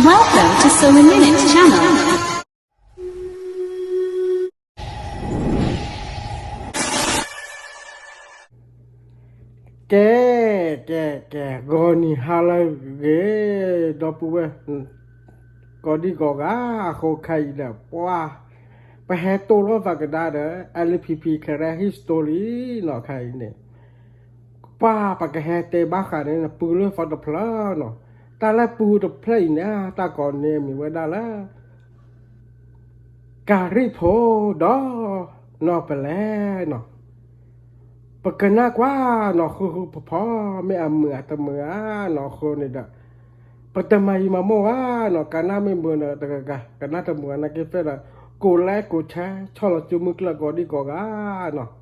Welcome to Sewing Minutes Channel. ကဲ ကဲ ကဲ ဂီၤနံၤဟါလၢအဂ့ၤ ဒီပုၢ်ဝဲၢ် ကိးဒံကိးဂၤ အဃိခဲအံၤဒီး ပှၤ ပဟဲတိၢ်လိာ်သးကဒါဒီး LPP Karen History နီၤ ခဲအံၤန့ၣ် ပှၤပကဟဲတဲဘၣ်ဃးန့ၣ် ပူလၢသီတဖျၢၣ်နီၤ, တၢ်လၢပူတဖျၢၣ်အံၤန့ၣ် တၢ်ကိးန့ၣ်မ့ၢ်ဝဲဒၣ်လၢ ကၤရံၣ်ဖိဒီး နီၢ်ပလဲနီၤ, ပကနၣ်ကွၢ်နီၤ ဃုဃုဖီဖီ မ့ၢ်အမုာ်အတမုာ်ဧါနီၤ အဃိန့ၣ်ဒီး ပတမၤယံာ်မၤမီၢ်ဘၣ်နီၤ, ကနၣ်မ့ၢ်မုာ်ဒီးတဂၤဂၤ ကနၣ်တမုာ်နာ်က့ဖဲဒီး ကိးလဲကိးဆဲ ဆီၣ်လီၤစုမုၢ်ကျၢၢ်ကိးဒံကိးဂၤနီၤ.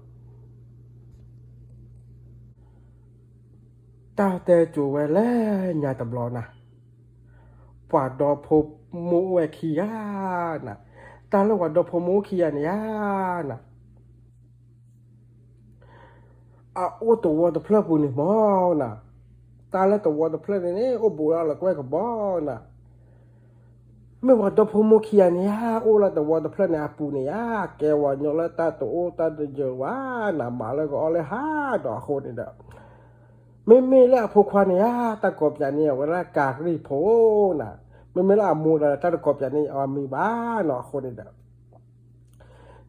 တၢ်တဲစိၤဝဲလၢညါတဘျီနၤ, ပှၤဒီဖိမိၢ်အိၣ်ဝဲခံဂၤနၤ, တၢ်လၢပှၤဒီဖိမိၢ်အိၣ်ခံဂၤန့ၣ်ဧါနၤ, အအိၣ်သဝီတဖျၢၣ်ပူၤန့ၣ်မီၢ်နၤ, တၢ်လၢသဝီတဖျၢၣ်န့ၣ်န့ၣ် အိၣ်ဘူးလၢလၢကွဲၢ်ကဘီနၤ မ့ၢ်ပှၤဒီဖိမိၢ်ခံဂၤန့ၣ်ဧါ အိၣ်လၢသဝီတဖျၢၣ်န့ၣ်အပူၤန့ၣ်ဧါ, ကဲဝဲညီလၢတၢ်တအိၣ်တၢ်တယၢၤဝဲနၤ, မၤလၢကအီၣ်လၢဟါဒီးအဃိန့ၣ်ဒီး မ့မ့ၢ်လၢအဖိခွါန့ၣ်ဧါ တၢ်ကိးပၠးန့ၢ်အဝဲဒၣ်ကၤရံၣ်ဖိနၤ, မ့မ့ၢ်လၢအမိၢ်ဒီး တၢ်တကိးပၠးန့ၢ်အီၤမံၤဘၣ်နီၤ အဃိန့ၣ်ဒီး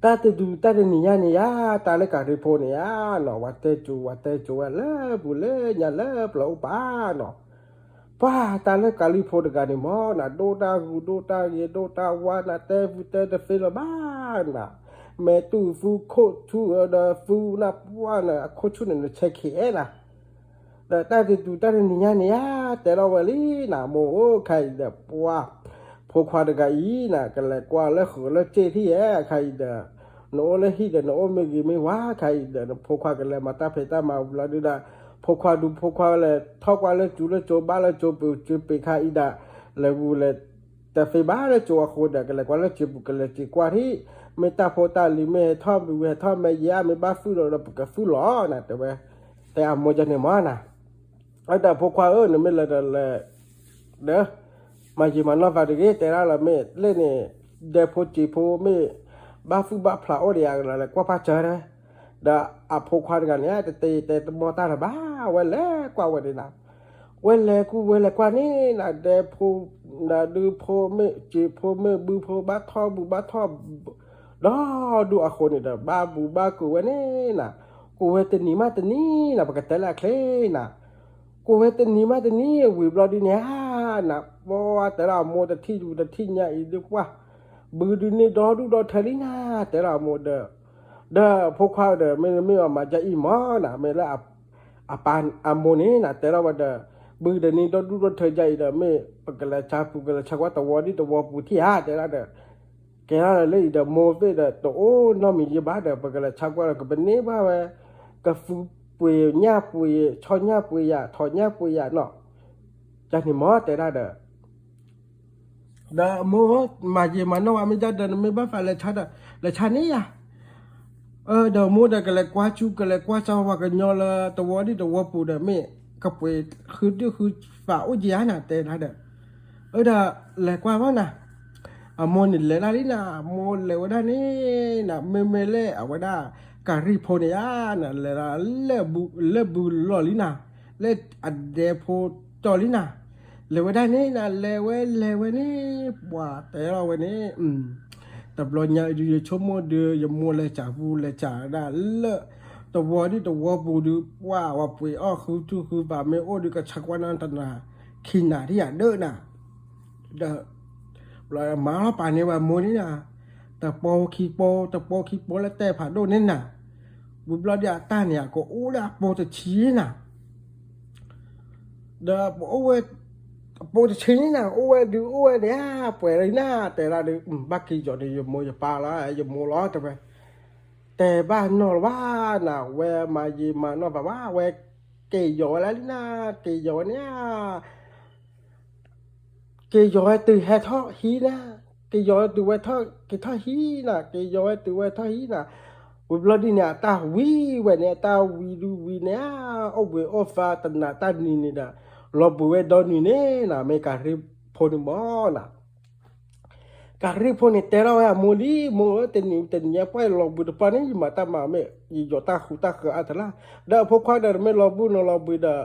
တၢ်တဒူးတၢ်တနံၤညါန့ၣ်ဧါ, တၢ်လၢကၤရံၣ်ဖိန့ၣ်ဧါနီၤ, ဝဲတဲစိၤ ဝဲတဲစိၤဝဲလၢပူၤလၢညါလၢပျၢၤအိၣ်ပာ်နီၤ, ပှၤတၢ်လၢကၤရံၣ်ဖိတဂၤန့ၣ်မီၢ်နၤ, ဒိၣ်တၢ်ဂုၤဒိၣ်တၢ်ဂ့ၤဒိၣ်တၢ်ဝါနၤ, တဲဝံၤတဲတသ့လၢၤဘၣ်နၤ, မဲာ်တူၢ်သူခိၣ်ဆူၣ်ဒီးသူနၢ်ပှၢ်နၤ, အခိၣ်ဆူၣ်န့ၣ်နဆဲးခံးအဲၣ်နၤ ဒီးတၢ်တဒူးတၢ်တနံၤညါန့ၣ်ဧါ, တဲထီၣ်ဝဲလံနၤ, မိၢ်ဧၢ, ခဲအံၤဒီးပှၤ ဖိခွါတဂၤအံၤနၤ, ကလဲၤကွၢ်လၢဃုာ်လၢစ့ၣ်ထံၣ်ဧါ, ခဲအံၤဒီး နအိၣ်လၢဟံၣ်ဒီး နအိၣ်မ့ၢ်ဂ့ၤမ့ၢ်ဝါ, ခဲအံၤဒီး နဖိခွါကလဲၤမၤတၢ်ဖံးတၢ်မၤဝံၤလီၤဒုဒီး, ဖိခွါဒုး ဖိခွါလဲၤထီၣ်ကွၢ်လၢစူၤလၢစိၤ ဘၣ်လၢစိၤပူၤစ့ပ့ၤခဲအံၤဒီး, လဲၤဝံၤလဲၤ တသ့ဘၣ်လၢစိၤအဃိဒီး ကလဲၤကွၢ်လၢစ့ပူၤ ကလဲၤစ့ကွၢ်ထံၣ်, မ့ၢ်တၢ်ဖိတၢ်လံၤ မ့ၢ်ဟဲထီၣ်မ့ၢ်ဝံၤဟဲထီၣ်မ့ၢ်ယဲ မ့ၢ်ဘၣ်သူၣ်ဒီး ပကသူၣ်လီၤနၤ, တဲဝဲ, တဲအမိၢ်ကန့ၣ်မီၢ်နၤ, အဒီးဖိခွါဧၢ, နမ့ၢ်လဲၤဒီးလဲၤ, ဒီး မၤယံာ်မၤနီၢ်သးတဂ့ၤ, တဲဒၣ်လၢမ့ၢ်လၢန့ၣ်, ဒဲဖိစ့ဖိမ့ၢ် ဘၣ်သူၣ်ဘၣ်ဖျးအိၣ်ဒီးယၤ လဲၤကွၢ်ပၢ်စၢၤတဲ, ဒီးအဖိခွါတဂၤန့ၣ် တတဲတဲတမီၢ်တၢ်လၢၤဘၣ်, ဝဲလဲၤကွၢ်ဝဲန့ၣ်နၤ, ဝဲလဲၤကူၣ်ဝဲလဲၤကွၢ်န့ၣ်နၤ, ဒဲဖိ နဒုဖိမ့ၢ်စ့ဖိမ့ၢ်ဘုဖိဘၣ်ထီၣ်ဘုဘၣ်ထီၣ် ဒီဒူၣ်အဃိန့ၣ်ဒီး ဘၣ်ဘုဘၣ်ကူၣ်ဝဲန့ၣ်နၤ, ကူၣ်ဝဲတနံၤမးတနံၤနၤ, ပကတဲလၢအချ့နၤ, ကူၣ်ဝဲတနံၤမးတနံၤ ဝံၤဘျီဒ်န့ၣ်ဧါနၤ, ပှၤတဲဒၣ်အမိၢ်တထံၣ်ဒုတထံၣ်ညါအံၤဒုပှၢ်, ဘုဒုန့ၢ်ဒီဒူၣ်ဒီထၢလံနၤ, တဲဒၣ်အမိၢ်ဒီး, ဒီးဖိခွါဒီး မ့ၢ်မ့ၢ်အမၤဒ်အံၤမီၢ်နၤ, မ့ၢ်လၢ အပၢ်အမိၢ်န့ၣ်နၤ တဲထီၣ်ဝဲဒီး, ဘုဒီးန့ၢ်ဒီဒူၣ်ဒီထၢဒ်အံၤဒီး မ့ၢ်ပကလဲၤဆါပူၤ ကလဲၤဆါကွၢ်သဝီဒ်သဝီပူၤထံၣ်ဧါ တဲဒၣ်ဒီး, ကဲထီၣ်လၢအံၤဒီး မိၢ်သ့ၣ်ဒီး တအိၣ်နီတမံၤယံၤဘၣ်ဒီး ပကလဲၤဆါကွၢ်ဒီး ကပန့ၢ်ဘၣ်ဝဲ, ကသူပှ့ၤညၣ်ပှ့ၤ ဆီညၣ်ပှ့ၤယၤ ထိးညၣ်ပှ့ၤယၤနီၤ, ယန့ၣ်မီၢ်တဲဒၣ်ဒီး ဒီးမိၢ်မၤယံာ်မၤနီၢ်ဝဲ မ့ၢ်ဒၣ်ဒီး နမ့ၢ်ဘၣ်သးလဲၤဆါဒီး လဲၤဆါန့ၢ်ယၤ, ဒီးမိၢ်ဒီးကလဲၤကွၢ်ဆူ ကလဲၤကွၢ်စၢၤပှၤကညီလၢသဝီဒ်သဝီပူၤဒီး မ့ၢ်ကပှ့ၤဃုဒုၣ်ဃုသးအိၣ်ကယၤနၤ တဲဒၣ်ဒီး, အဒီးလဲၤကွၢ်ဘၣ်နၤ, အမိၢ်န့ၣ်လဲၤဒၣ်လံနၤ, အမိၢ်လဲၤဝဲဒၣ်န့ၣ်နၤ, မ့မ့ၢ်လၢအဝဲဒၣ် ကၤရံၣ်ဖိန့ၣ်ဧါနၤ, လဲၤဒၣ်လၢ လၢဘုလီၢ်လံနၤ, လၢအဒဲဖိတီၢ်လံနၤ, လဲၤဝဲဒၣ်န့ၣ်နၤ လဲၤဝဲလဲၤဝဲန့ၣ်, ပှၤတဲထီၣ်ဝဲန့ၣ်, တဘျီညါအံၤဒုး ယဆိကမိၣ်ဒုး ယမိၢ်လဲၤစးပူၤလဲၤစးဒၣ်လၢ သဝီဒ်သဝီပူၤဒုး ပှၤဝဲပှ့ၤအီၣ်ဃုထူၣ်ဃုဘး မ့ၢ်အိၣ်ဒုး ကဆါကွၢ်နၤတနၤ ခံနၤဒ်ယၤဒၢးနၤ, ဒီး မၤလီၤပာ်န့ၢ်ဝဲမိၢ်န့ၣ်နၤ, တပီခံပီ တပီခံပီလၢတဲဖးဒိၣ်န့ၣ်နၤ, ဝံၤဘျီဒ်အတၢ်န့ၣ် ကအိၣ်လၢအပီတဆံနၤ ဒီးပအိၣ်ဝဲ အပီတဆံန့ၣ်နၤ အိၣ်ဝဲဒုးအိၣ်ဝဲန့ၣ်ဧါ ပှဲၤလံနၤ တဲဒၣ်ဒီး ဘၣ်က့ၤယီၤန့ၣ် ယမိၢ်ယပၢ်လီၤ ယမိၢ်လီၤ တဲဝဲ, တဲဘၣ်နီၢ်လၢၤဘၣ်နၤ ဝဲမၤယံာ်မၤနီၢ်သးဘၣ် ဝဲက့ၤယီၤဝဲလၢလံနၤ က့ၤယီၤဝဲန့ၣ်ဧါ က့ၤယီၤဝဲတုၤဟဲထီၣ်ဟံးနၤ, က့ၤယီၤဝဲတုၤဝဲထီၣ် က့ၤထီၣ်ဟံးနၤ, က့ၤယီၤဝဲတုၤဝဲထီၣ်ဟံးနၤ, ဝံၤဘျီဒ်န့ၣ် အတၢ်ဝံၤဝဲန့ၣ် အတၢ်ဝံၤဒုးဝံၤန့ၣ်ဧါ, အိၣ်ဘှံးအိၣ်သါတနၤတၢ်နံၤန့ၣ်ဒီး လီၤဘှံးဝဲဒီနံၤန့ၣ်နၤ မ့ၢ်ကၤရံၣ်ဖိ ကၤရံၣ်ဖိန့ၣ်မၢ်နၤ, ကၤရံၣ်ဖိန့ၣ်တဲထီၣ်ဝဲအမိၢ်လံ, မိၢ်ဧၢ, တနံၤတနံၤညါပှၢ်လီၤဘှံးတပှၢ်န့ၣ် ယမၤတၢ်မၤမ့ၢ် ယယီၤတၢ်ဃူတၢ်ဃၢၤအါတလၢ်, ဒီးအဖိခွါဒီးနမ့ၢ်လီၤဘှံးနလီၤဘှံးဒီး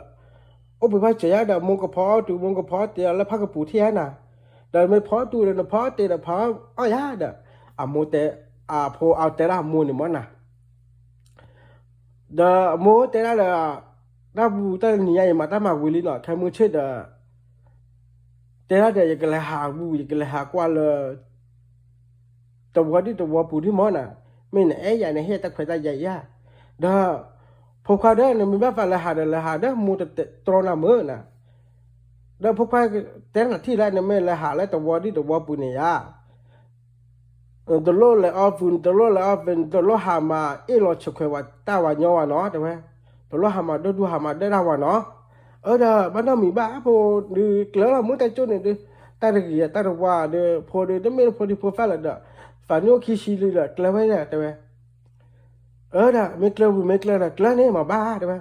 အိၣ်ဘှံးဘၣ်စၢၤယၤဒီး မိၢ်ကဖီအီၣ်တုၤ မိၢ်ကဖီအီၣ်တ့ၢ်အီၤလၢဖးကပူၤထံၣ်ဧါနၤ, ဒီးနမ့ၢ်ဖီအီၣ်တုၤဒီး နဖီအီၣ်တ့ၢ်ဒီးဖးအီၣ်ယၤဒီး အမိၢ်တဲ, အဖိအီၣ်တဲဒၣ်အမိၢ်န့ၣ်မၢ်နၤ, ဒီးအမိၢ်တဲဒၣ်ဒီး, တၢ်ဘူၣ်တၢ်နံၤညါအံၤမၤတၢ်မၤဝံၤလံနီၤ, ခဲမုၢ်ဆ့ၣ်ဒီး တဲဒၣ်ဒီး ယကလဲၤဟးဘူၣ် ယကလဲၤဟးကွၢ်လၢ တဝီဒံၣ်တဝီပူၤဒံၣ်မၢ်နၤ, မ့ၢ်နအဲၣ်ယၤန့ၣ် ဟ့ၣ်တၢ်ခွဲးတၢ်ယာ်ယၤ, ဒီး ဖိခွါဒီး နမ့ၢ်ဘၣ်သးလဲၤဟးဒီးလဲၤဟးဒီး မိၢ်တတြီနၤမၢ်နၤ, ဒီးဖိခွါတဲနၤထံၣ်လၢ နမ့ၢ်လဲၤဟးလၢတဝီဒံၣ်တဝီပူၤန့ၣ်ယၤ နတလိၣ်လဲၤအီၣ်ဖုး နတလိၣ်လဲၤအီၣ်ဖုး နတလိၣ်ဟးမၤအ့ၣ်လီၤဆဲးခွဲးဝဲတၢ်ဝဲညီဝဲနီၤ တဲဝဲ, တလိၣ်ဟးမၤဒိၣ်ဒူဟးမၤဒၢၣ်တၢ်ဝဲနီၤ, အၢဒီး ဘၣ်နီတမံၤဘၣ် အဖိဒုး ကျၢၤလီၤမုၢ်တၢ်ကၠိၣ်န့ၣ်ဒုး တၢ်တဂ့ၤတၢ်တဝါဒီး ဖိဒုး တမ့ၢ်ဖိဒံဖိသၣ်လၢၤဒီး သးနံၣ်အိၣ်ခံဆံလံဒီး ကျၢၤဝဲဒီး တဲဝဲ, အၢဒီး မ့ၢ်ကျၢၤဝံၤ မ့ၢ်ကျၢၤဒီး ကျၢၤန့ၣ် မၤဘၣ် တဲဝဲ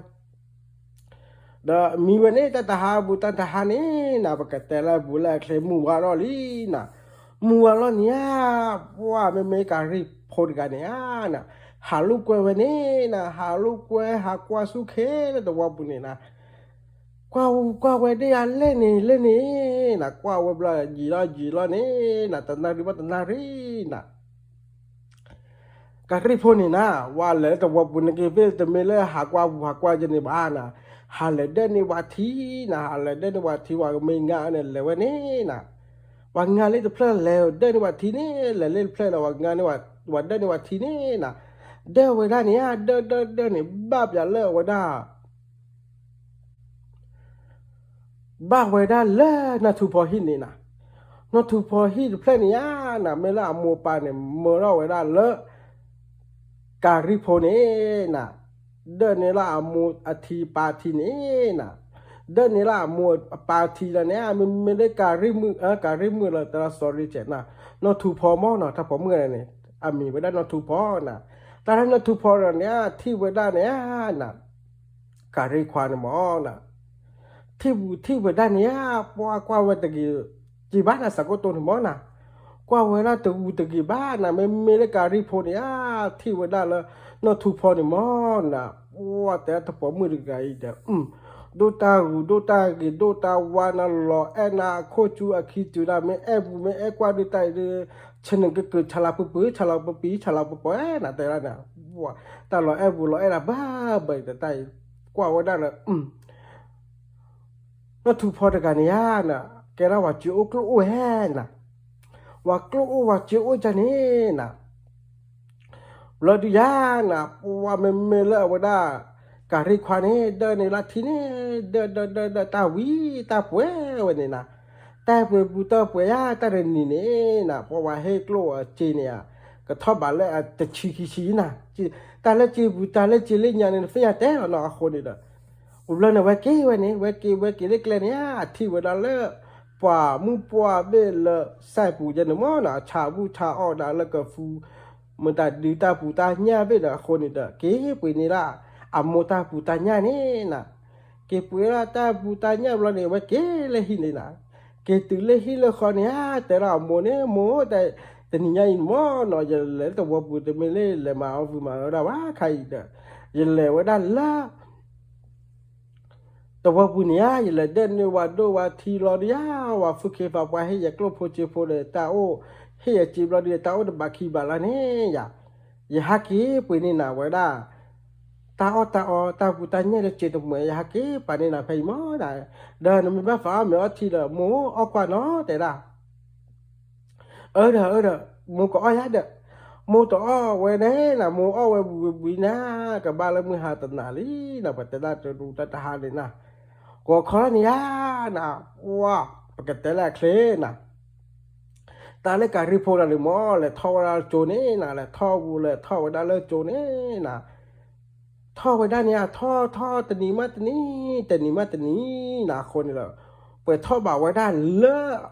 ဒီးမံဝဲန့ၣ် တၢ်တဟါဘူး တၢ်တဟါန့ၣ်နၤ ပကတဲလၢဘူးလၢအချ့ မုၢ်ဝါထီၣ်လံနၤ, မုၢ်ဝါထီၣ်န့ၣ်ဧါ, ပှၢ်မ့မ့ၢ်ကၤရံၣ်ဖိတဂၤန့ၣ်ဧါနၤ, ဟးလိာ်ကွဲဝဲန့ၣ်နၤ, ဟးလိာ်ကွဲ ဟးကွၢ်ဆူၣ်ခဲလၢာ်တဝီပူၤန့ၣ်နၤ, ကွၢ်ကွၢ်ဝဲဒ်ယၤလဲၣ်န့ၣ် လဲၣ်န့ၣ်နၤ, ကွၢ်ဝဲဘျီ ယံာ်လီၤယံာ်လီၤန့ၣ်နၤ, တနၣ်ရံၣ်ဘၣ်တနၣ်ရံၣ်နၤ ကၤရံၣ်ဖိန့ၣ်နၤ, ဝဲလဲၤလၢတဝီပူၤန့ၣ်က့ၤ မ့ၢ်တမ့ၢ်လၢဟးကွၢ်ပူၤဟးကွၢ်ယဲန့ၣ်ဘၣ်နၤ, ဟးလဲၤဒၢၣ်န့ၢ်ဝဲထံနၤ, ဟးလဲၤဒၢၣ်န့ၢ်ဝဲထံ ဝဲကမ့ၢ်ငါန့ၣ် လဲၤဝဲန့ၣ်နၤ, ဝဲငါလၢတဖျၢၣ်လဲၤဒၢၣ်န့ၢ်ဝဲထံန့ၣ် လဲၤလၢတဖျၢၣ်ဒီး ဝဲငါန့ၢ် ဝဲဒၢၣ်န့ၢ်ဝဲထံန့ၣ်နၤ, ဒၢၣ်ဝဲဒၣ်န့ၣ်ဧါ, ဒၢၣ်ဒၢၣ်ဒၢၣ်န့ၣ် ဘၣ်ပၠးလၢအဝဲဒၣ် ဘၣ်ဝဲဒၣ်လၢနီၢ်ထူဖီဟံၣ်န့ၣ်နၤ, နီၢ်ထူဖီဟံၣ်တဖျၢၣ်န့ၣ်ဧါနၤ, မ့ၢ်လၢအမိၢ်အပၢ်န့ၣ် မၢထီၣ်ဝဲဒၣ်လၢ ကၤရံၣ်ဖိန့ၣ်နၤ, ဒၢၣ်န့ၢ်လၢအမိၢ်အထံပၢ်ထံန့ၣ်နၤ, ဒၢၣ်န့ၢ်လၢအမိၢ်အပၢ်ထံလီၤန့ၣ်ဧါ, မ့မ့ၢ်လၢကၤရံၣ်မုၣ် ကၤရံၣ်မုၣ်လၢတၢ် sorry နီၢ်ထူဖီမၢ်နီၤ, တၢ်ပိာ်မုၣ်န့ၣ် အမံၤဝဲဒၣ်နီၢ်ထူဖီနၤ, တၢ်လၢနီၢ်ထူဖီဒီးန့ၣ်ဧါ ထံၣ်ဝဲဒၣ်န့ၣ်ဧါနၤ ကၤရံၣ်ခွါန့ၣ်မၢ်နၤ, ထံၣ်ပူၤထံၣ်ဝဲဒၣ်န့ၣ်ဧါ, ပှၢ်ကွၢ်ဝဲတဂ့ၤ, က့ၤဘၣ်နၤ စးကိတိၢ်န့ၣ်မၢ်နၤ, ကွၢ်ဝဲဒၣ်တဂူၤတဂ့ၤဘၣ်နၤ, မ့မ့ၢ်လၢကၤရံၣ်ဖိန့ၣ်ဧါ, ထံၣ်ဝဲဒၣ်လၢနီၢ်ထူဖီန့ၣ်မၢ်နၤ, ပှၢ်တဲတၢ်တပိာ်မုၣ်တဂၤအံၤဒီး ဒိၣ်တၢ်ဂုၤဒိၣ်တၢ်ဂ့ၤ ဒိၣ်တၢ်ဝါနၤ လီၤအဲၣ်နၤအခိၣ်ဆူအခံတုၤဒၣ် မ့ၢ်အဲၣ်ပူၤမ့ၢ်အဲၣ်ကွၢ်ဒုးတၢ်အံၤဒီး ဆနၢၣ်ကကၢၢ် ဆၣ်လီၤပပှ့ၤ ဆၣ်လီၤပပှ့ၤ ဆၣ်လီၤပပှ့ၤနၤ တဲဒၣ်နၤ, တၢ်လီၤအဲၣ်ပူၤလီၤအဲၣ်ဒၣ်ဘၣ်ဘၣ်အံၤဒီး တၢ်အံၤ ကွၢ်ဝဲဒၣ်လၢ နီၢ်ထူဖီတဂၤန့ၣ်ဧါနၤ, ကဲဒၣ်ဝဲစ့အိၣ်ကျိၣ်အိၣ်ဟဲနၤ, ဝဲကျိၣ်အိၣ်ဝဲစ့အိၣ်ဒ်န့ၣ်နၤ ဘျီဒုးယၤနၤ, ပှၢ်မ့မ့ၢ်လၢအဝဲဒၣ် ကၤရံၣ်ခွါန့ၣ် ဒၢၣ်န့ၢ်လၢထံန့ၣ် ဒၢၣ်ဒၢၣ်ဒၢၣ်ဒၢၣ် တၢ်ဝံတၢ်ပှဲၤဝဲန့ၣ်နၤ, တၢ်ပှဲၤပူၤတၢ်ပှဲၤယၤ တၢ်တနံၤန့ၣ်နၤ ပှၢ်ဝဲဟ့ၣ်ကျိၣ်အစ့န့ၣ်ဧါ, ကထီၣ်ဘးလၢအတဆံခံဆံနၤ, တၢ်လၢစ့ပူၤ တၢ်လၢစ့လၢညါန့ၣ် နသ့ၣ်ညါတဲလီၤနီၤ အဃိန့ၣ်ဒီး အိၣ်ဘျီန့ၣ် ဝဲက့ၤဝဲန့ၣ် ဝဲက့ၤ ဝဲက့ၤလၢကျဲန့ၣ်ဧါ, ထံၣ်ဝဲဒၣ်လၢ ပှၢ်မုၣ်ပှၢ်ဘ့ၣ်လၢ စဲပူၤယဲန့ၣ်မၢ်နၤ, ဆၣ်ဘူၣ်ဆၣ်အီၣ်ဒၣ်လၢကဖူ မတၤဒုးတၢ်ပူၤတၢ်ညၣ်ဘ့ၣ်ဒီး အဃိန့ၣ်ဒီး က့ၤပှ့ၤန့ၢ်ဒၣ် အမိၢ်တၢ်ပူၤတၢ်ညၣ်န့ၣ်နၤ, က့ၤပှ့ၤဒၣ်တၢ်ပူၤတၢ်ညၣ်ဘျီန့ၣ် ဝဲက့ၤလၢဟံၣ်န့ၣ်နၤ, က့ၤတုၤလၢဟံၣ်လၢဃီန့ၣ်ဧါ, တဲဒၣ်အမိၢ်န့ၣ် မိၢ် တနံၤညါအံၤမၢ်နီၤ ယလဲၤလၢတဝီပူၤ တမ့ၢ်လၢလဲၤမၤအီၣ်ဝံၤမၤအီၣ်ဒၣ်ဝဲခါအံၤဒီး ယလဲၤဝဲဒၣ်လၢ တဝီပူၤန့ၣ်ဧါ, ယလဲၤဒၢၣ်န့ၢ်ဝဲဒိၣ်ဝဲထံလီၤဒုးယၤ, ဝဲဖုခ့ဖးပှၢ်ဟ့ၣ်ယၤကျိၣ်ဖိစ့ဖိဒီးတၢ်အိၣ်, ဟ့ၣ်ယၤစ့ဘျီဒုးယၤ တၢ်အိၣ်တဘးခံဘးလၢန့ၣ်ယၤ, ယဟးက့ၤပှ့ၤန့ၢ်နၤဝဲဒၣ် တၢ်အီၣ်တၢ်အီ တၢ်ပူၤတၢ်ညၣ်လၢစ့တမှဲး ယဟးက့ၤပှ့ၤန့ၢ်နၤဖဲအံၤမၢ်ဒၣ်, ဒီးနမ့ၢ်ဘၣ်သးအီၣ်မ့ၤအီထံဒီး မိၢ်အီၣ်ကွၢ်နီၤ တဲဒၣ် အၢဒီး အၢဒီး မိၢ်ကအီၣ်ယၤဒီး မိၢ်တအီၣ်ဝဲန့ၣ်နၤ, မိၢ်အီၣ်ဝဲဘှံးဘှံးဘှံးနၤ, ကဘၣ်လၢမုၢ်ဟါတနၤလံနၤ, ပတဲဒၣ်တဒူတၢ်တဟါန့ၣ်နၤ, ကီးခီလီၤန့ၣ်ဧါနၤ, ပှၢ်ပကတဲလၢအချ့နၤ, တၢ်လၢကၤရံၣ်ဖိဒၣ်န့ၣ်မၢ် လဲၤထီၣ်ဝဲဒၣ်လၢကၠိန့ၣ်နၤ, လဲၤထီၣ်ဝဲ လဲၤထီၣ်ဝဲဒၣ်လၢကၠိန့ၣ်နၤ ထီၣ်ဝဲဒၣ်န့ၣ်ဧါ, ထီၣ်ထီၣ်တနံၤမးတနံၤ တနံၤမးတနံၤနၤ, အဃိန့ၣ်ဒီး ပှဲၤထီၣ်ဘးဝဲဒၣ်လၢ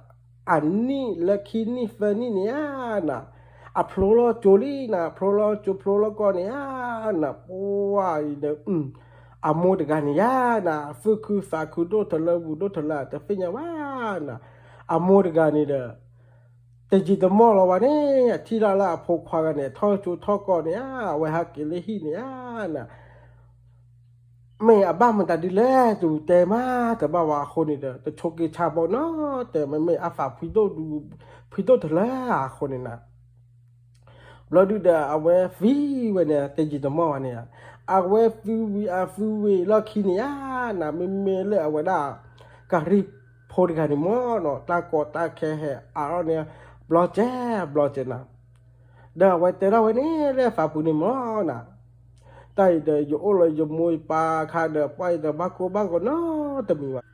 အနံၣ်လၢခံနံၣ်သၢနံၣ်န့ၣ်ဧါနၤ, အဖျိလီၤကၠိလံနၤ, ဖျိလီၤကၠိဖျိလီၤကီၢ်န့ၣ်ဧါနၤ, ပှၢ်အံၤဒီး အမိၢ်တဂၤန့ၣ်ဧါနၤ, သူၣ်ခုသးခုဒိၣ်ထီၣ်လၢပူၤဒိၣ်ထီၣ်လၢတသ့ၣ်ညါဘၣ်နၤ, အမိၢ်တဂၤန့ၣ်ဒီး တယံာ်တမီၢ်လီၤဘၣ်န့ၣ် အထံၣ်လၢ်လၢအဖိခွါဂၤန့ၣ် ထီၣ်ကၠိထီၣ်ကီၢ်န့ၣ်ဧါ, အဝဲဟဲက့ၤလၢဟံၣ်န့ၣ်ဧါနၤ, မ့ၢ်အဘၣ်မတၤဒ်လဲၣ် တတဲမးတဘၣ်ဝဲအဃိန့ၣ်ဒီး တဆိးက့ဆါဘီနီတမံၤ မ့ၢ်အသးဖှံဒိၣ်ဒူ ဖှံဒိၣ်တလၢအဃိန့ၣ်နၤ ဘျီဒုဒီး အဝဲသံဝဲန့ၣ် တယံာ်တမီၢ်ဘၣ်န့ၣ်ဧါ, အဝဲသံဝံၤအသံဝံၤလီၢ်ခံန့ၣ်ဧါနၤ, မ့မ့ၢ်လၢအဝဲဒၣ် ကၤရံၣ်ဖိတဂၤန့ၣ်မ့ၢ်နီၤ တၢ်ကီတၢ်ခဲဟဲအါထီၣ်န့ၣ် ဘျီစဲးဘျီစဲးနၤ, ဒီးအဝဲတဲထီၣ်ဝဲန့ၣ်လၢသးပူၤန့ၣ်မ့ၢ်နၤ, တၢ်အံၤဒီး ယအိၣ်လၢယမိၢ်ယပၢ်အခါဒီး ပှၢ်အံၤဒီး ဘၣ်ကိၢ်ဘၣ်ဂီၤနီတမံၤဘၣ်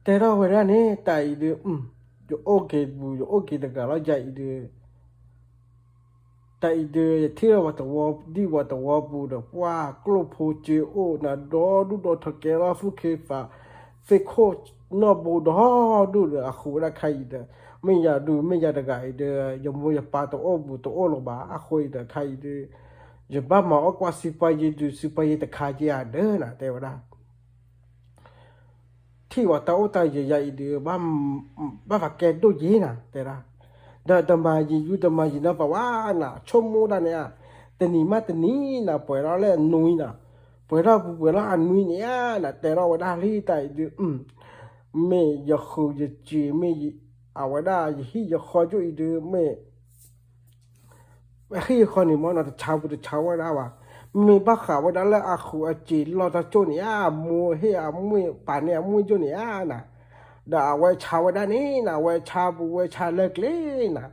တဲထီၣ်ဝဲဒၣ်န့ၣ် တၢ်အံၤဒုး ယအိၣ်က့ၤပူၤ ယအိၣ်က့ၤတဂၤလီၤ ယၤအံၤဒုး တၢ်အံၤဒုး ယထံၣ်လၢပှၤသဝီ ဒ်ပှၤသဝီပူၤဒီး ပှၢ်ကျိၣ်ဖိစ့အိၣ်နၤ ဒီဒူၣ်ဒီထၢကဲထီၣ် သူၣ်ခ့သး သ့ၣ်ခိၣ်နီၢ်ဘိဒီဒူၣ်ဒီး အဃိဝဲဒၣ်ခါအံၤဒီး မ့ၢ်ယၤဒုး မ့ၢ်ယၤတဂၤအံၤဒီး ယမိၢ်ယပၢ်တအိၣ်ဘူးတအိၣ်လီၤဘၣ် အဃိအံၤဒီး ခါအံၤဒုး ယဘၣ်မၤအီၣ်ကွၢ်စံးပှၤယံၤဒုး စံးပှၤယံၤတခါက့ၤဧါဒၢးနၤ တဲဝဲဒၣ် ထံၣ်ဝဲတၢ်အိၣ်တၢ်ယံၤယၤအံၤဒုး ဘၣ်သးကဲဒိၣ်ယံၤနၤ တဲဒၣ်, ဒီးတမၤယံၤယူတမၤယံၤနီတပၤဝဲနၤ ဆိကမိၣ်ဒၣ်န့ၣ်ဧါ, တနံၤမးတနံၤနၤ ပှဲၤထီၣ်လၢအနွံနၤ, ပှဲၤထီၣ်ပူၤပှဲၤထီၣ်အနွံန့ၣ်ဧါနၤ တဲထီၣ်ဝဲဒၣ်လံတၢ်အံၤဒုး မ့ၢ်ယဃုာ်ယစံာ် မ့ၢ်အဝဲဒၣ်ယဟံၣ်ယဃီကၠိၣ်အံၤဒုး မ့ၢ် ဟံၣ်ယဃီန့ၣ်မ့ၢ်နီၤ တဆါပူၤတဆါဝဲဒၣ်ဘၣ်, မ့ၢ်ဘၣ်ဃးဝဲဒၣ်လၢအဃုာ်အစံာ်လီၢ်တၢ်ကၠိၣ်န့ၣ်ဧါ, အမိၢ်ဟ့ၣ်အမွေၢ်ပာ်န့ၢ်အမွေၢ်ကၠိၣ်န့ၣ်ဧါနၤ, ဒီးအဝဲဆါဝဲဒၣ်န့ၣ်နၤ အဝဲဆါပူၤဝဲဆါလၢကျဲနၤ,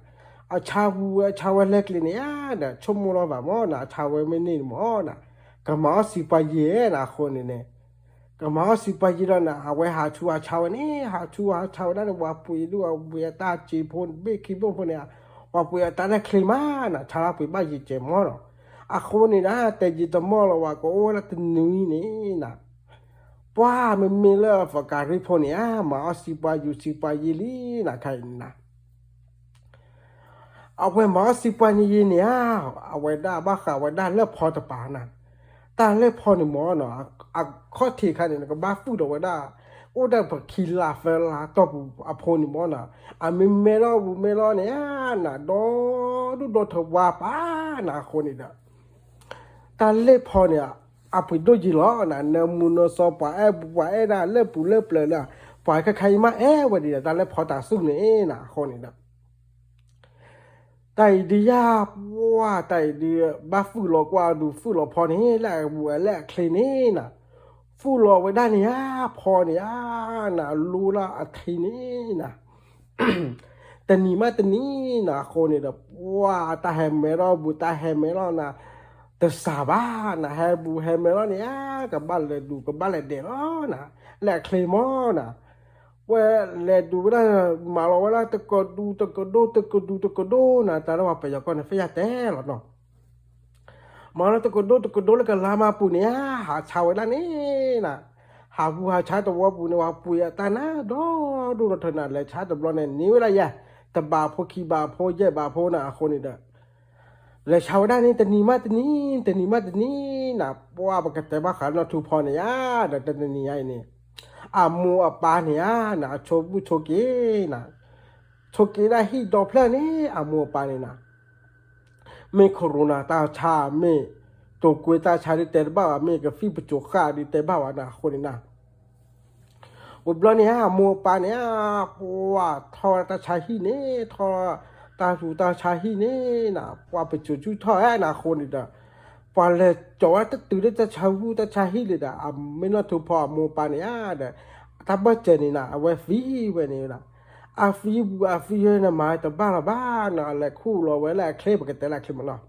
အဆါပူၤဝဲဆါဝဲလၢကျဲန့ၣ်ဧါ, ဒီးဆိကမိၣ်လီၤဘၣ်မ့ၢ်နၤ အဆါဝဲမ့ၢ်န့ၢ်န့ၣ်မ့ၢ်နၤ, ကမၤအီၣ်စံးပှၤယံၤနၤအဃိန့ၣ်န့ၣ် ကမၤအီၣ်စံးပှၤယံၤလီၤနၤ အဝဲဟးဆူဟးဆါဝဲန့ၣ် ဟးဆူဟးဆါဝဲဒၣ်န့ၣ် ပှၤပှ့ၤဒုး ပှ့ၤအတၢ်စ့ဖိဘ့ၣ်ခံဘိဖိန့ၣ်ဧါ, ပှၤပှ့ၤအတၢ်လၢချ့မးနၤ ဆါလၢပှ့ၤဘၣ်ယံၤကဲမ့ၢ်နီၤ, အဃိန့ၣ်ဒၣ် တယံာ်တမီၢ်လီၤဝဲ ကအိၣ်ဝဲဒၣ်တနွံန့ၣ်နၤ, ပှၢ်မ့မ့ၢ်လၢပှၤကၤရံၣ်ဖိန့ၣ်ဧါ မၤအီၣ်စံးပှၤယူၤစံးပှၤယံၤလံနၤ ခါအံၤန့ၣ်နၤ အဝဲမၤအီၣ်စံးပှၤန့ၣ်ယံၤန့ၣ်ဧါ, အဝဲဒၣ်ဘၣ်ဃးဝဲဒၣ်လၢၢ်ဖီတပၤနၤ, တၢ်လၢၢ်ဖီန့ၣ်မ့ၢ်နီၤ, အခီၣ်ထံးခါန့ၣ် နကဘၣ်သူၣ်ဒီးဝဲဒၣ်, အိၣ်ဒၣ်ပခံလါသၢလါတီၢ်ပူၤအဖိန့ၣ်မ့ၢ်နီၤ, အမ့ၢ်မဲထီၣ်ပူၤမဲထီၣ်န့ၣ်ဧါနၤ, ဒီဒူၣ်ဒီထၢဝါပာ်နၤအဃိန့ၣ်ဒီး တၢ်လၢၢ်ဖီန့ၣ် အပှ့ၤဒိၣ်ယံၤလီၤနၤ, နၢမူနၢစီပှၤအဲၣ်ပှၤအဲၣ်ဒၣ်လၢပူၤလၢပျၢၤလၢ, ပှၤခဲခါအံၤမ့ၢ်အဲၣ်ဝဲဒၣ်ဒီး တၢ်လၢၢ်ဖီတၢ်သူၣ်န့ၣ်နၤ အဃိန့ၣ်ဒီး တၢ်အံၤဒုးယၤပှၢ် တၢ်အံၤဒုး ဘၣ်သူၣ်လီၤကွၢ်ဒုး သူၣ်လီၤဖီန့ၣ် လၢအဘူးအလဲၢ်အချ့န့ၣ်နၤ, သူၣ်လီၤဝဲဒၣ်န့ၣ်ဧါ ဖီန့ၣ်ဧါ နၤ လူလၢအချ့န့ၣ်နၤ တနံၤမးတနံၤနၤ အဃိန့ၣ်ဒီး ပှၢ်တၢ်ဟဲမဲထီၣ်ဘူး တၢ်ဟဲမဲထီၣ်နၤ, တစၢ်ဘၣ်နၤ ဟဲဘူးဟဲမဲထီၣ်န့ၣ်ဧါ, ကဘၣ်လဲၤဒူး ကဘၣ်လဲၤဒဲးလီၤနၤ, လၢအချ့မ့ၢ်နၤ, ဝဲလဲၤဒူးဝဲဒၣ် မၤလီၤဝဲဒၣ် တကဒူတကဒိ တကဒူတကဒိနၤ, တၢ်လၢပှၤပယီၤကီၢ်န့ၣ် ဖဲယတဲလီၤနီၤ မၤလီၤတကဒိတကဒိလၢကလါမါပူၤန့ၣ်ဧါ, ဟးဆါဝဲဒၣ်န့ၣ်နၤ, ဟးဘူးဟးဆါတဝီပူၤန့ၣ် ပှၤပှ့ၤအတၢ်နၤ ဒီဒူၣ်ဒီထၢနၤ လဲၤဆါတဘျီန့ၣ် န့ၢ်ဝဲဒၣ်ယဲၢ်, တဘးဖိခံဘးဖိယဲၢ်ဘးဖိနၤ အဃိန့ၣ်ဒီး လဲၤဆါဝဲဒၣ်န့ၣ် တနံၤမးတနံၤ တနံၤမးတနံၤနၤ, ပှၢ်ပကတဲဘၣ်ဃးနီၢ်ထူဖီန့ၣ်ဧါ, ဒီးတနံၤညါအံၤန့ၣ် အမိၢ်အပၢ်န့ၣ်ဧါနၤ အဆိဘူးဆိက့ၤနၤ, ဆိက့ၤဒၣ်ဟံၣ်ဒီဖျၢၣ်န့ၣ် အမိၢ်အပၢ်န့ၣ်နၤ မ့ၢ် corona တၢ်ဆါ မ့ၢ် တိာ်ကွဲတၢ်ဆါဒုးတဲတဘၣ်ဘၣ်, မ့ၢ်ကသံၣ်ပစိၤဃၣ်ဒုးတဲဘၣ်ဘၣ်နၤ အဃိန့ၣ်နၤ, ဝံၤဘျီန့ၣ်ဧါ အမိၢ်အပၢ်န့ၣ်ဧါ, ပှၢ်ထီၣ်တၢ်ဆါဟံၣ်န့ၣ် ထီၣ်တၢ်သူတၢ်ဆါဟံၣ်န့ၣ်နၤ, ပှၢ်ပစိၤဆူၣ်ထီၣ်ဧါနၤ အဃိန့ၣ်ဒီး ပှၤလဲၤကၠီၤဝဲတတုၤလၢတၢ်ဆါဟူတၢ်ဆါဟံၣ်လံဒီး အမ့ၢ်နီၢ်ထူဖီအမိၢ်အပၢ်န့ၣ်ဧါဒီး တၢ်ဘၢၣ်စၢၤန့ၣ်နၤ အဝဲသံဝဲန့ၣ်နၤ, အသံဘူးအသံယဲၢ်န့ၣ် မၤတဘၣ်လီၤဘၣ်နၤ, လဲၤခူၣ်လီၤဝဲလၢအချ့ ပကတဲလၢအချ့မ့ၢ်နီၤ,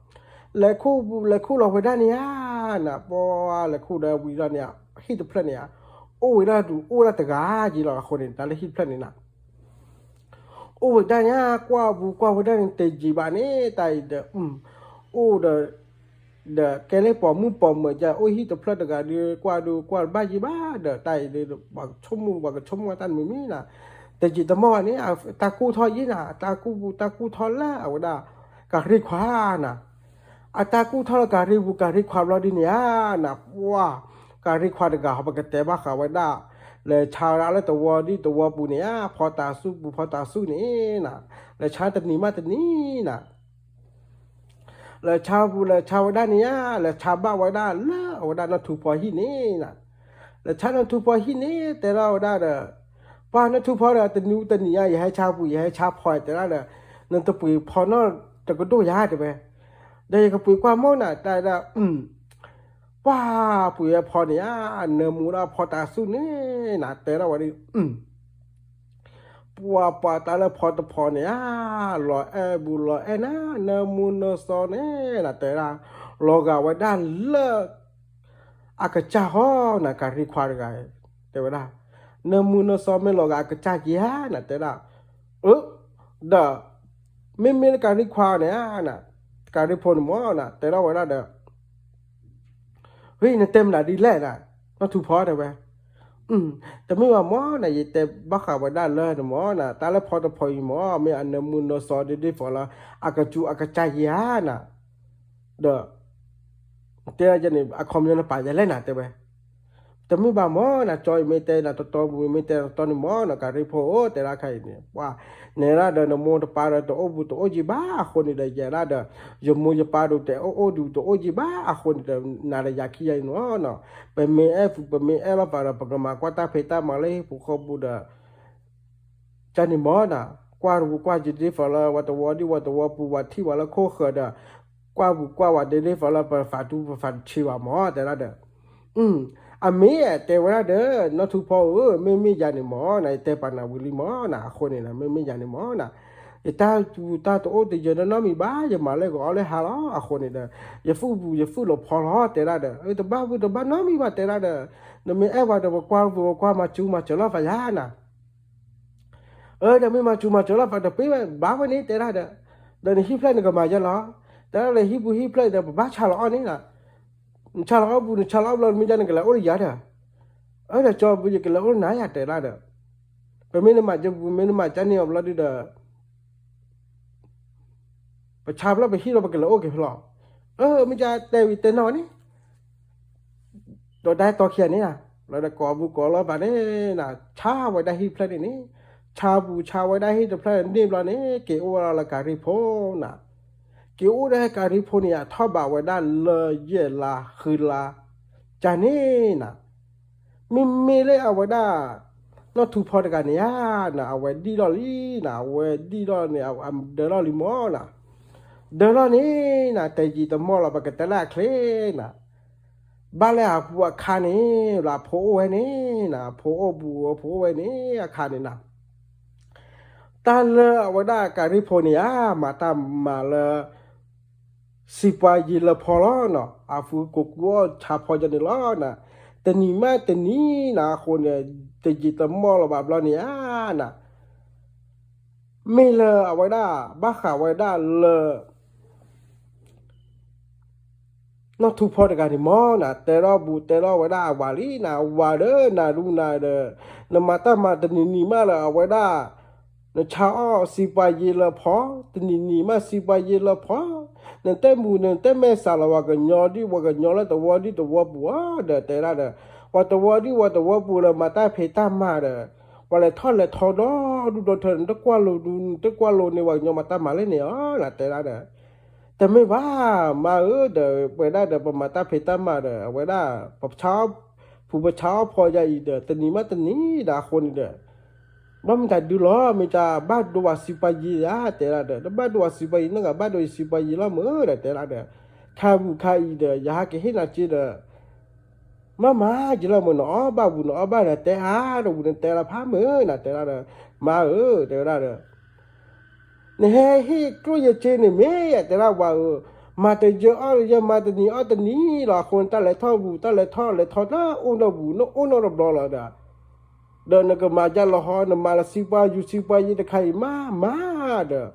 လဲၤခူၣ် လဲၤခူၣ်လီၤဝဲဒၣ်န့ၣ်ဧါနၤ, ပှၢ်လဲၤခူၣ်ဒီးဝံၤလီၤန့ၣ် ဟံၣ်တဖျၢၣ်န့ၣ်ဧါ, အိၣ်ဝဲဒၣ်ဒုး အိၣ်ဝဲဒၣ်တဂၤက့ၤလီၤ အဃိန့ၣ် တၢ်လၢဟံၣ်တဖျၢၣ်န့ၣ်နၤ အိၣ်ဝဲဒၣ်န့ၣ်ဧါ, ကွၢ်ဘူးကွၢ်ဝဲဒၣ်န့ၣ် တယံာ်ဘၣ်န့ၣ် တၢ်အံၤဒီး အိၣ်ဒီး ဒီးကဲလၢပိာ်မုၣ်ပိာ်မၢၤယါ အိၣ်ဟံၣ်တဖျၢၣ်တဂၤဒီး ကွၢ်ဒီးကွၢ်တဘၣ်ယံာ်ဘၣ်ဒီး တၢ်အံၤဒီး ပှၤကဆိကမိၣ် ပှၤကဆိကမိၣ်တၢ်တမံၤမံၤနၤ, တယံာ်တမီၢ်ဘၣ်န့ၣ် တၢ်ကူၣ်ထီၣ်ယံာ်နၤ, တၢ်ကူၣ်ဘူးတၢ်ကူၣ်ထီၣ်လၢအဝဲဒၣ် ကၤရံၣ်ခွါနၤ အတၢ်ကူၣ်ထီၣ်လၢကၤရံၣ်ပူၤ ကၤရံၣ်ခွါဘျီဒ်န့ၣ်ဧါနၤ, ပှၢ် ကၤရံၣ်ခွါတဂၤ ပကတဲဘၣ်ဃးဝဲဒၣ် လဲၤဆါဝဲဒၣ်လၢသဝီဒံၣ်သဝီပူၤန့ၣ်ဧါ, ဖီတၤဆူၣ်ပူၤဖီတၤဆူၣ်န့ၣ်နၤ, လဲၤဆါတနံၤမးတနံၤနၤ လဲၤဆါပူၤ လဲၤဆါဝဲဒၣ်န့ၣ်ဧါ, လဲၤဆါဘၣ်ဝဲဒၣ်လၢအဝဲဒၣ်နီၢ်ထူဖီဟံၣ်န့ၣ်နၤ, လဲၤဆါနီၢ်ထူဖီဟံၣ်န့ၣ် တဲထီၣ်ဝဲဒၣ်ဒီး, ပှၢ်နီၢ်ထူဖီဒီး တနံၤတနံၤဧါ ယဟဲဆါပူၤ ယဟဲဆါဖီ တဲဒၣ်ဒီး, နတပှ့ၤဖီနီၢ်တကဒိၣ်ယၤတဲဝဲ, ဒီးယကပှ့ၤကွၢ်မ့ၢ်နၤ တဲဒၣ် ပှၢ်ပှ့ၤဝဲဖီန့ၣ်ဧါ, နၢမူဒၣ်ဖီတၤဆူၣ်န့ၣ်နၤ တဲထီၣ်ဝဲဒၣ် ပှၤပှၤတၢ်လၢဖီတဖီန့ၣ်ဧါ, လီၤအဲၣ်ဘူးလီၤအဲၣ်နၤ နၢမူနၢစီန့ၣ်နၤ တဲဒၣ်, လီၤဂာ်ဝဲဒၣ်လၢ အကစၢ်ဟီနၤ ကၤရံခွါတဂၤ, တဲဝဲဒၣ်, နၢမူနၢစီမ့ၢ်လီၤဂာ်အကစၢ်က့ၤဧါနၤ တဲဒၣ်, အၢ, ဒီး မ့မ့ၢ်လၢကၤရံခွါန့ၣ်ဧါ, ကၤရံဖိန့ၣ်မ့ၢ်နၤ တဲထီၣ်ဝဲဒၣ်ဒီး ဟ့ၣ် နတဲမနုၤဒ်လဲၣ်နၤ, နီၢ်ထူဖီတဲဝဲ, တမ့ၢ်ဘၣ်မ့ၢ်နၤ ယတဲဘၣ်ဃးဝဲဒၣ်လၢန့ၣ်မ့ၢ်နၤ တၢ်လၢဖီတဖီအံၤမ့ၢ် မ့ၢ်အနၢမူနၢစီဒ်ဒ်သိးလၢ အကစူၢ်အကစၢ်ယၤနၤ, ဒီး တဲဒ်န့ၣ် အခီပညီနပာ်ယၤလဲၣ်နၤ တဲဝဲ, တမ့ၢ်ဘၣ်မ့ၢ်နၤ ကၠီအံၤမ့ၢ်တဲနၤတတီပူၤ မ့ၢ်တဲနၤတတီန့ၣ်မ့ၢ်နၤ ကၤရံဖိဧၢ တဲဒၣ်ခါအံၤန့ၣ် ပှၤ နဲဒၣ်ဒီးနမိၢ်နပၢ်ဒီးတအိၣ်ဘူးတအိၣ်ယံၤဘၣ်အဃိန့ၣ်ဒီး ယဲဒၣ်ဒီး ယမိၢ်ယပၢ်ဒီးတအိၣ်အိၣ်ဒီးတအိၣ်ယံၤဘၣ်အဃိန့ၣ်ဒီး နၤဒီးယၤခံဂၤအံၤန့ၣ်လီၤ, ပမ့ၢ်အဲၣ် ပမ့ၢ်အဲၣ်လီၤပာ်ဒီး ပကမၤကွၢ်တၢ်ဖံးတၢ်မၤလၢဟံၣ်ပူၤဃီပူၤဒီး ကန့ၣ်မ့ၢ်နၤ ကွၢ်တပူၤကွၢ်ယံၤဒ်သိးလၢ ပှၤတဝီဒံၣ်ပှၤတဝီပူၤ ပှၤထံၣ်ဝဲလၢခိၣ်ဃၢၤဒီး ကွၢ်ပူၤကွၢ်ဝဲဒ်သိးလၢ ပဖးတူပဖးတဆံဘၣ်မ့ၢ် တဲဒၣ်ဒီး အမ့ၢ်တဲဝဲဒၣ်ဒီး နီၢ်ထူဖီဧၢ မ့မ့ၢ်ယၤန့ၣ်မ့ၢ်နၤ ယတဲပာ်နၤဝံၤလံမ့ၢ်နၤ အဃိန့ၣ်နၤ မ့မ့ၢ်ယၤန့ၣ်မ့ၢ်နၤ ယတၢ်ပူၤတၢ်တအိၣ်တယၢၤနီတမံၤဘၣ် ယမၤလၢကအီလၢဟါလီၤ အဃိန့ၣ်ဒီး ယသူၣ်ပူၤယသူၣ်လီၤဖီလီၤ တဲဒၣ်ဒီး တဘၣ်ပူၤတဘၣ်နီတမံၤဘၣ် တဲဒၣ်ဒီး နမ့ၢ်အဲၣ်ပှၤဒီး ပကွၢ်ပူၤပကွၢ်မၤစူၤမၤစၢၤလီၤပာ်ယၤနၤ အၢ ဒီးမ့ၢ်မၤစူၤမၤစၢၤလီၤပာ်တပ့ၢ်ဘၣ်ဝဲန့ၣ် တဲဒၣ်ဒီး ဒီးနဟံၣ်ဖျၢၣ်နကမၤယဲလီၤ တဲဒၣ်ဒီး ဟံၣ်ပူၤဟံၣ်ဖျၢၣ်ဒီး ပဘၣ်ဆါလီၤအီၣ်န့ၣ်နၤ နဆါလီၤအီၣ်ပူၤ နဆါလီၤအီၣ်ဘျီ မ့ၢ်ဒ်န့ၣ် နကလဲၤအိၣ်လၢယၤဒီး အၢ ဒီးကၠီပူၤ ယကလဲၤအိၣ်လၢနၤယၤ တဲဒၣ်ဒီး ပမ့ၢ်နမၤ ပမ့ၢ်နမၤကန့ၢ်အီၤဘျီဒုဒီး ပဆါဘျီပဟံၣ်လီၤ ပကလဲၤအိၣ်က့ၤဖဲလီၤ အၢ မ့ၢ်ကတဲဝံၤတဲနီၢ်ဝဲန့ၣ် ဒီးတၢ်တီခံဂၤန့ၣ်ဧါ လၢဒီးကိးပူၤကိးလီၤပာ်န့ၣ်နၤ ဆါဝဲဒၣ်ဟံၣ်တဖျၢၣ်န့ၣ်န့ၣ် ဆါပူၤဆါဝဲဒၣ်ဟံၣ်တဖျၢၣ်န့ၣ်ဘျီန့ၣ် က့ၤအိၣ်ဝဲဒၣ်လၢကၤရံဖိနၤ က့ၤအိၣ်ဒီးကၤရံဖိန့ၣ် အထီၣ်ဘးဝဲဒၣ်လၢယဲၢ်လါဃုလါ ကန့ၣ်နၤ မ့မ့ၢ်လၢအဝဲဒၣ် နီၢ်ထူဖီတဂၤန့ၣ်ဧါ နၤ အဝဲဒံၣ်ထီၣ်လံနၤ အဝဲဒံၣ်ထီၣ်န့ၣ် အဒၢထီၣ်လံမ့ၢ်နၤ ဒၢထီၣ်န့ၣ်နၤ တယံာ်တမီၢ်လီၤ ပကတဲလၢအချ့နၤ ဘၣ်လၢအပူၤအခါန့ၣ် လၢအဖိအိၣ်ဝဲန့ၣ်နၤ အဖိအိၣ်ဘူးအဖိအိၣ်ဝဲန့ၣ်အခါန့ၣ်နၤ တၢ်လၢအဝဲဒၣ်ကၤရံဖိန့ၣ်ဧါ မၤတၢ်မၤလၢ စံးပှၤယံၤလၢဖီလီၤနၤ အဖုကိးကူအီၣ်ဆါဖီယဲန့ၣ်လီၤနၤ တနံၤမးတနံၤနၤ အဃိန့ၣ် တယံာ်တမီၢ်လီၤဘၣ်ဘျီန့ၣ်ဧါနၤ မ့ၢ်လၢအဝဲဒၣ် ဘၣ်ဃးဝဲဒၣ်လၢ နီၢ်ထူဖီတဂၤန့ၣ်မ့ၢ်နၤ တဲထီၣ်ဘူးတဲထီၣ်ဝဲဒၣ်အဝၤလံနၤ အဝၤဒီးနၤဒူနၤဒီး နမၤတၢ်မၤတနံၤနံၤမးလၢအဝဲဒၣ် နဆါအီၣ်စံးပှၤယံၤလၢဖီ တနံၤနံၤမးစံးပှၤယံၤလၢဖီ နတဲမူၤနတဲမဲာ်ဆှးလီၤ ပှၤကညီဒ်ပှၤကညီလၢသဝီဒံၣ်သဝီပူၤဧါ ဒီးတဲဒၣ်ဒီး ပှၤသဝီဒံၣ်ပှၤသဝီပူၤလၢမၤတၢ်ဖံးတၢ်မၤဒီး ပှၤလဲၤထီၣ်လဲၤထီဒီဒူၣ်ဒီထၢ နတကွၢ်လိၤဒူ နတကွၢ်လိၤန့ၢ်ပှၤကညီမၤတၢ်မၤလၢန့ၣ်ဧါ နၤတဲဒၣ်ဒီး တမ့ၢ်ဘၣ် မါဧၢ ဒီးပဝဲဒၣ်ဒီး ပမၤတၢ်ဖံးတၢ်မၤဒီး အဝဲဒၣ် ပဆါ ဖုပဆါအီၣ်ဖီယါအံၤဒီး တနံၤမးတနံၤဒီးအဃိန့ၣ်ဒီး ဘၣ်မတၤဒုလီၤ မ့ၢ်တၢ်ဘၣ်ဒိဝဲစံးပှၤယံၤဧါ တဲဒၣ်ဒီး တဘၣ်ဒိဝဲစံးပှၤယံၤ နဂၤဘၣ်ဒိဝဲစံးပှၤယံၤလီၤမ့ၢ်ဒီး တဲဒၣ်ဒီး ခါပူၤခါအံၤဒီး ယဟးကဟ့ၣ်နၤစ့ဒီး မ့ၢ်မၤယံၤလီၤမ့ၢ် နအီၣ်ဘၣ်ဝံၤ နအီၣ်ဘၣ်ဒီး တဲအါဒီးဝံၤ နတဲလီၤဖးမ့ၢ် နၤတဲဒၣ်ဒီး မါဧၢ တဲဝဲဒၣ်ဒီး နဟဲဟ့ၣ်ကျိၣ်ယဲၢ်စ့န့ၣ်မ့ၢ် ယတဲဒၣ်ဝဲဧၢ, မၤတယၢအီၣ်တယၢ မၤတနံၤအီၣ်တနံၤလီၤ. အဃိန့ၣ် တၢ်လဲၤထီၣ်ပူၤ တၢ်လဲၤထီၣ်လဲၤထီၣ်တအိၣ်နီတဘျီ နအိၣ်နီတဘျီလီၤဒီး, ဒီးနကမၤယါလီၤဟီ နမၤလၢစံးပှၤယူၤစံးပှၤယံၤတခါအံၤ မၤမၤဒီး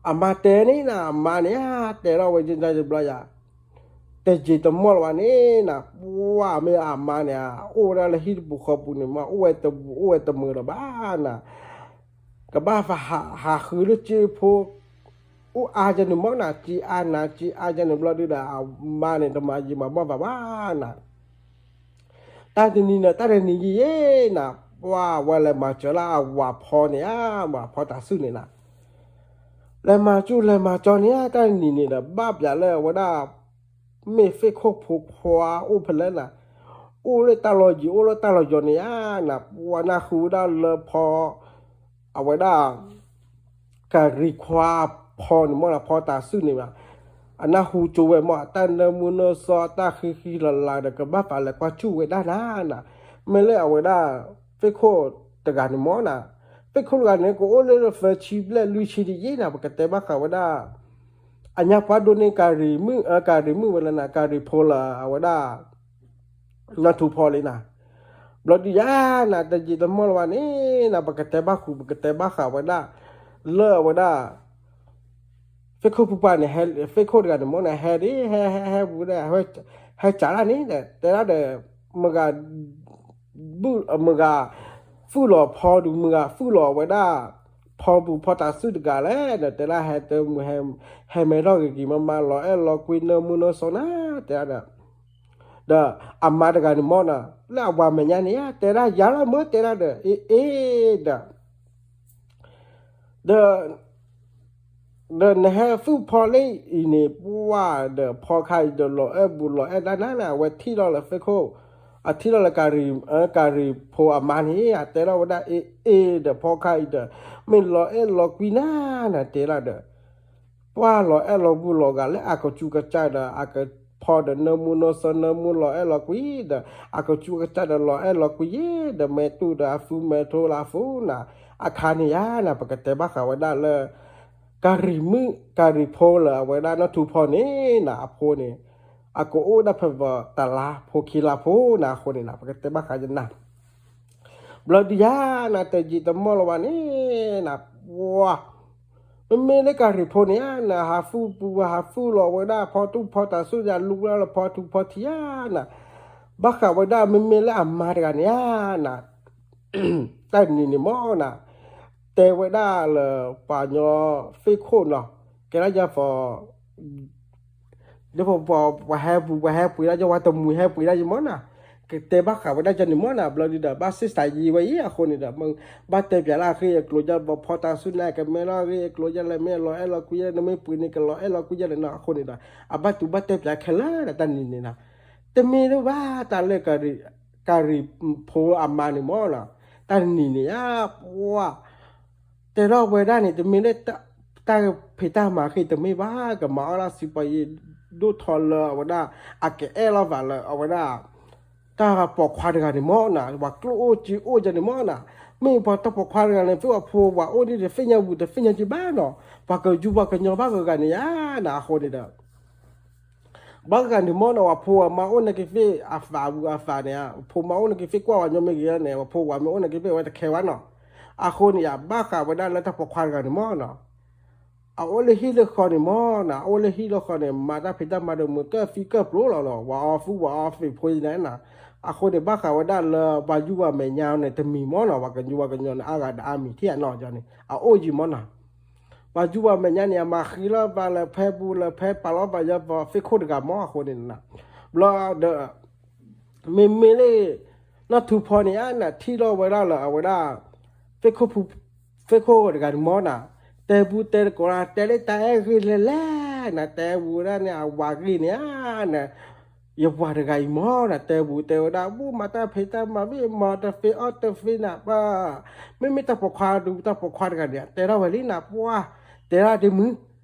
အမါတဲန့ၣ်နၤ အမါန့ၣ် တဲထီၣ်ဝဲယတဘျီယၤ, တယံာ်တမီၢ်လၢၤဘၣ်န့ၣ်နၤ, ပှၢ်မ့ၢ်အမါန့ၣ် အိၣ်ဝဲဒၣ်လၢဟံၣ်တပူၤဃီပူၤန့ၣ် မ့ၢ်အိၣ်ဝဲတပူၤ အိၣ်ဝဲတမုာ်လၢၤဘၣ်နၤ, ကဘၣ်ဟးဃုလၢစ့ဖိ အိၣ်အါယဲန့ၣ်မ့ၢ်နၤ, စ့အါနၤ စ့အါယဲန့ၣ်ဘျီဒုဒီး အမါန့ၣ် တမၤယံာ်မၤမီၢ်ဘၣ်ဘၣ်နၤ. တၢ်တနံၤန့ၣ် တၢ်တနံၤယံၤယံၤနၤ, ပှၢ်ဝဲလဲၤမၤစၢၤလၢအဝၤဖီန့ၣ်ဧါ, ဝၤဖီတၤဆှုၣ်န့ၣ်နၤ, လဲၤမၤစူၣ်လဲၤမၤကၠီန့ၣ်ဧါ, တၢ်တနံၤန့ၣ်ဒီး ဘၣ်ပျးလၢအဝဲဒၣ် မ့ၢ်သ့ၣ်ခိၣ်ဖိခွါအိၣ်ဖဲလဲၣ်နၤ, အိၣ်လၢတၢ်လီၢ်ယံၤ အိၣ်လၢတၢ်လီၢ်ယီၤန့ၣ်ဧါနၤ, ပှၢ်နၢ်ဟူဝဲဒၣ်လၢဖီ အဝဲဒၣ် ကၤရံၤခွါဖီန့ၣ်မ့ၢ်နၤ, ဖီတၤဆှုၣ်န့ၣ်ဘၣ်, အနၢ်ဟူကၠိဝဲမ့ၢ် အတၢ်နၢမူနၢဆှီ အတၢ်ဃံဃံလၤလၤဒီး ကဘၣ်ပာ်လဲၤကွၢ်စူၣ်ဝဲဒၣ်နၤနၤ, မ့ၢ်လၢအဝဲဒၣ် သ့ၣ်ခိၣ်တဂၤန့ၣ်မ့ၢ်နၤ, သ့ၣ်ခိၣ်တဂၤန့ၣ် ကအိၣ်လၢသၢဆံဘျဲၣ်လွံၢ်ဆံဒ်ယဲနၤ, ပကတဲဘၣ်ဃးဝဲဒၣ် အညါပှၤဒိးန့ၢ်ကၤရံၤမုၣ် ကၤရံၤမုၣ်ဝဲလၢနၤ, ကၤရံၤဖိလၢအဝဲဒၣ် နီၢ်ထူဖီလံနၤ, ဘျီဒုးယၤနၤ တယံာ်တမီၢ်လၢၤဘၣ်န့ၣ်နၤ, ပကတဲဘၣ်ဃုာ် ပကတဲဘၣ်ဃးဝဲဒၣ် လၢအဝဲဒၣ် သ့ၣ်ခိၣ်ပူၤပှၢ်န့ၣ် သ့ၣ်ခိၣ်တဂၤန့ၣ်မ့ၢ်နၤ ဟဲဒ် ဟဲ ဟဲ ဟဲပူၤဒီး ဟဲစးလၢန့ၣ်ဒီး တဲဒၣ်ဒီး မုၢ်ဂၤ ဘုၣ် မုၢ်ဂၤ သူၣ်လီၤဖီဒုး မုၢ်ဂၤသူၣ်လီၤဝဲဒၣ် ဖီပူၤဖီတၤဆှုၣ်တဂၤလဲၣ်ဒီး တဲဒၣ်ဟဲတမုာ် ဟဲမဲထီၣ်ဂ့ၤဂ့ၤမးမး လီၤအဲၣ်လီၤကွံ နၢမူနၢဆှီနၤ တဲဒၣ်ဒီး ဒီးအမါတဂၤန့ၣ်မ့ၢ်နၤ လၢအဝၤမဲာ်ညါန့ၣ် တဲဒၣ်ယၤလီၤမၢ တဲဒၣ်ဒီး အ့ အ့ ဒီး ဒီး ဒီးနဟဲသူၣ်ဖီလၢအံၤန့ၣ် ပှၢ်ဒီးဖီခါအံၤဒီး လီၤအဲၣ်ဘူးလီၤအဲၣ်ဒၣ်နၤန့ၣ် အဝဲထံၣ်လီၤလၢသ့ၣ်ခိၣ် အထံၣ်လီၤလၢ ကၤရံၤဖိအမါန့ၣ် အတဲထီၣ်ဝဲဒၣ် အ့ အ့ ဒီးဖီခါအံၤဒီး မ့ၢ်လီၤအဲၣ်လီၤကွံနၤနၤ တဲဒၣ်ဒီး ပှၢ်လီၤအဲၣ်လီၤဘူးလီၤဂာ်လၢအကစူးကစၢ်ဒီး အကဖီဒီးနၢမူနၢဆှီ နၢမူလီၤအဲၣ်လီၤကွံဒီး အကစူးကစၢ်ဒီးလီၤအဲၣ်လီၤကွံယဲဒီး မဲာ်တူၢ်ဒီးအသူမဲာ်ထိလၢအသူနၤ အခါန့ၣ်ယၤနၤ ပကတဲဘၣ်ဃးဝဲဒၣ်လၢ ကၤရံၤမုၣ် ကၤရံၤဖိလၢအဝဲဒၣ်နီၢ်ထူဖီန့ၣ်နၤ အဖိန့ၣ် အကအိၣ်ဒၣ်ဖဲ တလါဖိခံလါဖိနၤ အဃိန့ၣ်နၤ ပကတဲဘၣ်ဃးယနၤ ဘျီဒုးယၤနၤ တယံာ်တမီၢ်လၢၤဘၣ်န့ၣ်နၤ ပှၢ် မ့မ့ၢ်လၢကၤရံၤဖိန့ၣ်ဧါနၤ ဟးသူၣ်ပူၤ ဟးသူၣ်လီၤဝဲဒၣ်ဖီတူၢ်ဖီတၤဆှုၣ် ယလူဝဲဒၣ်လၢဖီထူဖီထံဧါနၤ ဘၣ်ဃးဝဲဒၣ်မ့မ့ၢ်လၢအမါတဂၤန့ၣ်ဧါနၤ တၢ်နံၤန့ၣ်မ့ၢ်နၤ တဲဝဲဒၣ်လၢ ပှၤညီသ့ၣ်ခိၣ်နီၤ ကဲဒၣ်ယၤ ဒီးပှၤဟဲပှ့ၤ ပှၤဟဲပှ့ၤဒၣ်ယၤ ပှၤတမှံၤဟဲပှ့ၤဒၣ်ယၤမ့ၢ်နၤ ကတဲဘၣ်ဃးဝဲဒၣ်ယၤန့ၣ်မ့ၢ်နၤ ဘျီဒုးဒီး ဘၣ်စ့ၢ်စးယံၤဝဲအံၤ အဃိန့ၣ်ဒီး ဘၣ်တဲပၠးလၢအဂ့ၢ်အကျိၤယၤ ပှၤဖီတၤဆှုၣ်န့ၣ် ကမဲထီၣ်အဂ့ၢ်အကျိၤယၤလဲၣ် မ့ၢ်လီၤအဲၣ်လီၤကွံယၤ နမ့ၢ်ပှ့ၤန့ၣ် ကလီၤအဲၣ်လီၤကွံယၤလဲၣ်နီၤ အဃိန့ၣ်ဒီး အဘၣ်တူၢ်ဘၣ်တဲပၠးခဲလၢာ်ဒီး တၢ်နံၤန့ၣ်နၤ တမ့ၢ်လၢၤဘၣ် တၢ်လၢ ကၤရံၤဖိအမါန့ၣ်မ့ၢ်နၤ တၢ်နံၤန့ၣ်ဧါ ပှၢ် တဲထီၣ်ဝဲဒၣ်န့ၣ် တမ့ၢ်လၢ တၢ်ဖံးတၢ်မၤဃ့တမ့ၢ်ဘၣ် ကမၤအီၣ်ဒၣ်စံးပှၤယံာ်ဒိၣ်ထီၣ်လၢအဝဲဒၣ် အကအဲၣ်လီၤသးလၢအဝဲဒၣ် တၢ်ပိာ်ခွါတဂၤန့ၣ်မ့ၢ်နၤ ပှၤကျိၣ်အိၣ်စ့အိၣ်ယၤန့ၣ်မ့ၢ်နၤ မ့ၢ်ပှၤတၢ်ပိာ်ခွါတဂၤန့ၣ် သူၣ်အဖိဝၤအိၣ်န့ၣ် တသ့ၣ်ညါဝံၤ တသ့ၣ်ညါက့ဘၣ်နီၤ ပှၤကယူၤပှၤကညီဘၣ်ဂၤဂၤန့ၣ်ဧါနၤ အဃိန့ၣ်ဒီး ဘၣ်ဂၤန့ၣ်မ့ၢ်နၤ ပှၤဖိဝၤမါအိၣ်န့ၣ်ကသ့ၣ်အသးဝံၤအသးန့ၣ် ပှၤဖိမါအိၣ်န့ၣ်ကသ့ၣ်ကွၢ်ဝဲညီမ့ၢ်ဂ့ၤန့ၣ် ပှၤဖိဝၤမ့ၢ်အိၣ်န့ၣ်ကသ့ၣ်ဝဲတခဲဘၣ်နီၤ အဃိန့ၣ်ယၤ ဘၣ်ဃးဝဲဒၣ်လၢတၢ်ပိာ်ခွါတဂၤန့ၣ်မ့ၢ်နၤ အအိၣ်လၢဟံၣ်လၢဃီန့ၣ်မ့ၢ်နၤ အအိၣ်လၢဟံၣ်လၢဃီန့ၣ် မၤတၢ်ဖံးတၢ်မၤဒီးမုာ်ကၢၢ်သံကၢၢ်ပျိလီၤလီၤ ဝၤအီၣ်သူၣ်ဝၤအီၣ်သံးဖိယၤန့ၣ်နၤ အဃိန့ၣ် ဘၣ်ဃးဝဲဒၣ်လၢပှၤယူၤပှၤမဲာ်ညါန့ၣ် တမံၤမ့ၢ်နၤ ပှၤကယူၤပှၤကညီန့ၣ် အါဂၤဒီးအါမံၤထံၣ်အနီၢ်ကီၢ်န့ၣ် အအိၣ်ယံၤမ့ၢ်နၤ ပှၤယူၤပှၤမဲာ်ညါန့ၣ် အမၤဃံလီၤသးလၢဖဲပူၤလၢဖဲ ပာ်လီၤသးယၤပှၤသ့ၣ်ခိၣ်တဂၤမ့ၢ်အဃိန့ၣ်နၤ ဘျီဒီး မ့မ့ၢ်လၢ နီၢ်ထူဖီန့ၣ်ဧါနၤ ထံၣ်လီၤဝဲဒၣ်လၢအဝဲဒၣ် သ့ၣ်ခိၣ်ဖူ သ့ၣ်ခိၣ်တဂၤန့ၣ်မ့ၢ်နၤ တဲပူတဲတကိးနၤ တဲလၢတၢ်အဲၣ်ဂ့ၢ်လဲၣ်လဲၣ်နၤ တဲပူဝဲဒၣ်န့ၣ် အဝၤဂ့ၢ်န့ၣ်ဧါနၤ ယပှၤတဂၤအံၤမ့ၢ်နၤ တဲပူတဲဝဲဒၣ် ဘူၣ်မၤတၢ်ဖံးတၢ်မၤ မ့ၢ်မၤတသ့အီၣ်တသ့နၤ ပှၤ မ့မ့ၢ်တၢ်ပိာ်ခွါဒုး တၢ်ပိာ်ခွါတဂၤန့ၣ် တဲထီၣ်ဝဲလံနၤ ပှၤ တဲဒၣ်ဒ်မုၢ်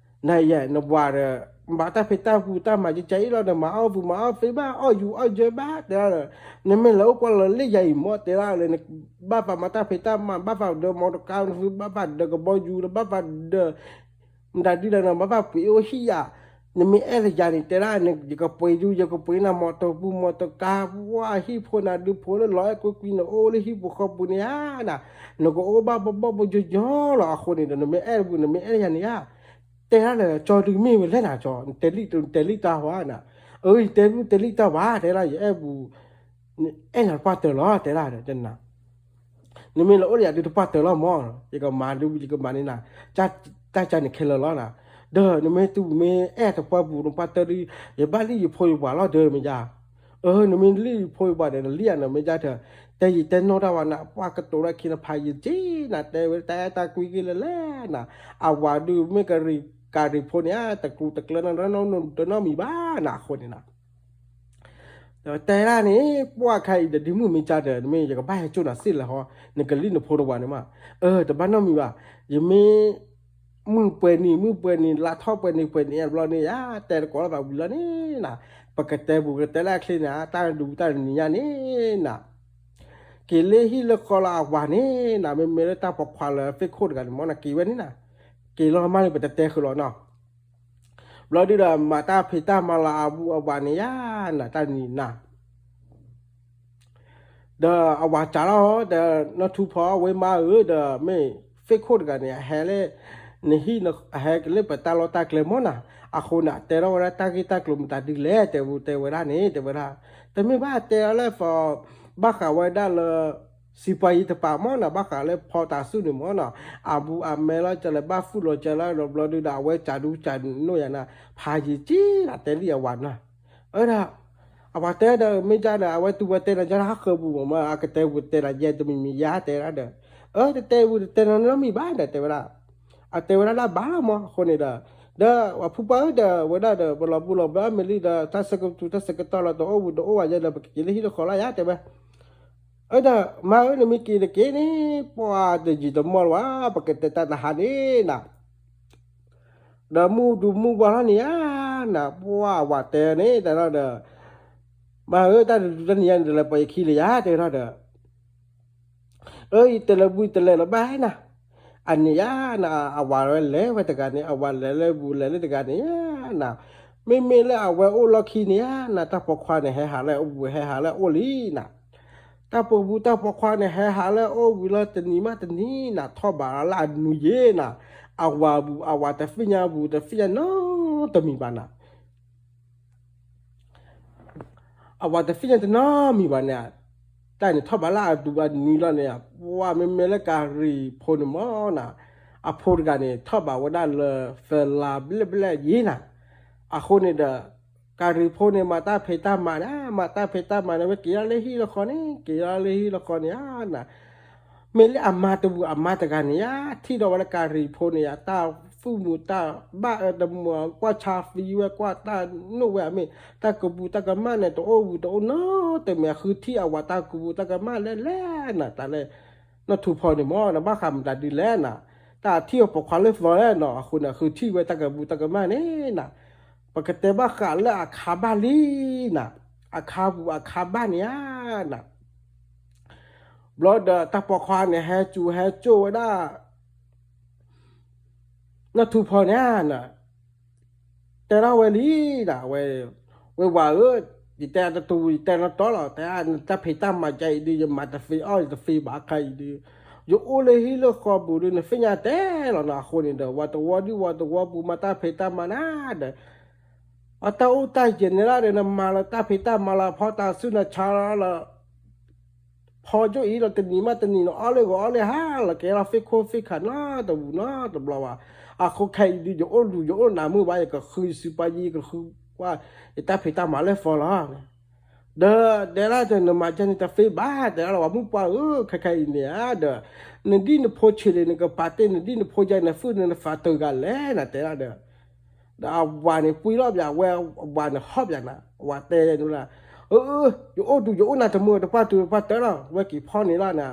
နၤယဲ နဝၤဒီး မၤတၢ်ဖံးတၢ်ပူၤတၢ်မၤယကဲအံၤလီၤဒီး မၤအီၣ်ပူၤမၤအီၣ်သ့ဘၣ် အီၣ်ယူၤအီၣ်ယၢဘၣ် တဲဒၣ်ဒီး နမ့ၢ်လဲၤအိၣ်ကွၢ်လၢလၢယၤအံၤမ့ၢ် တဲဒၣ်လၢ ဘၣ်သးမၤတၢ်ဖံးတၢ်မၤ ဘၣ်သးဒၢမီတကါနသု ဘၣ်သးဒၢကဘီယူၤ ဘၣ်သးဒၢ မတၤဒုဒီးန ဘၣ်သးပှ့ၤအိၣ်ဟံၣ်ယၤ နမ့ၢ်အဲၣ်လၢယၤန့ၣ် တဲဒၣ် ယကပှ့ၤဒု ယကပှ့ၤနၤမီတပူၤမီတကါ ပှၤဟံၣ်ဖိနၤဒုဖိလၢလီၤအဲၣ်ကွံကွံ နအိၣ်လၢဟံၣ်ပူၤဃီပူၤန့ၣ်ဧါနၤ နကအိၣ်ဘၣ်ဘီဘီဘီယီယီလီၤ အဃိန့ၣ်ဒီး နမ့ၢ်အဲၣ်ပူၤ နမ့ၢ်အဲၣ်ယၤန့ၣ်ဧါ တဲဒၣ်လၢ ကၠီဒုမ့ၢ်ဝဲလဲၣ်နၤ ကၠီ နတဲလံတၢ်ဝါနၤ အၢ ယတဲလံတၢ်ဝါ တဲဒၣ် ယအဲၣ်ပူၤ အဲၣ်နၤတပှၢ်တၢၢ်လီၤ တဲဒၣ်ဒီး နမ့ၢ်လၢအိၣ်လၢယၤဒုတပှၢ်တၢၢ်လီၤမ့ၢ် ယကမၤဒု ယကမၤန့ၢ်နၤ တၢ်ကၢန့ၣ်ခဲလၢာ်လီၤနၤ ဒီးနမ့ၢ်တုၤမ့ၢ်အဲၣ်တပှၢ်ပူၤ နပှၢ်တၢၢ်ဒု ယဘၣ်လံယဖိယပှၤလီၤဒီးမ့ၢ်ယၤ နမ့ၢ်လံၣ်ဖိဘၣ်ဒီး နလံၣ်ဧါ နမ့ၢ်ကၢ်ထၢၣ်, တဲယံာ်တဲနီၢ်တၢ်ဝဲနၤ, ပှၢ်ကတိၤလၢခံနဖးယံာ်က့နၤ, တဲဝဲတၢ်အဲၣ်တၢ်ကွံက့လၢလဲၣ်နၤ, အဝၤဒုးမ့ၢ်ကရံၣ်ကၤရံၣ်ဖိန့ၣ်ဧါ, တကျိၤတကျၢၤနီတနီၢ်မံၤဘၣ်နၤအဃိန့ၣ်နၤ ဒီးတဲဒၣ်န့ၣ်, ပှၢ်ခါအံၤဒီး ဒ့မုၣ်မ့ၢ်ကၢ်ဒီး နမ့ၢ်ယကဘၣ်ဟဲကၠိၣ်နၤစ့ၢ်လဲၣ်ဟီ, နကလံၣ်နဖိတဝၤန့ၣ်မး, အၢ တဘၣ်နီတမံၤဘၣ်, ယမ့ၢ် မုၢ်ပှဲၤနံၤ မုၢ်ပှဲၤနံၤ လါထီၣ်ပှဲၤနံၤ ပှဲၤနံၤဘျီန့ၣ်ဧါ, တဲတကိးလၢၤဘၣ်ဝံၤလီၤန့ၣ်နၤ, ပကတဲပူၤကတဲလၢအချ့န့ၣ်ဧါ, တၢ်ဒူတၢ်တနံၤညါန့ၣ်နၤ က့ၤလၢဟံၣ်လၢဃီလၢအဝၤန့ၣ်နၤ, မ့မ့ၢ်လၢတၢ်ပိာ်ခွါလၢ Facebook တဂၤန့ၣ်မ့ၢ်နၤ က့ၤဝဲန့ၣ်နၤ, က့ၤလီၤမးန့ၣ်ပတတဲဃုာ်လီၤနီၤ, ဘျီဒုဒီး မၤတၢ်ဖံးတၢ်မၤလၢအဘူးအဝၤန့ၣ်ဧါနၤ, တၢ်နံၤနၤ ဒီးအဝၤစးထီၣ်ဒီး နီၢ်ထူဖီဝဲမါဧၢဒီး မ့ၢ် Facebook တဂၤန့ၣ် အဟဲလၢ နဟံၣ် အဟဲက့ၤလၢပတၢ်လီၢ်တၢ်ကျဲမ့ၢ်နၤ, အဃိန့ၣ် အတဲထီၣ်ဝဲဒၣ်တၢ်ဂ့ၢ်တၢ်ကျိၤမတၤဒ်လဲၣ် တဲဝဲ တဲဝဲဒၣ်န့ၣ် တဲဝဲဒၣ်, တမ့ၢ်ဘၣ်တဲလၢ ဘၣ်ဃးဝဲဒၣ်လၢ စံးပှၤယံၤတပၤမ့ၢ်နၤ, ဘၣ်ဃးလၢဖီတၤဆူၣ်န့ၣ်မ့ၢ်နၤ, အဘူးအမဲလီၤကလဲာ် ဘၣ်ဖုၣ်လီၤကလဲာ်ဒီး ဘျီဒုဒီးအဝဲစးဒူစးနိၣ်ယၤနၤ, ဖးယံာ်က့နၤ တဲလံအဝၤနၤ အၢဒၣ်, အဝၤတဲဒီး မ့ၢ်ကၢ်ဒီး အဝဲတုၤဝဲတဲနၤကၢ်ဟးဃၢၤပူၤမ့ၢ် အကတဲပူၤတဲနၤယဲတမံၤမံၤယါ တဲဒၣ်ဒီး, အၢ တတဲပူၤတတဲနၤနီတမံၤဘၣ်ဒီး တဲဝဲဒၣ်, အတဲဝဲဒၣ်လၢဘၣ်လီၤမ့ၢ်အဃိန့ၣ်ဒီး, ဒီးပှၤဖုပှၢ်ဧၢဒီး ဝဲဒၣ်ဒီး ပလီၤပူၤလီၤဘၢမ့ၢ်လံဒီး တၢ်ဆၢကပူၤတၢ်ဆၢကတီၢ်လီၤ တအိၣ်ဝံၤတအိၣ်ဝဲယဲဒီး ပကက့ၤလၢဟံၣ်လၢဃီလီၤယါ တဲဝဲ အၢဒီး မါဧၢ နမ့ၢ်က့ၤတက့ၢ်န့ၣ် ပှၤတယံာ်တမီၢ်လၢၤဘၣ် ပကတဲတၢ်တဟါန့ၣ်နၤ, ဒီးမုၢ်ဒူမုၢ်ဝါထီၣ်န့ၣ်ဧါနၤ, ပှၤအဝၤတဲန့ၣ် တဲထီၣ်ဒီး, မါဧၢ တၢ်တဒူတၢ်နံၤညါန့ၣ် တလဲၤပိာ်ယခံလၢၤယါ တဲထီၣ်ဒီး, အၢ ယတလဲၤဘူးတလဲၤလၢၤဘၣ်နၤ, အန့ၣ်ဧါနၤ အဝၤဝဲလဲၤဝဲတဂၤန့ၣ် အဝၤလဲၤလၢဘူးလဲၤလၢတဂၤန့ၣ်ဧါနၤ, မ့မ့ၢ်လၢအဝဲအိၣ်လီၢ်ခံန့ၣ်ဧါနၤ တၢ်ပိာ်ခွါန့ၣ် ဟဲဟးလၢအဘူးဟဲဟးလၢအအိၣ်လံနၤ, တၢ်ပိာ်ဘူးတၢ်ပိာ်ခွါန့ၣ် ဟဲဟးလၢအအိၣ်ဝံၤလီၤတနံၤမးတနံၤနၤ ထီၣ်ဘးလၢအနူယ့နၤ, အဝၤဘူး အဝၤတသ့ၣ်ညါဘူးတသ့ၣ်ညါနီတမံၤဘၣ်နၤ အဝၤတသ့ၣ်ညါတနီတမံၤဘၣ်န့ၣ်, တၢ်န့ၣ်ထီၣ်ဘးလၢအဒူအနံၤလီၤန့ၣ်, ပှၤမ့မ့ၢ်လၢကၤရံၣ်ဖိန့ၣ်မ့ၢ်နၤ, အဖိတဂၤန့ၣ် ထီၣ်ဘးဝဲဒၣ်လၢ သလၤဘျဲၣ်ဘျဲၣ်ယ့နၤ, အဃိန့ၣ်ဒီး ကၤရံၣ်ဖိန့ၣ် မၤတၢ်ဖံးတၢ်မၤန့ၣ် မၤတၢ်ဖံးတၢ်မၤန့ၣ် ဝဲက့ၤဒၣ်လၢဟံၣ်လၢဃီန့ၣ် က့ၤဒၣ်လၢဟံၣ်လၢဃီန့ၣ်ဧါနၤ မ့ၢ်လၢအမါတဘူးအမါတဂၤန့ၣ်ဧါ, ထံၣ်ဒီးဝဲလၢကၤရံၣ်ဖိန့ၣ်ဧါ, တၢ်သူၣ်မုာ်တၢ်ဘၣ်အၢတမုာ် ကွၢ်ဆါသံဝဲ ကွၢ်တၢ်နိၣ်ဝဲအမ့ၢ် တၢ်ကဘူးတၢ်ကမၣ်န့ၣ် တအိၣ်ဝံၤတအိၣ်နီတမံၤ ဃုထံၣ်အဝၤတၢ်ကဘူးတၢ်ကမၣ်လဲၣ်လဲၣ်နၤ တၢ်လၢ နီၢ်ထူဖီန့ၣ်မ့ၢ်နၤ ဘၣ်ဃးမတၤဒ်လဲၣ်နၤ, တၢ်ထံၣ်အပိာ်ခွါလၢသီလဲၣ်နီၤ အဃိန့ၣ် ဃုထံၣ်ဝဲတၢ်ကဘူးတၢ်ကမၣ်န့ၣ်နၤ, ပကတဲဘၣ်ဃးလၢအခါဘၣ်လံနၤ, အခါပူၤအခါဘၣ်န့ၣ်ဧါနၤ ဘျီဒီးတၢ်ပိာ်ခွါန့ၣ် ဟဲစူၤဟဲစိၣ်ဝဲဒၣ် နီၢ်ထူဖီန့ၣ်ဧါ, တဲထီၣ်ဝဲလံဒၣ်ဝဲ, ဝဲဝၤဧၢ, ယတဲတတူၢ် ယတဲနီတီလီၤ, တဲနတၢ်ဖံးတၢ်မၤကအံၤဒုး ယမၤတသ့အီၣ် ယတသ့ဘၣ်ခါအံၤဒုး, ယအိၣ်လၢဟံၣ်လၢဃီပူၤဒုး နသ့ၣ်ညါတဲလီၤနၤ, အဃိန့ၣ်ဒီး ဝၤတဝီဒုး ဝၤတဝီပူၤ မၤတၢ်ဖံးတၢ်မၤနၤဒီး အတၢ်အိၣ်တၢ်ယဲၢ်န့ၣ်လၢဒီး နမၤလၢတၢ်ဖံးတၢ်မၤလၢအဖီတၢ်ဆူၣ်နၤဆါလီၤလၢ ဖီကၠိအံၤလီၤ တနံၤမးတနံၤနီၤ အီၣ်လၢဂီၤအီၣ်လၢဟါလီၤ ကဲလီၤ Facebook နီတဝူၤနီတဘျီဘၣ်, အဃိခဲအံၤဒုး ယအိၣ်လူၤယအိၣ်နးမုၢ်ဘၣ် ယကဃုယစုပှၤယံၤ ယကဃုကွၢ် ယတၢ်ဖံးတၢ်မၤလၢသီလီၤ ဒီးတဲဒၣ်ဒီး နမၤကဲန့ၣ်တသ့ဘၣ် တဲဒၣ်လီၤ ပှၤမုၣ်ပှၤဧၢ ခဲခဲအံၤန့ၣ်ဧါဒီး နဒ်နဖိဆံးလံ နကပာ်တ့ၢ် နဒ်နဖိယဲၢ် နသူၣ်နသးတဂၤလဲၣ် နတဲဒၣ်ဒီး ဒီးအဝၤန့ၣ် ပှံၢ်လီၤပၠးဝဲ အဝၤန့ၣ်ဟီၣ်ပၠးနၤ အဝၤတဲန့ၣ်လၢ အၢ ယအိၣ်တူၢ်ယအိၣ်နၤတမုာ်တပှၢ်တူၢ်တပှၢ်တၢၢ်လီၤ ဝဲက့ၤဖီန့ၣ်လီၤနၤ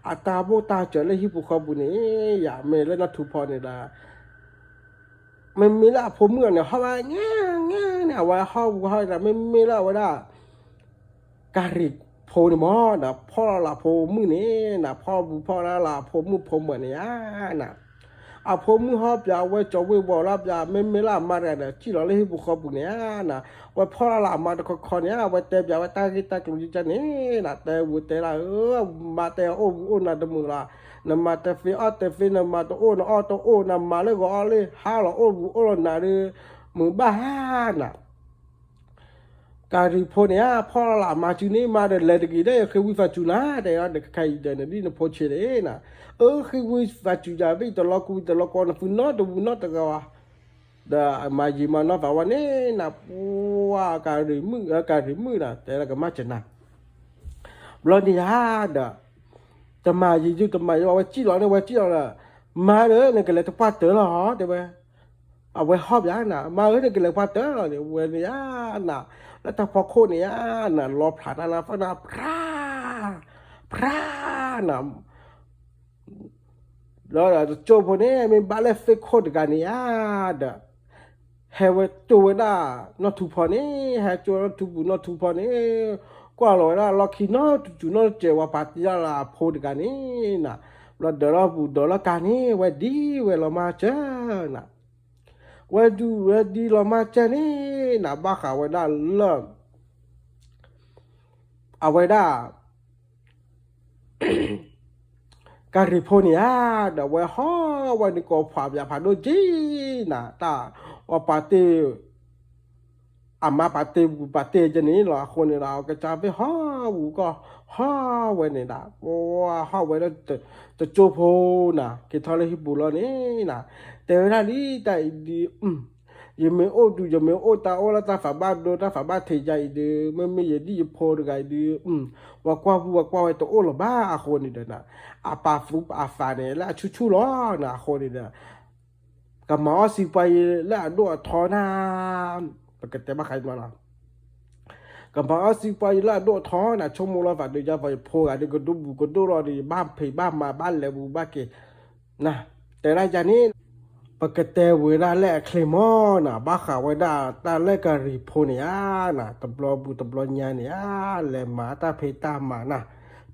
အတၢ်ဘိၣ်တၢ်စၢၤလၢဟံၣ်ပူၤဃီပူၤန့ၣ် ယမ့ၢ်လၢနီၢ်ထူဖီန့ၣ်ဒီး မ့မ့ၢ်လၢအဖိမုၣ်အီၤန့ၣ် ဟီၣ်ဘၣ်ညါညါန့ၣ် အဝဲဟီၣ်ပူၤဟီၣ်ဒီး မ့မ့ၢ်လၢအဝဲဒၣ် ကၤရံၣ်ဖိန့ၣ်မ့ၢ်ဒီး ဖီၣ်လီၤလၢအဖိမုၣ်န့ၣ် နဖီၣ်ပူၤဖီၣ်လၢလၢအဖိမုၣ်ဖိမုၣ်န့ၣ်ဧါနၤ အဖိမုၣ်ဟီၣ်ပၠးဝဲ ကၠီၤဝ့ၢ်ဝီၤလီၤပၠး မ့မ့ၢ်လၢအမါတဂၤဒီး စံၣ်လီၤလၢဟံၣ်ပူၤဃီပူၤန့ၣ်ဧါနၤ ဝဲဖီၣ်လီၤလၢအမါတခီခီန့ၣ်ဧါ ဝဲတဲပၠးဝဲတၢ်ဂ့ၢ်တၢ်ကျိၤယကန့ၣ်နၤ တဲဝဲတဲလၢ မါတဲအိၣ်ဝံၤအိၣ်နၤတမုာ်လီၤ နမၤတသ့အီၣ်တသ့ နမၤတအိၣ်နအီၣ်တအိၣ် နမၤလၢဂီၤအီၣ်လၢဟါလီၤ အိၣ်ဝံၤအိၣ်လီၤနၤဒီး မုာ်ဘၣ်ဧါနၤ ကၤရံၣ်ဖိန့ၣ်ဧါ ဖီၣ်လီၤလၢအမါစုန့ၣ် မါဒီးလဲၤတဂ့ၤဒီး ယဃ့ဝံသးစူၤနၤ တဲဒီး ခဲအံၤဒီး နဒ်နဖိဆံးန့ၣ်နၤ အၢ ဃ့ဝံသးစူၤယၤ ဘၣ်ယတလီၤကူယတလီၤကီနသုနီတဝူၤနီတဂၤဘၣ် ဒီးအမၤယံာ်မၤနီၢ်သးဝဲန့ၣ်နၤ ပှၤကၤရံၣ်မုၣ် ကၤရံၣ်မုၣ်နၤ တဲလၢကမၣ်စၢၤနၤ ဘျီန့ၣ်ဧါဒီး တမၤယံာ်ယုၢ်တမၤယံာ် အဝဲစံၣ်လီၤန့ၣ် ဝဲစံၣ်လီၤဒီး မါဧၢ နကလဲၤတပှၢ်တၢၢ်လီၤ တဲဝဲ အဝဲဟီၣ်ဘၣ်နၤ မါဧၢ နကလဲၤပှၢ်တၢၢ်လီၤန့ၣ် ဝဲန့ၣ်ဧါနၤ လၢတၢ်ဖီခိၣ်န့ၣ်ဧါ နၤလီဖျးတၢ်နၤ ဖၣ်နၤ ဖြါ ဖြါနၤ ဒီးတကၠိဖိန့ၣ် မ့ၢ်ဘၣ်လၢသ့ၣ်ခိၣ်တဂၤန့ၣ်ဧါဒီး ဟဲဝဲကၠိဝဲဒၣ်နီၢ်ထူဖီန့ၣ် ဟဲကၠိနီၢ်ထူပူၤနီၢ်ထူဖီန့ၣ် ကွၢ်လီၤဝဲဒၣ်လီၢ်ခံနီတစူၤနီတစဲး ဝဲပာ်တ့ၢ်လၢအဖိတဂၤန့ၣ်နၤ ဘျီဒၢးလီၢ်ပူၤဒၢးလီၢ်ကါန့ၣ် ဝဲဒ်ဝဲလီၤမၢ်စၢၤနၤ ဝဲဒုးဝဲဒ်လီၤမၢ်စၢၤန့ၣ်နၤ ဘၣ်ဃးဝဲဒၣ်လၢ အဝဲဒၣ် ကၤရံၣ်ဖိန့ၣ်ဧါ ဒီးဝဲဟီၣ်ဝဲန့ၣ် ကိးဖးပၠးဖးဒိၣ်က့ၤနၤ တၢ်ဝဲပာ်တ့ၢ် အမါပာ်တ့ၢ်ပူၤပာ်တ့ၢ်ယဲန့ၣ်လီၤ အဃိန့ၣ်ဒီး အကစၢ်ဖဲဟီၣ်ဝူကီၢ် ဟီၣ်ဝဲန့ၣ်ဒၣ် ပှၤဟီၣ်ဝဲလၢ တကၠိဖိနၤ က့ၤထီၣ်လၢဟံၣ်ပူၤလီၤန့ၣ်နၤ တဲဝဲဒၣ်လံ တၢ်အံၤဒုး ယမ့ၢ်အိၣ်ဒုး ယမ့ၢ်အိၣ်တၢ်အိၣ်လၢတၢ်သးဘၣ်ဒိ တၢ်သးဘၣ်ထံးယၤအံၤဒုး မ့မ့ၢ်ယဒ်ယဖိတဂၤအံၤဒုး ပှၤကွၢ်ပူၤပှၤကွၢ်ဝဲတအိၣ်လၢၤဘၣ်အဃိန့ၣ်ဒီးနၤ အပာ်သူအသးန့ၣ် လၢအဆူၣ်ဆူၣ်လီၤနၤ အဃိန့ၣ်ဒီး ကမၤအီၣ်စံးပှၤယံၤလၢအဒိၣ်အထီနၤ ပကတဲဘၣ်ဃးမးလီၤ ကမၤအီၣ်စံးပှၤယံၤလၢအဒိၣ်အထီနၤ ဆိကမိၣ်လီၤသးဒီးယၤ ပှၤယဖိဂၤဒုး ကဒိၣ်ဘူးကဒိၣ်လီၤဒီး ယဘၣ်ဖံးဘၣ်မၤဘၣ်လဲၤဘူးဘၣ်က့ၤ နၤ တဲဒၣ်ယၤန့ၣ် ပကတဲဝဲဒၣ်လၢအချ့မးနၤ ဘၣ်ဃးဝဲဒၣ်တၢ်လၢကၤရံၣ်ဖိန့ၣ်ဧါနၤ တဘျီဘူးတဘျီညါန့ၣ်ဧါ လဲၤမၤတၢ်ဖံးတၢ်မၤနၤ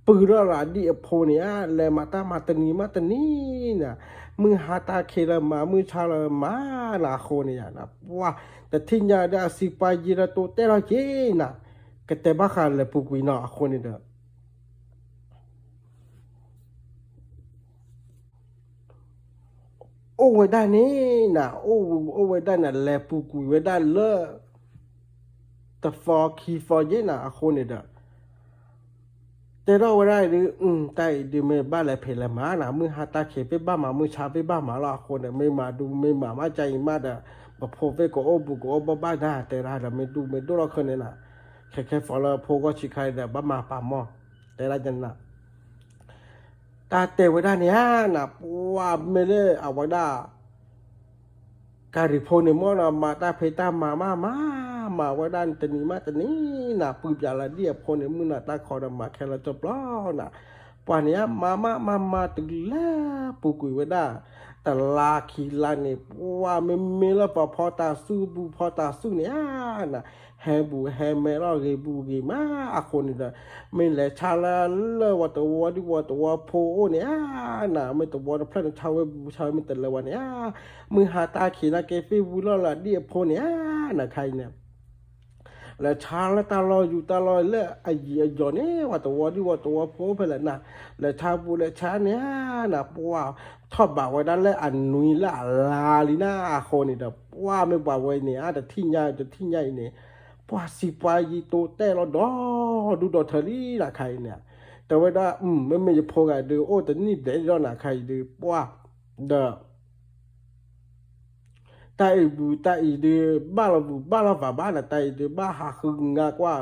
ပုၢ်ထီၣ်လၢအဒံၣ်အဖိန့ၣ်ဧါ လဲၤမၤတၢ်မၤတနံၤမးတနံၤနၤ မုၢ်ဟါတၢ်ခံးလၢမၤ မုၢ်ဆါလၢမၤနၤ အဃိန့ၣ်ဧါ ပှၤတထံၣ်ညါဒီးအစံးပှၤယံၤဒီးတိတဲလီၤက့ၤနၤ ကတဲဘၣ်ဃးလဲၤပူၤကွံာ်နီၤ အဃိန့ၣ်ဒီး အိၣ်ဝဲဒၣ်န့ၣ်နၤ အိၣ်ဝဲဒၣ်န့ၣ် လဲၤပူၤကွံာ်ဝဲဒၣ်လၢ တသီခံသီယဲၢ်နၤ အဃိန့ၣ်ဒီး တဲထီၣ်ဝဲဒၣ်အံၤဒုး တၢ်အံၤဒုးမ့ၢ်ဘၣ်လဲၤဖံးလဲၤမၤနၤ မုၢ်ဟါတၢ်ခံး ပ့ၢ်ဘၣ်မၤမုၢ်ဆါ ပ့ၢ်ဘၣ်မၤလီၤ အဃိန့ၣ် မ့ၢ်မၤဒူမ့ၢ်မၤမးကၢ်အံၤမးဒီး ပဖိသ့ၣ်ကအိၣ်ဘူးကအိၣ်ဘၣ်ဘၣ်နၤ တဲဒၣ်ဒီး မ့ၢ်ဒူမ့ၢ်ဒိၣ်ထီၣ်ခဲန့ၣ်နၤ ခဲခဲဖီလၢဖိဂီၢ်ဆံးခါအံၤဒီး ဘၣ်မၤပာ်မီၢ် တဲဒၣ်နၤ တၢ်တဲဝဲဒၣ်န့ၣ်ဧါနၤ ပှၤမ့ၢ်လၢအဝဲဒၣ် ကၤရံၣ်ဖိန့ၣ်မ့ၢ်နီၤ မၤတၢ်ဖံးတၢ်မၤမးမး မၤဝဲဒၣ်တနံၤမးတနံၤနၤ ပုၢ်ပၠးလၢဒ်အဖိန့ၣ် မုၢ်နၤတၢ်ခီဒီးမၤခဲလၢာ်တဘျီနၤ ပှၤန့ၣ်ဧါ မၤမးမၤမးတုၤလၢပူၤကွံာ်ဝဲဒၣ် တလါခံလါန့ၣ် ပှၤမ့မ့ၢ်လၢပှၤဖီတၢ်စုဘူးဖီတၢ်စုန့ၣ်ဧါနၤ ဟဲဘူးဟဲမဲလီၤဂ့ၤဘူးဂ့ၤမး အဃိန့ၣ်ဒီး မ့ၢ်လဲၤဆါလၢလၢဝဲတဝီဒ်ဝဲတဝီဖိအိၣ်န့ၣ်ဧါနၤ မ့ၢ်တဝီတဖျၢၣ်န့ၣ် ဆါဝဲဘူးဆါဝဲမ့ၢ်တလၢဝဲန့ၣ်ဧါ မုၢ်ဟါတၢ်ခံးနၤက့ၤသ့ၣ်ဝံၤလီၢ်လၢဒ်အဖိန့ၣ်ဧါနၤ ခါအံၤန့ၣ် လဲၤဆါလၢတၢ်လီၢ်ယူၤတၢ်လီၢ်လၢအယံၤအယီၤန့ၣ် ဝဲတဝီဒ်ဝဲတဝီဖိဖဲလဲၣ်နၤ လဲၤဆါဘူးလဲၤဆါန့ၣ်ဧါနၤ ပှၤထီၣ်ဘးဝဲဒၣ်လၢအနွံလၢအလါလံနၤ အဃိန့ၣ်ဒီး ပှၤမ့ၢ်ပှၤဝဲန့ၣ် အတထံၣ်ညါတထံၣ်ညါအံၤန့ၣ် ပှၤစံးပှၤယံၤတိတဲလီၤဒီဒူၣ်ဒီထၢလံနၤ ခါအံၤန့ၣ် တဲဝဲဒၣ် မ့မ့ၢ်ယဖိဂၤဒုးအိၣ်တနံၣ်ဘျဲၣ်ဒီးနၤ ခါအံၤဒုး ပှၤ ဒီး တၢ်အံၤဘူးတၢ်အံၤဒုး ဘၣ်လီၤဘူးဘၣ်လီၤသးဘၣ်နၤ တၢ်အံၤဒုး ဘၣ်ဟးဃုငါကွၢ်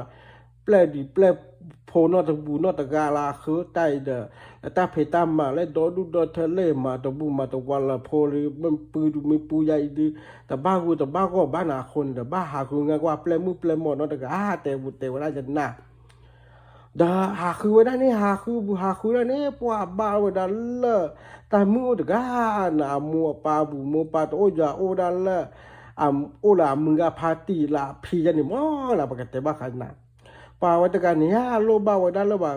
ပျဲၢ်ဒံးပျဲၢ်ဖိနီတဘူးနီတဂၤလၢဃုတၢ်အံၤဒီး တၢ်ဖံးတၢ်မၤလၢဒီဒူၣ်ဒီထၢလၢမၤတဘူးမၤတဝါလၢဖိလၢ မ့ၢ်ပူၤဒုးမ့ၢ်ပူၤယါအံၤဒုး တဘၣ်ဂုာ်တဘၣ်ဂီၢ်ဘၣ်နၤ အဃိန့ၣ်ဒီး ဘၣ်ဟးဃုငါကွၢ်ပျဲၢ်မုၣ်ပျဲၢ်မီၢ်နီတဂၤ တဲဝဲဒၣ်ယနၤ ဒီးဟးဃုဝဲဒၣ်န့ၣ် ဟးဃုဘူးဟးဃုဒၣ်န့ၣ် ပှၤဘၣ်ဝဲဒၣ်လၢ တၢ်မုၣ်အိၣ်တဂၤနၤ အမိၢ်အပၢ်ဘူး မိၢ်ပၢ်တအိၣ်ယၤ အိၣ်ဝဲဒၣ်လၢ အိၣ်လၢအမုၢ်ဂၤဖါတံၢ်လၢအဖံယဲန့ၣ်မ့ၢ်နၤ ပကတဲဘၣ်ဃးနၤ ပှၤဝဲတဂၤန့ၣ် လိၣ်ဘၣ်ဝဲဒၣ်လၢ ပှၤ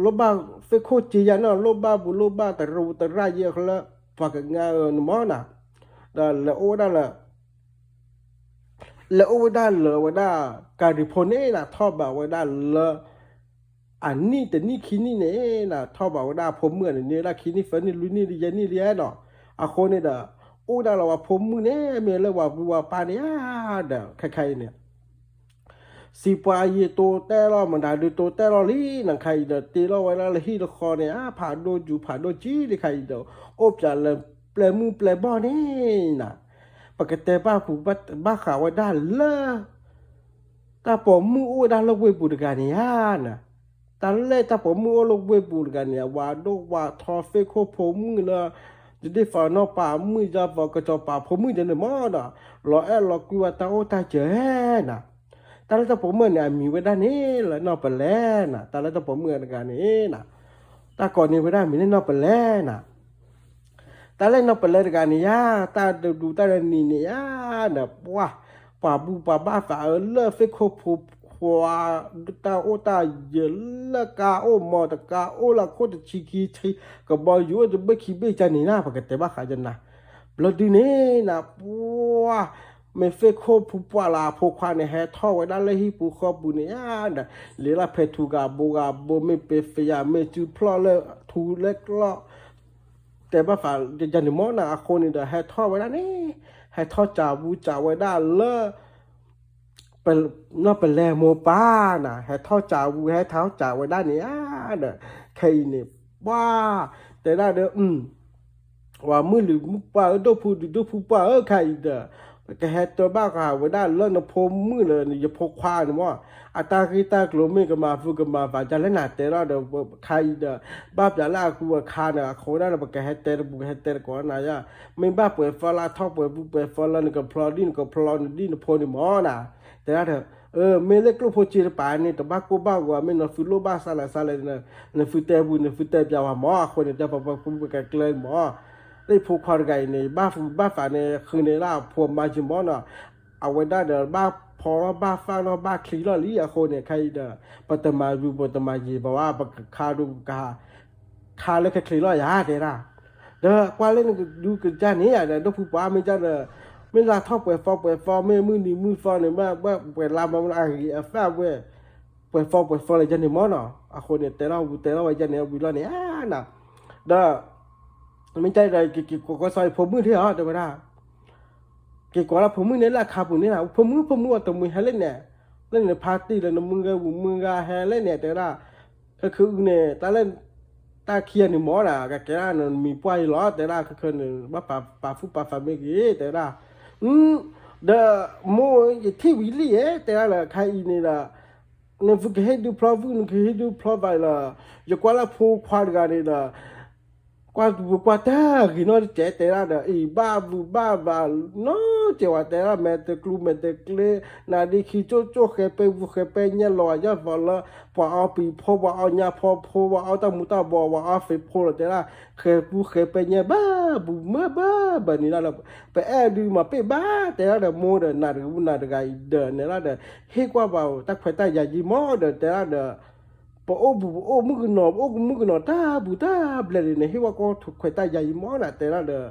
လိၣ်ဘၣ်သ့ၣ်ခိၣ်စ့ယၤန့ၣ် လိၣ်ဘၣ်ဘူးလိၣ်ဘၣ်တရူးတရၣ်ယဲၢ်လၢ ပှၤကငါအၢန့ၣ်မ့ၢ်နၤ ဒီးလဲၤအိၣ်ဝဲဒၣ်လၢ လဲၤအိၣ်ဝဲဒၣ်လၢဝဲဒၣ် ကၤရံၣ်ဖိန့ၣ်နၤ ထီၣ်ဘးဝဲဒၣ်လၢ အနံၣ်တနံၣ်ခံနံၣ်န့ၣ်နၤ ထီၣ်ဘးဝဲဒၣ်အဖိမုၣ်န့ၣ် န့ၢ်ဝဲဒၣ်ခံနံၣ်သၢနံၣ်လွံၢ်နံၣ်ယဲၢ်နံၣ်လံနီၤ အဃိန့ၣ်ဒီး အိၣ်ဒၣ်လၢပှၤဖိမုၣ်န့ၣ် မ့ၢ်လၢပှၤပုၢ်ပှၤပၢ်န့ၣ်ဧါ ဒီးခဲခါအံၤန့ၣ် စံးပှၤယံၤတိတဲလီၤ မတၤဒုးတိတဲလီၤလံ နခါအံၤဒီး တ့လီၤဝဲဒၣ်လၢဟံၣ်တဃီန့ၣ် ဖးဒိၣ်ယူၤဖးဒိၣ်ကံလံ ခါအံၤဒီး အိၣ်ပၠးလၢ ပျဲၢ်မုၢ်ပျဲၢ်ဘီၣ်န့ၣ်နၤ, ပကတဲဘၣ်ပူၤဘၣ်ဃးဝဲဒၣ်လၢ တၢ်ပိာ်မုၣ်အိၣ်ဝဲဒၣ်လၢဝ့ၢ်ပူၤတဂၤန့ၣ်ဧါနၤ, တၢ်လၢတၢ်ပိာ်မုၣ်အိၣ်လၢဝ့ၢ်ပူၤတဂၤန့ၣ် အဝၤဒိၣ်ဝၤထီ သ့ၣ်ခိၣ်ဖိမုၣ်လၢ ယဒ့ၣ်ဖးနီၣ်ပာ်မုၣ် ယၤဖီကစီၤပာ်ဖိမုၣ်ဒဲးန့ၣ်မၢ်ဒီး လီၤအဲၣ်လီၤကွံဝဲတၢ်အိၣ်တၢ်ယၢၤနၤ, တၢ်လၢတၢ်ပိာ်မုၣ်န့ၣ် အမံၤဝဲဒၣ်န့ၣ်လၢနီၢ်ပလဲၤနၤ, တၢ်လၢတၢ်ပိာ်မုၣ်တဂၤန့ၣ်နၤ, တၢ်ကိးန့ၢ်ဝဲဒၣ်မံၤလၢနီၢ်ပလဲၤနၤ တၢ်လၢနီၢ်ပလဲၤတဂၤန့ၣ်ဧါ, တၢ်တဒူတၢ်တနံၤန့ၣ်ဧါ, ဒီးပှၤ ပှၤဘူၣ်ပှၤဘၣ်သးအၢလၢသ့ၣ်ခိၣ်ဖိခွါ တၢ်အိၣ်တၢ်ယၢၤလၢကါအိၣ်မီတကါအိၣ်လၢခိၣ်တဆံခံဆံ ကဘီယူၤအိၣ်တဘ့ၣ်ခံဘ့ၣ်ကန့ၣ်နၤ ပကတဲဘၣ်ဃးယနၤ, ဘျီဒုန့ၣ်နၤ ပှၤ မ့ၢ်သ့ၣ်ခိၣ်ဖိပှၢ်လၢအဖိခွါန့ၣ် ဟဲထီၣ်ဝဲဒၣ်လၢဟံၣ်ပူၤဃီပူၤန့ၣ်ဧါ, လံလၢဖဲထူဂၤဘိဂၤဘိ မ့ၢ်ပဲဖယၤ မ့ၢ်စုဖျီၣ်လၢထူလၢကျီၢ် တဲဘၣ်ဃးယန့ၣ်မၢ်နၤ အဃိန့ၣ်ဒီး ဟဲထီၣ်ဝဲဒၣ်န့ၣ် ဟဲထီၣ်စးဝူစးဝဲဒၣ်လၢ နီၢ်ပလဲၤမိၢ်ပၢ်နၤ ဟဲထီၣ်စးဝူ ဟဲထီၣ်စးဝဲဒၣ်န့ၣ်ဧါဒီး ခဲအံၤန့ၣ် ပှၤ တဲဒၣ်ဒီး ပှၤမုၢ်လုၢ်မုၢ်ပှၢ်ဧၢ ဒိၣ်ဖုဒုးဒိၣ်ဖုပှၢ်ဧၢ ခဲအံၤဒီး ပကဟဲတဲဘၣ်ဃးဝဲဒၣ်လၢနဖိမုၣ်လၢယဖိခွါန့ၣ်မၢ် အတၢ်ဂ့ၢ်တၢ်ကျိၤမ့ၢ်ကမၤသံကမၤသးဒ်လဲၣ်နၤ တဲဒၣ်ဒီး ခဲအံၤဒီး ဘၣ်ပျးလၢအကူအကၤန့ၣ် အဃိဒၣ်ဒီး ပကဟဲတဲတပူၤ ကဟဲတဲတကိးနၤယါ မ့ၢ်ဘၣ်ပှဲၤသီလၢထီၣ်ပှဲၤပူၤပှဲၤသီလၢနကဖျီဒ်နကဖျီနဒ်နဖိန့ၣ်မၢ်နၤ တဲဒၣ်ဒီး မ့ၢ်လၢကျိၣ်ဖိစ့တပၤန့ၣ် တဘၣ်ကိၢ်ဘၣ်ဂီၤ မ့ၢ်နသုလိၣ်ဘၣ်စးလဲၣ်စးလဲၣ် နသုတဲပူၤ နသုတဲပျးဝဲမၢ် အဃိန့ၣ် တဲပှၤပှၤကူပကကျဲမၢ် လၢဖိခွါတဂၤအံၤန့ၣ် ဘၣ်ဃုဘၣ်သးန့ၣ် ဃုန့ၢ်လၢအဖိအမါက့ၤမၢ်နီၤ အဝဲဒၣ်ဒီးဘၣ်ဖီလီၤ ဘၣ်သၣ်လီၤ ဘၣ်ချံလီၤလံ အဃိန့ၣ် ခဲအံၤဒီး ပတမၤယူၤ ပတမၤယံၤဘၣ်ဝဲ ပကခါဒိၣ်ကဟး ခါလၢခဲချ့လီၤယၤ တဲဒၣ် ဒီးကွၢ်လၢနကဒုကဒါန့ၣ်ယၤဒီး ဒိၣ်ဖုပှၢ်မ့ၢ်ဒ်ဒီး မ့ၢ်လါထီၣ်ပှဲၤသီပှဲၤသီ မ့ၢ်မုၢ်နံၤမုၢ်သီန့ၣ် မ့ၢ်ပှဲၤလါမ့ၢ်အဂ့ၤအသၣ်ဝဲ ပှဲၤသီပှဲၤသီလၢယၤန့ၣ်မၢ်နီၤ အဃိန့ၣ် တဲလီၤဝံၤတဲလီၤဝဲယၤန့ၣ် ဝံၤလီၤန့ၣ် ဒီး မ့ၢ်ဒ်ဒီး က့ၤက့ၤကိးကီၢ်စီၤအံၤဖိမုၣ်ထံၣ်ဧါ တဲဝဲဒၣ် က့ၤကိးလၢဖိမုၣ်န့ၣ်လၢအခါပူၤန့ၣ်လီၤ ဖိမုၣ်ဖိမုၣ်အတမှံဟဲလၢန့ၣ် လၢန့ၣ်ဖါတံၢ်လၢနမုၢ်ဂၤဝံၤမုၢ်ဂၤဟဲလၢန့ၣ် တဲဝဲဒၣ် ခဲခါအံၤန့ၣ် တၢ်လၢ တၢ်ခံဂၤန့ၣ်မၢ်ဒၣ် ကကဲဒၣ်နမံၤပှၢ်အံၤလီၤ တဲဒၣ် ခဲခါန့ၣ် ဘၣ်ပာ်သူၣ်ပာ်သးမ့ၢ်ဂ့ၤ တဲဝဲဒၣ် ဒီးမိၢ်ယထံၣ်ဝံၤလံဧါ တဲဒၣ်လၢခါအံၤန့ၣ်ဒီး နသုကဟ့ၣ်ဒုးဖျီသု နကဟ့ၣ်ဒုးဖျီသးအံၤလီၤ ယကွၢ်လၢဖိခွါတဂၤန့ၣ်ဒီး ကွၢ်သူၣ်ကွၢ်တၢ်ဂ့ၤနီတစဲး တဲဒၣ်ဒီး အံၤဘၣ်သူၣ်ဘၣ်သးနီတစဲးဝဲ တဲဒၣ် မဲာ်တကျူမဲာ်တကျ့ နၤဒ့ခံကၠိကၠိ ဃဲၤပဲပူၤဃဲၤပဲညဲလီၤ ယၤသီလၢ ပှၤအီပံၤဖိ ပှၤအီညါဖီဖိ ပှၤအီတၢ်မူၤတၢ်ဘှီး ပှၤအီသံးဖိလီၤ တဲဒၣ် ဃဲၤပူၤဃဲၤပဲညဲ ဘၣ်ဘူးမၢဘၣ်ဘၣ်န့ၣ်လီၤဒီး ပအဲၣ်ဒုးမၤပ့ၢ်ဘၣ် တဲဒၣ်ဒီး မိၢ်ဒီး နၤတဂၤပူၤနၤတဂၤအံၤဒီး နဲဒၣ်ဒီး ဟ့ၣ်ကွၢ်ပှၤတၢ်ခွဲးတၢ်ယာ်ယံၤမၢ်ဒီး တဲဒၣ်ဒီး ပအိၣ်ဘူးပအိၣ်မုၣ်ကနီၤ ပအိၣ်ကမုၣ်ကနီၤတၢ်ဘူးတၢ်ဘျဲၣ်န့ၣ် နဟ့ၣ်ဝဲကွၢ်ခွဲးတၢ်ယာ်ယံၤမၢ်နၤ တဲဒၣ်ဒီး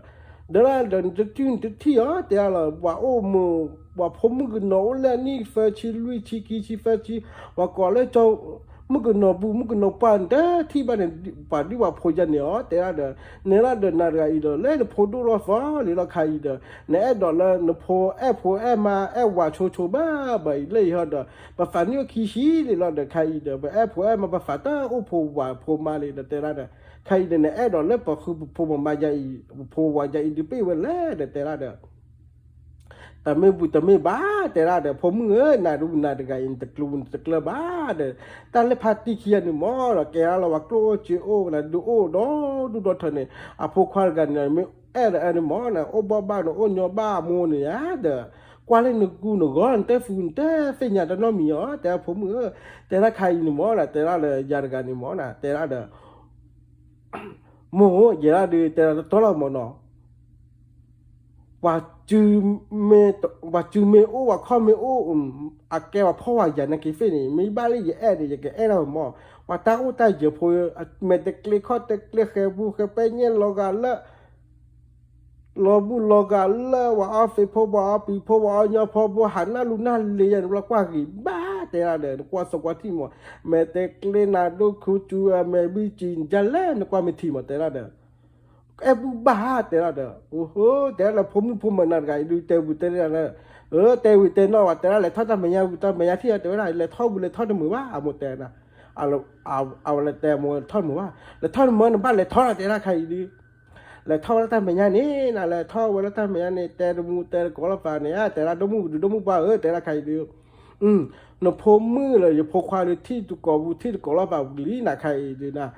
ဒီးလၢဒီးနတထံၣ်နတထံၣ်အီၤ တဲဒၣ်လၢ ပှၤအိၣ်မုာ် ပှၤဖိမုၣ်ကနီၤအိၣ်လၢနံၣ်သၢဆံလွံၢ်ဆံခံဆံသၢဆံ ပှၤကိးလၢကၠီ မုၣ်ကနီၤဘူးမုၣ်ကနီၤပှၢ်နတထံၣ်ဘၣ်န့ၣ် ပှၤဒုးပှၤဖိယၤန့ၣ်အီၤ တဲဒၣ်ဒီး နဲဒၣ်ဒီးနၤတဂၤအံၤဒီး လၢနဖိဒိၣ်လီၤသီလံလီၤခါအံၤဒီး နအဲၣ်ဒိးလၢနဖိအဲၣ်ဖိအဲၣ်မါအဲၣ်ဝၤဆိဆိဘၣ်ဘၣ်အံၤ လၢယဟီဒီး ပသးနံၣ်အိၣ်ခံဆံလံလီၤဒီး ခါအံၤဒီး ပအဲၣ်ဖိအဲၣ်မါ ပသးတၢ်အိၣ်ဖိဝၤဖိမါလံဒီး တဲဒၣ်ဒီး ခါအံၤဒီး နအဲၣ်ဒိးလၢပဃုပဖိပမါယၤအံၤ ပဖိဝၤယၤအံၤဒုးပ့ၢ်ဝဲလဲၣ်ဒီး တဲဒၣ်ဒီး တမ့ၢ်ဘူးတမ့ၢ်ဘၣ် တဲဒၣ်ဒီး ဖိမုၣ်ဧၢ နၤဒုးနၤတဂၤအံၤ နတကျူၤနတကျၢၤဘၣ်ဒီး တၢ်လၢဖါတံၢ်ခံဂၤန့ၣ်မၢ်ဒီး ကဲဒၣ်လၢပှၤကျိၣ်အိၣ်စ့အိၣ် နဒုးအိၣ်ဒီဒူၣ်ဒီထၢန့ၣ် အဖိခွါတဂၤန့ၣ် မ့ၢ်အဲၣ်ဒီးအဲၣ်န့ၣ်မၢ် နအိၣ်ဘီၣ်ဘၣ် နအိၣ်ညီဘၣ်အမိၢ်န့ၣ်ဧါဒီး ကွၢ်လၢနကူနဂီၢ် နတသ့ၣ်ညါတၢ်နီတမံၤအီၤ တဲဖိမုၣ်ဧၢ တဲဒၣ်ခါအံၤန့ၣ်မၢ်ဒီး တဲဒၣ်လၢယၤတဂၤန့ၣ်မၢ်ဒီး တဲဒၣ်ဒီး မိၢ်ဧၢ ယဲဒၣ်ဒုး တဲဒၣ်တတီလီၤမၢ်နီၤ ပှၤစုမ့ၢ် ပှၤစုမ့ၢ်အိၣ် ပှၤခီၣ်မ့ၢ်အိၣ် အကဲပှၤဖှီၣ်ဝဲယၤနာ်က့ၤသ့ၣ်န့ၣ် မ့ၢ်ဘၣ်လၢယအဲၣ်ဒီး ယကအဲၣ်ဒၣ်မၢ် ပှၤတၢ်အိၣ်တၢ်ယၢၤဖိ မဲာ်တကျ့ခီၣ်တကျ့ ဃဲၤပူၤဃဲၤပဲညဲလီၤဂာ်လၢ လီၤဘူၣ်လီၤဂာ်လၢ ပှၤအီသံးဖိ ပှၤအီပံၤဖိ ပှၤအီညီဖိ ပှၤဟးနၢ်လူနၢ်လ့ၤယၤန့ၣ် ဘျီကွၢ်ဂ့ၤဘၣ် တဲဒၣ်ဒီး နကွၢ်စိကွၢ်ထံၣ်မၢ် မဲာ်တကျ့နၤဒိၣ်ခူစူၤ မဲာ်ဘံၣ်စံၤ ယၤလဲၣ် နကွၢ်မ့ၢ်ထံၣ်မၢ် တဲဒၣ်ဒီး အဲၣ်ဘူၣ်ဘၣ် တဲဒၣ်ဒီး အိၣ်ဟိ တဲဒၣ်လၢဖိမုၣ်ဖိမးနၤတဂၤအံၤဒုး တဲဝံၤတဲနၤလၢ တဲဝံၤတဲနီၣ်ဝဲ တဲဒၣ်လဲၤထီၣ်တၢ်မဲာ်ညါဝံၤ တၢ်မဲာ်ညါထံၣ် တဲဝဲဒၣ် လဲၤထီၣ်ဝံၤလဲၤထီၣ်တမုာ်ဘၣ် အမိၢ်တဲနၤ အဝဲလဲၤတဲမိၢ်ထီၣ်တမုာ်ဘၣ် လဲၤထီၣ်တမုာ် နဘၣ်လဲၤထီၣ်နၤ တဲဒၣ်ခါအံၤဒုး လဲၤထီၣ်ဝဲလၢတၢ်မဲာ်ညါန့ၣ်နၤ, လဲၤထီၣ်ဝဲလၢတၢ်မဲာ်ညါန့ၣ် တဲတမူတဲတကိးလီၤပာ်န့ၣ်ဧါ, တဲဒၣ်ဒိၣ်မုၢ်ဒုးဒိၣ်မုၢ်ပှၢ်ဧၢ, တဲဒၣ်ခဲအံၤဒုး နဖိမုၣ်လၢယဖိခွါဒုးထံၣ်သကိးပူၤ ထံၣ်သကိးလီၤပာ်ပူၤလံနၤ, ခဲအံၤဒုးနၤ,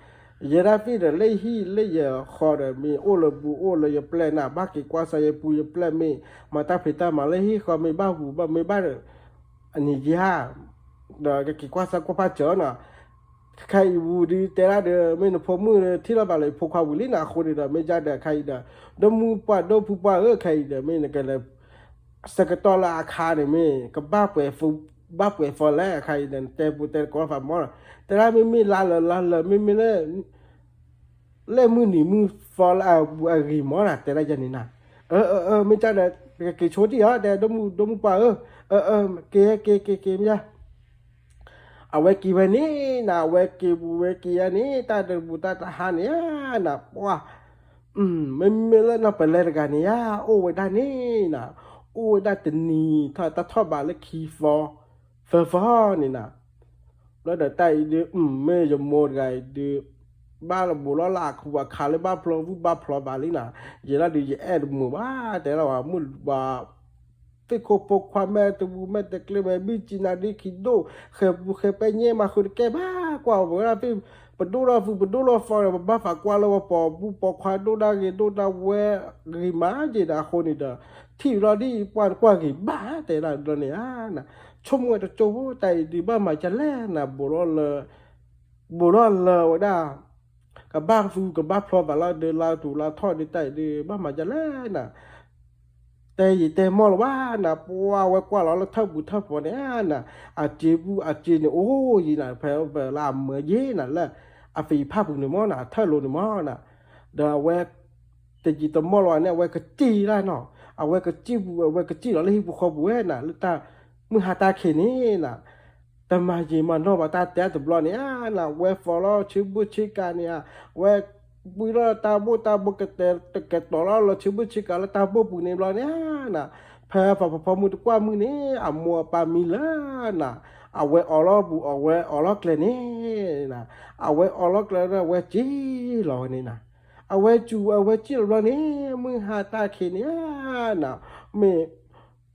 ယဲဒၣ်သ့ၣ်ဒီးလၢယဟံၣ်လၢယဃီဒီး မ့ၢ်အိၣ်လၢဘူးအိၣ်လၢယပျဲၢ်နၤ, ဘၣ်က့ၤကွၢ်စၢ်ယပူၤယပျဲၢ်မ့ၢ် မၤတၢ်ဖံးတၢ်မၤလၢဟံၣ်ဃီမ့ၢ်ဘၣ်ဘူးဘၣ်မ့ၢ်ဘၣ်ဒီး အနံၤယဲၢ် ဒီးကက့ၤကွၢ်စၢ်ကွၢ်ဖးစၢၤနၤ, ခဲအံၤပူၤဒုးတဲဒၣ်ဒီး မ့ၢ်နဖိမုၣ်ဒီးထံၣ်လီၤပာ်လၢယဖိခွါဝံၤလံနၤ, အဃိန့ၣ်ဒီးမ့ၢ်ယဲဒီးခဲအံၤဒီး ဒိၣ်မုၢ်ပှၢ်ဒိၣ်ဖုပှၢ်ဧၢ, ခဲအံၤဒီး မ့ၢ်နကလဲၤ ဆၢကတီၢ်လၢအခါန့ၣ်မ့ၢ် ကဘၣ်ပှဲၤ ဘၣ်ပှဲၤဖီလဲၣ်, ခဲအံၤဒီး နတဲပူၤတဲတကိးလီၤပာ်မီၢ်, တဲဒၣ်မ့မ့ၢ်လါလၢာ်လါလၢာ် မ့မ့ၢ်လၢ လၢမုၢ်နံၤမုၢ်သီလၢအဂ့ၤမီၢ်နၤ, တဲဒၣ်ယဲန့ၣ်နၤ, အၢ အၢ အၢ မ့ၢ်ကဒီး ကက့ၤဆိတံၢ်အီၤ တဲဒိၣ်မုၢ်ဒိၣ်မုၢ်ပှၢ်ဧၢ, အၢ အၢ က့ၤ က့ၤ က့ၤ က့ၤမ့ၢ် အဝဲက့ၤဝဲန့ၣ်နၤ, အဝဲက့ၤပူၤဝဲက့ၤယဲန့ၣ် တၢ်တဘူးတၢ်တဟါန့ၣ်ဧါနၤ, ပှၢ် မ့မ့ၢ်လၢနီၢ်ပလဲတဂၤန့ၣ်ဧါ အိၣ်ဝဲဒၣ်န့ၣ်နၤ, အိၣ်ဝဲဒၣ်တနံၤ တၢ်ထီၣ်ဘးလၢခံသီ သၢသီန့ၣ်နၤ, ဘျီဒီးတၢ်အံၤဒုး မ့ၢ်ယမိၢ်တဂၤအံၤဒုး ဘၣ်လၢဘူးလီၤလၢအခူအခါလၢဘၣ်ဖျီဝံၣ်ဘၣ်ဖျီဘးလံနၤ, ယဲဒၣ်ဒုးယအဲၣ်တမုာ်ဘၣ် တဲလီၤဝဲမုၢ်ဘၣ် သ့ၣ်ခိၣ်ဖိခွါမဲာ်တဘူးမဲာ်တကျ့မဲာ် ဘံၣ်စံနၤဒ်ခံဒိၣ် ဃဲၤပူၤဃဲၤပဲညဲမၤဃုာ်တကဲဘၣ် ကွၢ်ဝဲဒၣ်သ့ၣ် ပဒိၣ်ထီၣ်သူၣ်ပဒိၣ်ထီၣ်သီဒီး ပဘၣ်သးကွၢ်လၢပပိာ်မုၣ်ပိာ်ခွါဒိၣ်ဒၣ်ဂ့ၤဒိၣ်ဒၣ်ဝဲဂ့ၤမးက့ၤဒီးအဃိန့ၣ်ဒီး ထံၣ်လီၤဒ်အံၤပှၢ်ကွၢ်ဂ့ၤဘၣ် တဲဒၣ်ဘျီန့ၣ်ဧါ, ဆိကမိၣ်ဝဲတကၠိဖိ တၢ်အံၤဒုးဘၣ်မၤဒ်လဲၣ်နၤ ဘူးလီၤလၢ ဘူးလီၤလၢဝဲဒၣ် ကဘၣ်သူၣ်ကဘၣ်ဖျီဘးလီၤဒီး လါထူၣ်လါထီၣ်ဒီး တၢ်အံၤဒုးဘၣ်မၤဒ်လဲၣ်နၤ တဲယံာ်တဲမီၢ်လၢၤဘၣ်နၤ, ပှၢ်ဝဲကွၢ်လီၤလၢထၢၣ်ပူၤထၢၣ်ဖီန့ၣ်နၤ, အစ့ပူၤအစ့န့ၣ် အိၣ်ယံၤနၤ ဖဲဖဲလၢအမၢယ့ၤနၤ လၢအဖံးဖးပူၤန့ၣ်မီၢ်နၤ အထၢၣ်လိၤန့ၣ်မီၢ်နၤ, ဒီးအဝဲ တယံာ်တမီၢ်လၢၤဘၣ်န့ၣ် အဝဲကစံၣ်ဒၣ်နီၤ, အဝဲကစံၣ်ပူၤ အဝဲကစံၣ်လီၤလၢဟံၣ်ပူၤဃီပူၤဝဲနၤ လၢတၢ်မုၢ်ဟါတၢ်ခ့န့ၣ်နၤ တမၤယံာ်မၤနီၢ်ဘၣ်တၢ်တဲတဘျီန့ၣ်ဧါနၤ, ဝဲသီလီၤဆ့ဘိၣ်ဆ့ကၤန့ၣ်ဧါ, ဝဲဘှံးလီၤတၢ်ဘိၣ်တၢ်ဘိကတဲာ်ကတီၤလီၤလၢဆ့ဘိၣ်ဆ့ကၤလၢတၢ်ဘိၣ်ပူၤန့ၣ်ဘျီန့ၣ်ဧါနၤ, ဖဲပှၤဖီဖိမုၣ်တကွၢ်မုၢ်န့ၣ် အမိၢ်အပၢ်မံလၢနၤ, အဝဲအိးလီၤပူၤ အဝဲအိးလီၤကျဲန့ၣ်နၤ, အဝဲအိးလီၤကျဲဒီး အဝဲစံၣ်လီၤဝဲန့ၣ်နၤ, အဝဲစူၤ အဝဲစံၣ်လီၤဘျီန့ၣ် မုၢ်ဟါတၢ်ခ့န့ၣ်ဧါနၤ, မ့ၢ်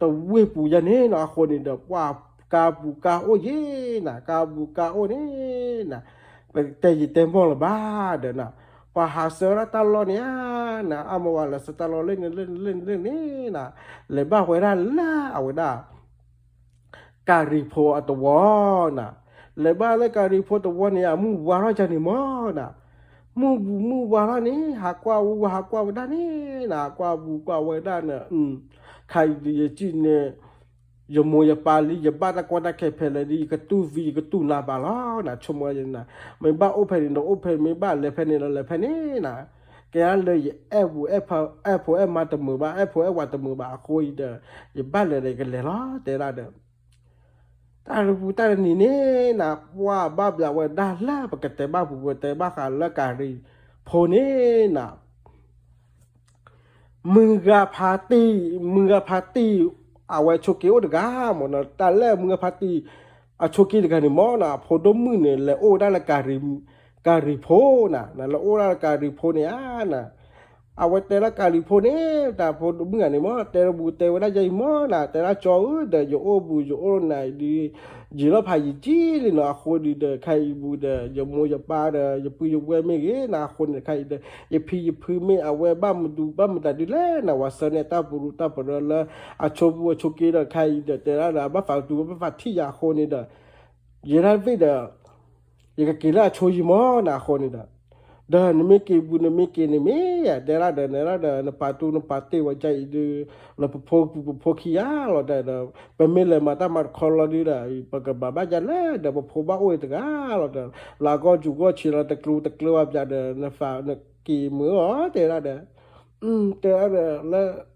တဝ့ၢ်ပူၤယဲန့ၣ်နီၤ အဃိန့ၣ်ဒီး ပှၤကါပူၤကါအိၣ်ယ့ၣ်နၤ ကါပူၤကါအိၣ်န့ၣ်နၤ, ပတဲယံာ်တဲမီၢ်လၢၤဘၣ်ဒီးနၤ, ပှၤဟးဆှၢဝဲဒၣ်တၢ်လီၢ်န့ၣ်ဧါနၤ အါမးဝဲလဲၤဆှၢတၢ်လီၢ်လၢန့ၣ်လၢန့ၣ်လၢန့ၣ်လၢန့ၣ်နၤ, လဲၤဘၣ်ဝဲဒၣ်လၢအဝဲဒၣ် ကၤရံၤဖိအသဝီနၤ, လဲၤဘၣ်လၢကၤရံၤဖိသဝီန့ၣ် အမုၢ်ဝါထီၣ်ယဲန့ၣ်မီၢ်နၤ, မုၢ်ဘူးမုၢ်ဝါထီၣ်န့ၣ် ဟးကွၢ်ဝဲ ဟးကွၢ်ဝဲဒၣ်န့ၣ်နၤ ကွၢ်ဘူးကွၢ်ဝဲဒၣ်န့ၣ်, ခဲအံၤဒုးယစံၣ်န့ၣ် ယမိၢ်ယပၢ်လံ ယဘၣ်တၢ်ကီတၢ်ခဲဖဲလဲၣ်ဒီး ယကတူၢ်သံ ယကတူၢ်နါဘၣ်လီၤနၤ ဆိကမိၣ်ယဲနၤ, မ့ၢ်ဘၣ်အိၣ်ဖဲန့ၣ်ဒီးအိၣ်ဖဲ မ့ၢ်ဘၣ်လဲၤဖဲန့ၣ်ဒီးလဲၤဖဲန့ၣ်နၤ, ကဲလၢယအဲၣ်ပူၤ အဲၣ်ဖိအဲၣ်မါတမုာ်ဘၣ် အဲၣ်ဖိအဲၣ်ဝၤတမုာ်ဘၣ်အဃိအံၤဒီး ယဘၣ်လဲၤဒီးယကလဲၤလီၤ တဲဒၣ်ဒီး တၢ်တပူၤတၢ်တနံၤန့ၣ်နၤ ပှၤဘၣ်ဘျးဝဲဒၣ်လၢပကတဲဘၣ်ပူၤ ပတဲဘၣ်ဃးလၢကၤရံၤဖိန့ၣ်နၤ မုၢ်ဂၤဖးတံၢ် မုၢ်ဂၤဖးတံၢ် အဝဲဆိးက့အိၣ်တဂၤမ့ၢ်နီၤ တၢ်လၢမုၢ်ဂၤဖးတံၢ် အဆိးက့တဂၤန့ၣ်မ့ၢ်နီၤ အဖိဒိၣ်မုၣ်န့ၣ် လဲၤအိၣ်ဝဲဒၣ်လၢ ကၤရံၤဖိနၤ လဲၤအိၣ်ဝဲဒၣ်လၢကၤရံၤဖိန့ၣ်ဧါနၤ အဝဲတဲလၢကၤရံၤဖိန့ၣ် တၢ်ဖိဒိၣ်မုၣ်ဂၤန့ၣ်မ့ၢ် တဲတဘူၣ်တဲဝဲဒၣ်ယဲအံၤမ့ၢ်နၤ တဲဒၣ်ကၠီဧၢ ဒီးယအိၣ်ဘူးယအိၣ်နၤအံၤဒုး ယံာ်လီၤဖးယံာ်ကံလံနီၤ အဃိဒုးဒီး ခဲအံၤဘူးဒီး ယမိၢ်ယပၢ်ဒီး ယပုၢ်ယဝဲၢ်မ့ၢ်ဂ့ၤနၤ အဃိန့ၣ် ခဲအံၤဒီး ယဖံယဖုမ့ၢ် အဝဲဘၣ်မနုၤဘၣ်မတၤဒုးလဲၣ်နၤ ဝဲဆှၢန့ၢ်တၢ်ပရူတၢ်ပရၢလၢ အဆိပူၤအဆိးက့ဒီး ခဲအံၤဒီး တဲဒၣ်ဒီး အဘၣ်သးတူဘၣ်သးထံၣ်ယၤအဃိန့ၣ်ဒီး ယဲဒၣ်သ့ၣ်ဒီး ယကက့ၤလၢအဆိယံာ်မ့ၢ်နၤ အဃိန့ၣ်ဒီး ဒီးနမ့ၢ်က့ၤဘူး နမ့ၢ်က့ၤန့ၣ်မ့ၢ် တဲဒၣ်ဒီး နဲဒၣ်ဒီး နပာ်တူနပာ်တ့ၢ်ဝဲဒ်အံၤဒုး လၢပဖိပူၤပဖိခံဂၤလီၤဒီး ပမ့ၢ်လဲၤမၤတၢ်မၤတခီလီၤဒုးဒီး ပကဘၣ်ဘၣ်ယၤလဲၣ်ဒီး ပဖိဘၣ်အိၣ်အံၤတဂၤလီၤဒီး လၢအဂီၢ်ယူၤဂီၢ်ဆံးလီၤ တကျိၤတကျၢၤဝဲပၠးဒီး နသးနက့ၤမုာ်အီၤ တဲဒၣ်ဒီး တဲဒၣ်ဒီးလၢ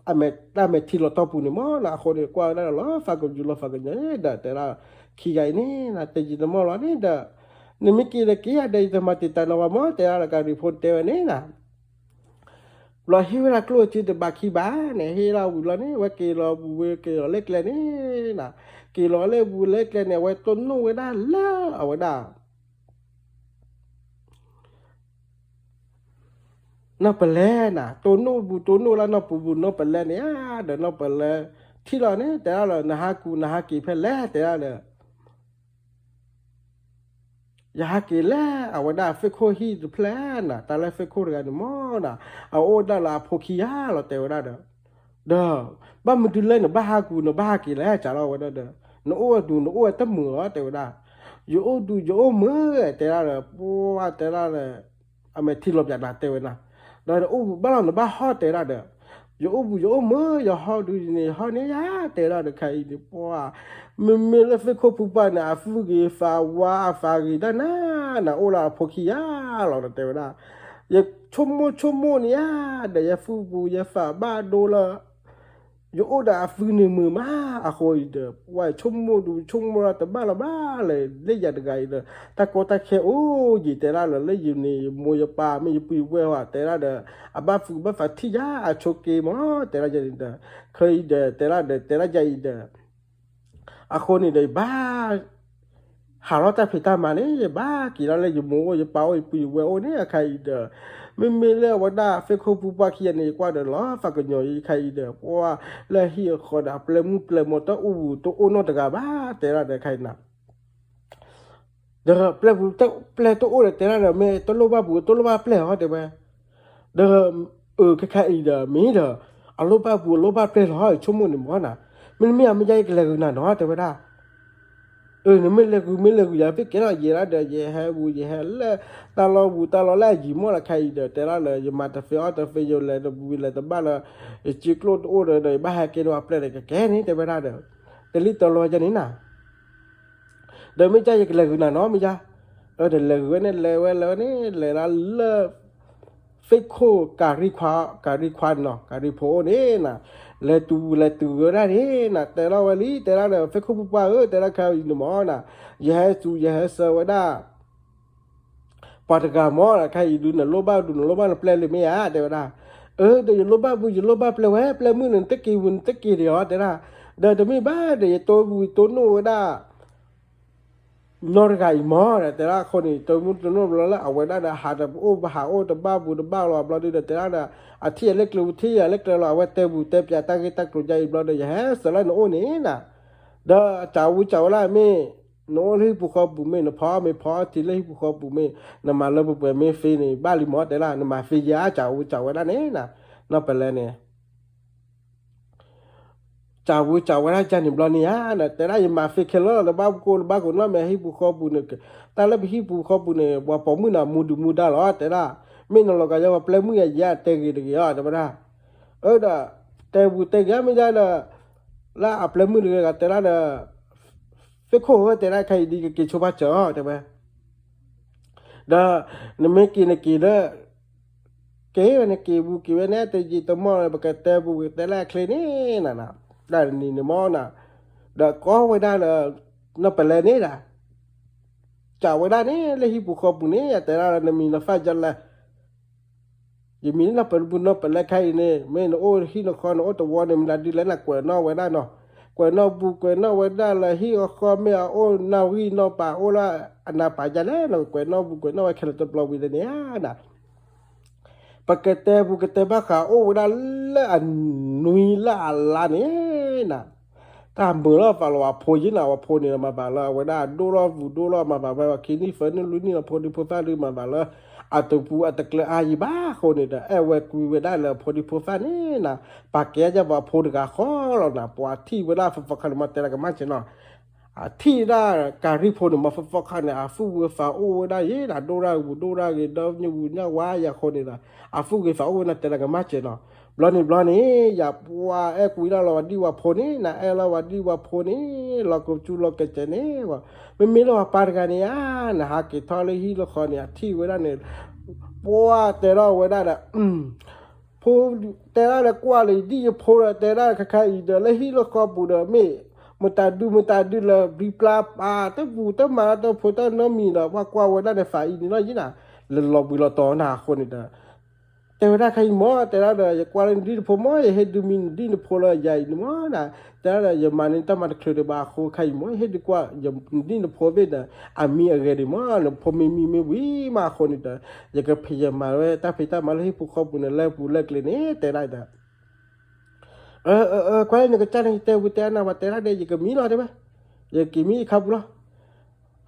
အမဲာ်တၢ်မဲာ်ထံလီၤတီၢ်ပူၤန့ၣ်မ့ၢ်နၤ အဃိန့ၣ် ကွၢ်ဝဲဒၣ်လီၤသးကယူၤလီၤသးကညီၤဒီး တဲဒၣ်ခံဂၤအံၤန့ၣ် တယံာ်တမီၢ်လီၤန့ၣ်ဒီး နမ့ၢ်က့ၤဒီးက့ၤယၤဒီး ယတမၤတံာ်တာ်နီၤဝဲမ့ၢ် တဲဒၣ်လၢကၤရံၤဖိတဲဝဲန့ၣ်နၤ ဘျီဟ့ၣ်ဝဲဒၣ်ကျိၣ်စ့တဘးခံဘးန့ၣ် ဟ့ၣ်ဒၣ်ဝံၤလီၤန့ၣ် ဝဲက့ၤလီၤဘူးဝဲက့ၤလီၤလၢကျဲန့ၣ်နၤ က့ၤလီၤလၢဘူးလၢကျဲန့ၣ် အဝဲတိၢ်နီၣ်ဝဲဒၣ်လၢအဝဲဒၣ် နီၢ်ပလဲနၤ တိၢ်နီၣ်ဘူးတိၢ်နီၣ်လၢနီၢ်ပူၤဘူးနီၢ်ပလဲန့ၣ်ဧါ, ဒီးနီၢ်ပလဲထံၣ်လီၤန့ၣ် တဲဒၣ်လၢ နဟးကူၤနဟးက့ၤဖဲလဲၣ် တဲဒၣ်ဒီး ယဟးက့ၤလဲၣ် အဝဲဒၣ် Facebook ဟံၣ်တဖျၢၣ်နၤ တၢ်လၢ Facebook တဂၤန့ၣ်မ့ၢ်နၤ အအိၣ်ဒၣ်လၢအဖိခံဂၤလီၤ တဲဝဲဒၣ်ဒီး, ဒီး ဘၣ်မနုၤဒုးလၢနဘၣ်ဟးကူၤ နဘၣ်ဟးက့ၤလဲၣ် စးထီၣ်ဝဲဒၣ်ဒီး, နအိၣ်ဝဲဒူ နအိၣ်ဝဲတမုာ်လီၤ တဲဝဲဒၣ်, ယအိၣ်ဒူ ယအိၣ်မုာ် တဲဒၣ်ဒီး ပှၢ်တဲဒၣ်ဒီး အမဲာ်ထံလီၤပၠးနၤတဲဝဲနၤ, ဒီးအိၣ်ဘၣ်လီၤနဘၣ်ဟီၣ်တဲဒၣ်ဒီး, ယအိၣ်ဘူးယအိၣ်မုာ် ယဟီၣ်ဒုန့ၣ် ယဟီၣ်န့ၣ်ယါ တဲဒၣ်ဒီး ခဲအံၤန့ၣ် ပှၢ် မ့မ့ၢ်လၢ Facebook ပူၤပှၢ်န့ၣ် အသူၣ်ဂ့ၤသးဝါအသးဂ့ၤဒၣ်နၤ နအိၣ်လၢအဖိခံဂၤလီၤ တဲဝဲဒၣ်, ယဆိကမိၣ်ဆိကမိၣ်န့ၣ်ဧါ ဒီးယ Facebook ယ Facebook ဘၣ်ဒိလၢ ယအိၣ်ဒီးအသုန့ၣ်မုာ်မး အဃိအံၤဒီး ပှၢ်ဆိကမိၣ်ဒူဆိကမိၣ်လၢတဘၣ်လၢၤဘၣ်လဲၣ် လၢယၤတဂၤအံၤဒီး တၢ်ကီတၢ်ခဲအိၣ်ယံၤ တဲဒၣ်လၢ လၢယန့ၣ် ယမိၢ်ယပၢ်မ့ၢ်ယပုၢ်ယဝဲၢ်ဟီ တဲဒၣ်ဒီး အဘၣ်သူၣ်ဘၣ်သးထံၣ်ယၤအဆိးက့မး တဲဒၣ်ယၤန့ၣ်ဒီး ခဲအံၤဒီး တဲဒၣ်ဒီး တဲဒၣ်ယၤအံၤဒီး အဃိန့ၣ်ဒီး ယဘၣ် ဟးထီၣ်တၢ်ဖံးတၢ်မၤန့ၣ် ယဘၣ်က့ၤလီၤလၢယမိၢ်အိၣ်ယပၢ်အိၣ်ယပုၢ်ယဝဲၢ်အိၣ်န့ၣ် အခါအံၤဒီး မ့မ့ၢ်လၢအဝဲဒၣ် Facebook ပူၤပှၢ်ခံဂၤန့ၣ် ယကွၢ်ဒီးလီၤသးကညီၤအံၤ အခါအံၤဒီး ပှၢ်လၢဟံၣ်အဃီဒီး အပျဲၢ်မုၣ်ပျဲၢ်မိၢ်တအိၣ်ဘူးတအိၣ်နီတဂၤဘၣ် တဲဒၣ်ဒီး အခါအံၤနၤ ဒီးပျဲၢ်ပူၤပျဲၢ်တအိၣ်ဒီး တဲဒၣ်ဒီး မ့ၢ်တလိၣ်ဘၣ်ဘူးတလိၣ်ဘၣ်ပျဲၢ်ဟီ တဲဝဲ ဒီး အၢ ခဲခါအံၤဒီး မ့ၢ်ဒီး အလိၣ်ဘၣ်ဘူးအလိၣ်ဘၣ်ပျဲၢ်လီၤ ဆိကမိၣ်န့ၣ်မ့ၢ်နၤ, မ့တမ့ၢ်အမ့ၢ်ယါယကလဲၤဂုာ်နၤနီၤ တဲဝဲဒၣ်, အၢ နမ့ၢ်လဲၤဂုာ်မ့ၢ်လဲၤဂုာ် ယၤသ့ၣ်ကဲထီၣ်ယဲဒၣ်ဒီး ယဟဲဘူးယဟဲလၢ တၢ်လီၢ်ဘူးတၢ်လီၢ်လၢအယံၤမ့ၢ်လီၤ ခါအံၤဒီး တဲဒၣ်လၢ ယမၤတသ့အီၣ်တသ့ ယလဲၤတဘူးလဲၤတဘၣ်လၢ ယစ့ကျိၣ်တအိၣ်ဒီး ဒီးယဘၣ်ဟဲကဲထီၣ်အပျဲၢ်ဒီးကကဲန့ၣ် တဲဝဲဒၣ်ဒီး တလံၣ်တလီၤယၤန့ၣ်နၤ ဒီးမ့ၢ်ကၢ်ယကလဲၤဂုာ်နၤနီၤ မ့ၢ်ယါ, အၢ ဒီးလဲၤဂုာ်ဝဲန့ၣ် လဲၤဝဲလဲၤဝဲန့ၣ် လဲၤလၢလၢ Facebook ကၤရံခွါ ကၤရံခွါနီၤ ကၤရံဖိအိၣ်န့ၣ်နၤ, လဲၤတုၤလဲၤတုၤဝဲဒၣ်န့ၣ်နၤ တဲလီၤဝဲလံ တဲဒၣ်ဒီး Facebook ပူၤပှၢ်ဧၢ တဲဒၣ်ခဲအံၤန့ၣ်မ့ၢ်နၤ, ယဟဲစူၤယဟဲဆၢဝဲဒၣ် ပှၤတဂၤမ့ၢ်နၤ ခဲအံၤဒုး နလိၣ်ဘၣ်ဒုး နလိၣ်ဘၣ်နပျဲၢ်လံမ့ၢ်ဧါ တဲဝဲဒၣ်, အၢ ဒီးယလိၣ်ဘၣ်ဘူး ယလိၣ်ဘၣ်ပျဲၢ်ဝဲ ပျဲၢ်မုၣ်န့ၣ် နတက့ၤဝံၤ နတက့ၤဒံးဧါ တဲဒၣ်, ဒီးတမ့ၢ်ဘၣ်ဒီး ယတိၢ်ဘူးတိၢ်နီၣ်ဝဲဒၣ် နီတဂၤအံၤမ့ၢ် တဲဒၣ်အဃိန့ၣ် တိၢ်မုၢ်တိၢ်နီၣ်ဘျီလၢအဝဲဒၣ်ဒီး ဟးတအိၣ်ဘၣ်ဟးအိၣ် တဘၣ်ဘူးတဘၣ်လီၤဘျီဒုးဒီး တဲဒၣ်ဒီး အထံၣ်အလၢကျဲပူၤထံၣ်အလၢကျဲလီၤ အဝဲတဲဘူးတဲပၠးတၢ်ဂ့ၢ်တၢ်ကျိၤယါအံၤဘျီဒီး ယဟဲစၢၤလၢနအိၣ်န့ၣ်နၤ, ဒီးစးဝူစးဝဲဒၣ်မ့ၢ် နအိၣ်လၢဟံၣ်ပူၤဃီပူၤမ့ၢ် နဖီမ့ၢ်ဖီထံလၢဟံၣ်ပူၤဃီပူၤမ့ၢ် နမၤလၢပှဲၤပှဲၤမ့ၢ်သ့န့ၣ် ဘၣ်လံမ့ၢ် တဲဒၣ် နမၤသ့ယါ စးဝူစးဝဲဒၣ်န့ၣ်နၤ, နီၢ်ပလဲန့ၣ် စးဝူစးဝဲဒၣ်ယါန့ၣ်ဘျီန့ၣ်ဧါ, တဲဒၣ်ယမၤသ့ခဲလၢာ် တဘၣ်ကိၢ်တဘၣ်ကိၢ်နီတမံၤ ဟံၣ်ပူၤဃီပူၤန့ၣ်, တၢ်လၢပဟံၣ်ပူၤဃီပူၤန့ၣ် ပှၤပိာ်မုၣ်န့ၣ် မူဒုးမူဒါလီၤ တဲဒၣ်, မ့ၢ်နလီၤကယီပှၤပျဲၢ်မုၣ်ယါ ယတဲဂ့ၤတဂ့ၤအီၤ တဲဝဲဒၣ်, အၢဒီး, တဲဘူးတဲဂ့ၤမ့ၢ်ယါဒီး, လၢအပျဲၢ်မုၣ်တဂၤဂၤတဲဒၣ်ဒီး, သ့ၣ်ခိၣ်ဧၢ တဲဒၣ်ခဲအံၤဒ်ကက့ၤဆိဘၣ် စၢၤအီၤ တဲဝဲ ဒီးနမ့ၢ်က့ၤနက့ၤလၢ, က့ၤဝဲန့ၣ်က့ၤဘူးက့ၤဝဲန့ၣ် တယံာ်တမီၢ် ပကတဲဘူးကတဲလၢအချ့န့ၣ်နၤ, တၢ်နံၤန့ၣ်မီၢ်နၤ, ဒီးကိးဝဲဒၣ်လၢ, နီၢ်ပလဲန့ၣ်ဒၣ်, စးဝဲဒၣ်န့ၣ် လၢဟံၣ်ပူၤဃီပူၤန့ၣ် ယတဲဒၣ်လၢနမံၤလၢ ဖးယလဲၣ် ယမံၤလၢနီၢ်ပလဲ နီၢ်ပလဲခဲအံၤန့ၣ် မ့ၢ်နအိၣ်ဟံၣ်နဃီနအိၣ်တဝီန့ၣ် မနုၤဒ်လဲၣ်နကွဲးနီၣ်ဝဲဒၣ်နီၤ, ကွဲးနီၣ်ဘူးကွဲးနီၣ်ဝဲဒၣ်လၢဟံၣ်အဃီမ့ၢ်အအိၣ်နီၢ်ဂံၢ်နီၢ်ဘါ အိၣ်လၢအနၢ်ပာ်ယါလဲၣ် နကွဲးနီၣ်ဘူးကွဲးနီၣ်ဝဲခဲလၢာ်တဘျီဝံၤလၢန့ၣ်ဧါနၤ ပကတဲဘူးကတဲဘၣ်ဃးအိၣ်ဝဲဒၣ်လၢအနွံလၢအလါန့ၣ်, တၢ်မုာ်လီၤသးလီၤဝဲဖိယံၤနၤ ဝဲဖိန့ၣ်မၤဘၣ်လၢအဝဲဒၣ်ဒိၣ်ထီၣ်ဘူးဒိၣ်ထီၣ်မၤဘၣ်ဝဲခံနံၣ်သၢနံၣ်လွံၢ်နံၣ်လီၤ ဖိဒံဖိသၣ်ဒုးမၤဘၣ်လၢ, အတပူၤအတကျၢၤအါယံၤဘၣ်အဃိန့ၣ်ဒီး အဲၣ်ဝဲကွံဝဲဒၣ်လၢဖိဒံဖိသၣ်န့ၣ်နၤ, ပာ်ကဲယါပှၤဖိတဂၤဃီလီၤနၤ ပှၤထံၣ်ဝဲဒၣ်သီသီခါန့ၣ် မ့ၢ်တဲလၢကမၣ်စဲၤနီၤ အထံၣ်ဒၣ်ကၤရံဖိန့ၣ် မ့ၢ်သီသီခါန့ၣ် အသူၣ်ဂ့ၤသးအိၣ်ဝဲဒၣ်ယဲ ဒိၣ်ဒၣ်ဂ့ၤဘူးဒိၣ်ဒၣ်ဂ့ၤ ဒီးညၣ်ဝူညၣ်ဝါယၤအဃိန့ၣ်ဒီး အသူၣ်ဂ့ၤသးအိၣ်ဝဲဒၣ်တဲလၢကမၣ်စဲၤနီၤ, ဘျီန့ၣ်ဘျီန့ၣ် ယပှၤအဲၣ်ကွံလီၤလီၤဝဲဒံးဝဲဖိန့ၣ် နအဲၣ်လီၤဝဲဒံးဝဲဖိန့ၣ် လီၤကစူၣ်လီၤကစဲးန့ၣ်, မ့မ့ၢ်လၢပှၤပၢ်တဂၤန့ၣ်ဧါ, နဟးက့ၤထီၣ်လၢဟံၣ်လၢဃီန့ၣ် အထံၣ်ဝဲဒၣ်န့ၣ်, ပှၤတဲထီၣ်ဝဲဒၣ်ဒီး ဖိ, တဲဒၣ်လၢကွၢ်လၢယဒံၣ်ယဖိဒီး တဲဒၣ်ခါခါအံၤဒီး လၢဟံၣ်လၢဃီပူၤဒီး မ့ၢ်မတၤဒုမတၤဒုလၢဘျံးပျါပာ် တပူၤတမၤတဖိတၢ်နီတမံၤဒီး ပှၤကွၢ်ဝဲဒၣ်န့ၣ် သးအံၤန့ၣ်လီၤယံၤနၤ, လၢလီၤဘှံးလီၤတီၤနၤအဃိန့ၣ်ဒီး, တဲဝဲဒၣ်ခဲအံၤမၢ်, တဲဒၣ်ဒီး ယကွၢ်လၢနဒံၣ်နဖိမၢ်, ယဟ့ၣ်ဒုးမံနဒံၣ်နဖိလၢယၤအံၤန့ၣ်မၢ်နၤ, တဲဒၣ်ဒီး ယမၤန့ၢ်တၢ်မၤတချုးဒံးဘၣ်အဃိ ခဲအံၤမၢ် ယဟ့ၣ်ဒုးကွၢ်နဒံၣ်နဖိသ့ၣ်ဒီး အမံအဂ့ၤဒံးမၢ်, နဖိမ့ၢ်မံမ့ၢ်ဝံၤမးအဃိန့ၣ်ဒီး ယကဖံးယမၤဝဲတၢ်ဖံးတၢ်မၤလၢဟံၣ်ပူၤဃီပူၤန့ၣ် လၢပူၤလၢကျဲန့ၣ် တဲဒၣ်ဒီး အၢ အၢ အၢ ကွၢ်လၢနကစၢ်န့ၣ် တဲဝံၤတဲနၤ ပှၤတဲဒၣ်ဒီး ယကမံလီၤတဲဝဲ, ယကမံယခါပူၤလီၤ.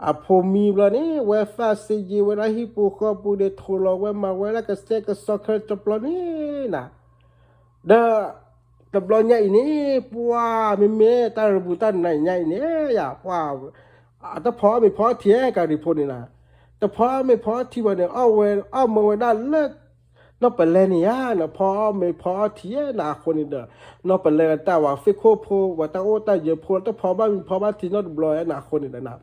အဖိမံဘျီန့ၣ် ဝဲသးစ့ယ့ၤဝဲဒၣ်ဟံၣ်ပူၤဃီပူၤန့ၣ် ထိၣ်လီၤဝဲမၤဝဲဒၣ်ကစဲကစီခဲတဘျီန့ၣ်နၤ, ဒီး တဘျီညါအံၤန့ၣ် ပှၤမ့မ့ၢ်တၢ်ရဘူးတၢ်နံၤညါအံၤန့ၣ် ယၤ ပှၤ တဖီမ့ၤဖီထံဧါ ကၤရံဖိန့ၣ်နၤ, တဖီမ့ၤဖီထံဘၣ်န့ၣ် အီၣ်ဝဲ အီၣ်မၢဝဲဒၣ်လၢ နီၢ်ပလဲန့ၣ်ဧါ, နဖီမ့ၤဖီထံဧါနၤအဃိန့ၣ်ဒီး နီၢ်ပလဲတၢ်ဝဲ သ့ၣ်ခိၣ်ဖိ ဝဲတၢ်အိၣ်တၢ်ယၢၤဖိ တဖီဘၣ်မ့ၤဖီဘၣ်ထံနီတဘျီဧါနၤအဃိန့ၣ်ဒီးနၤ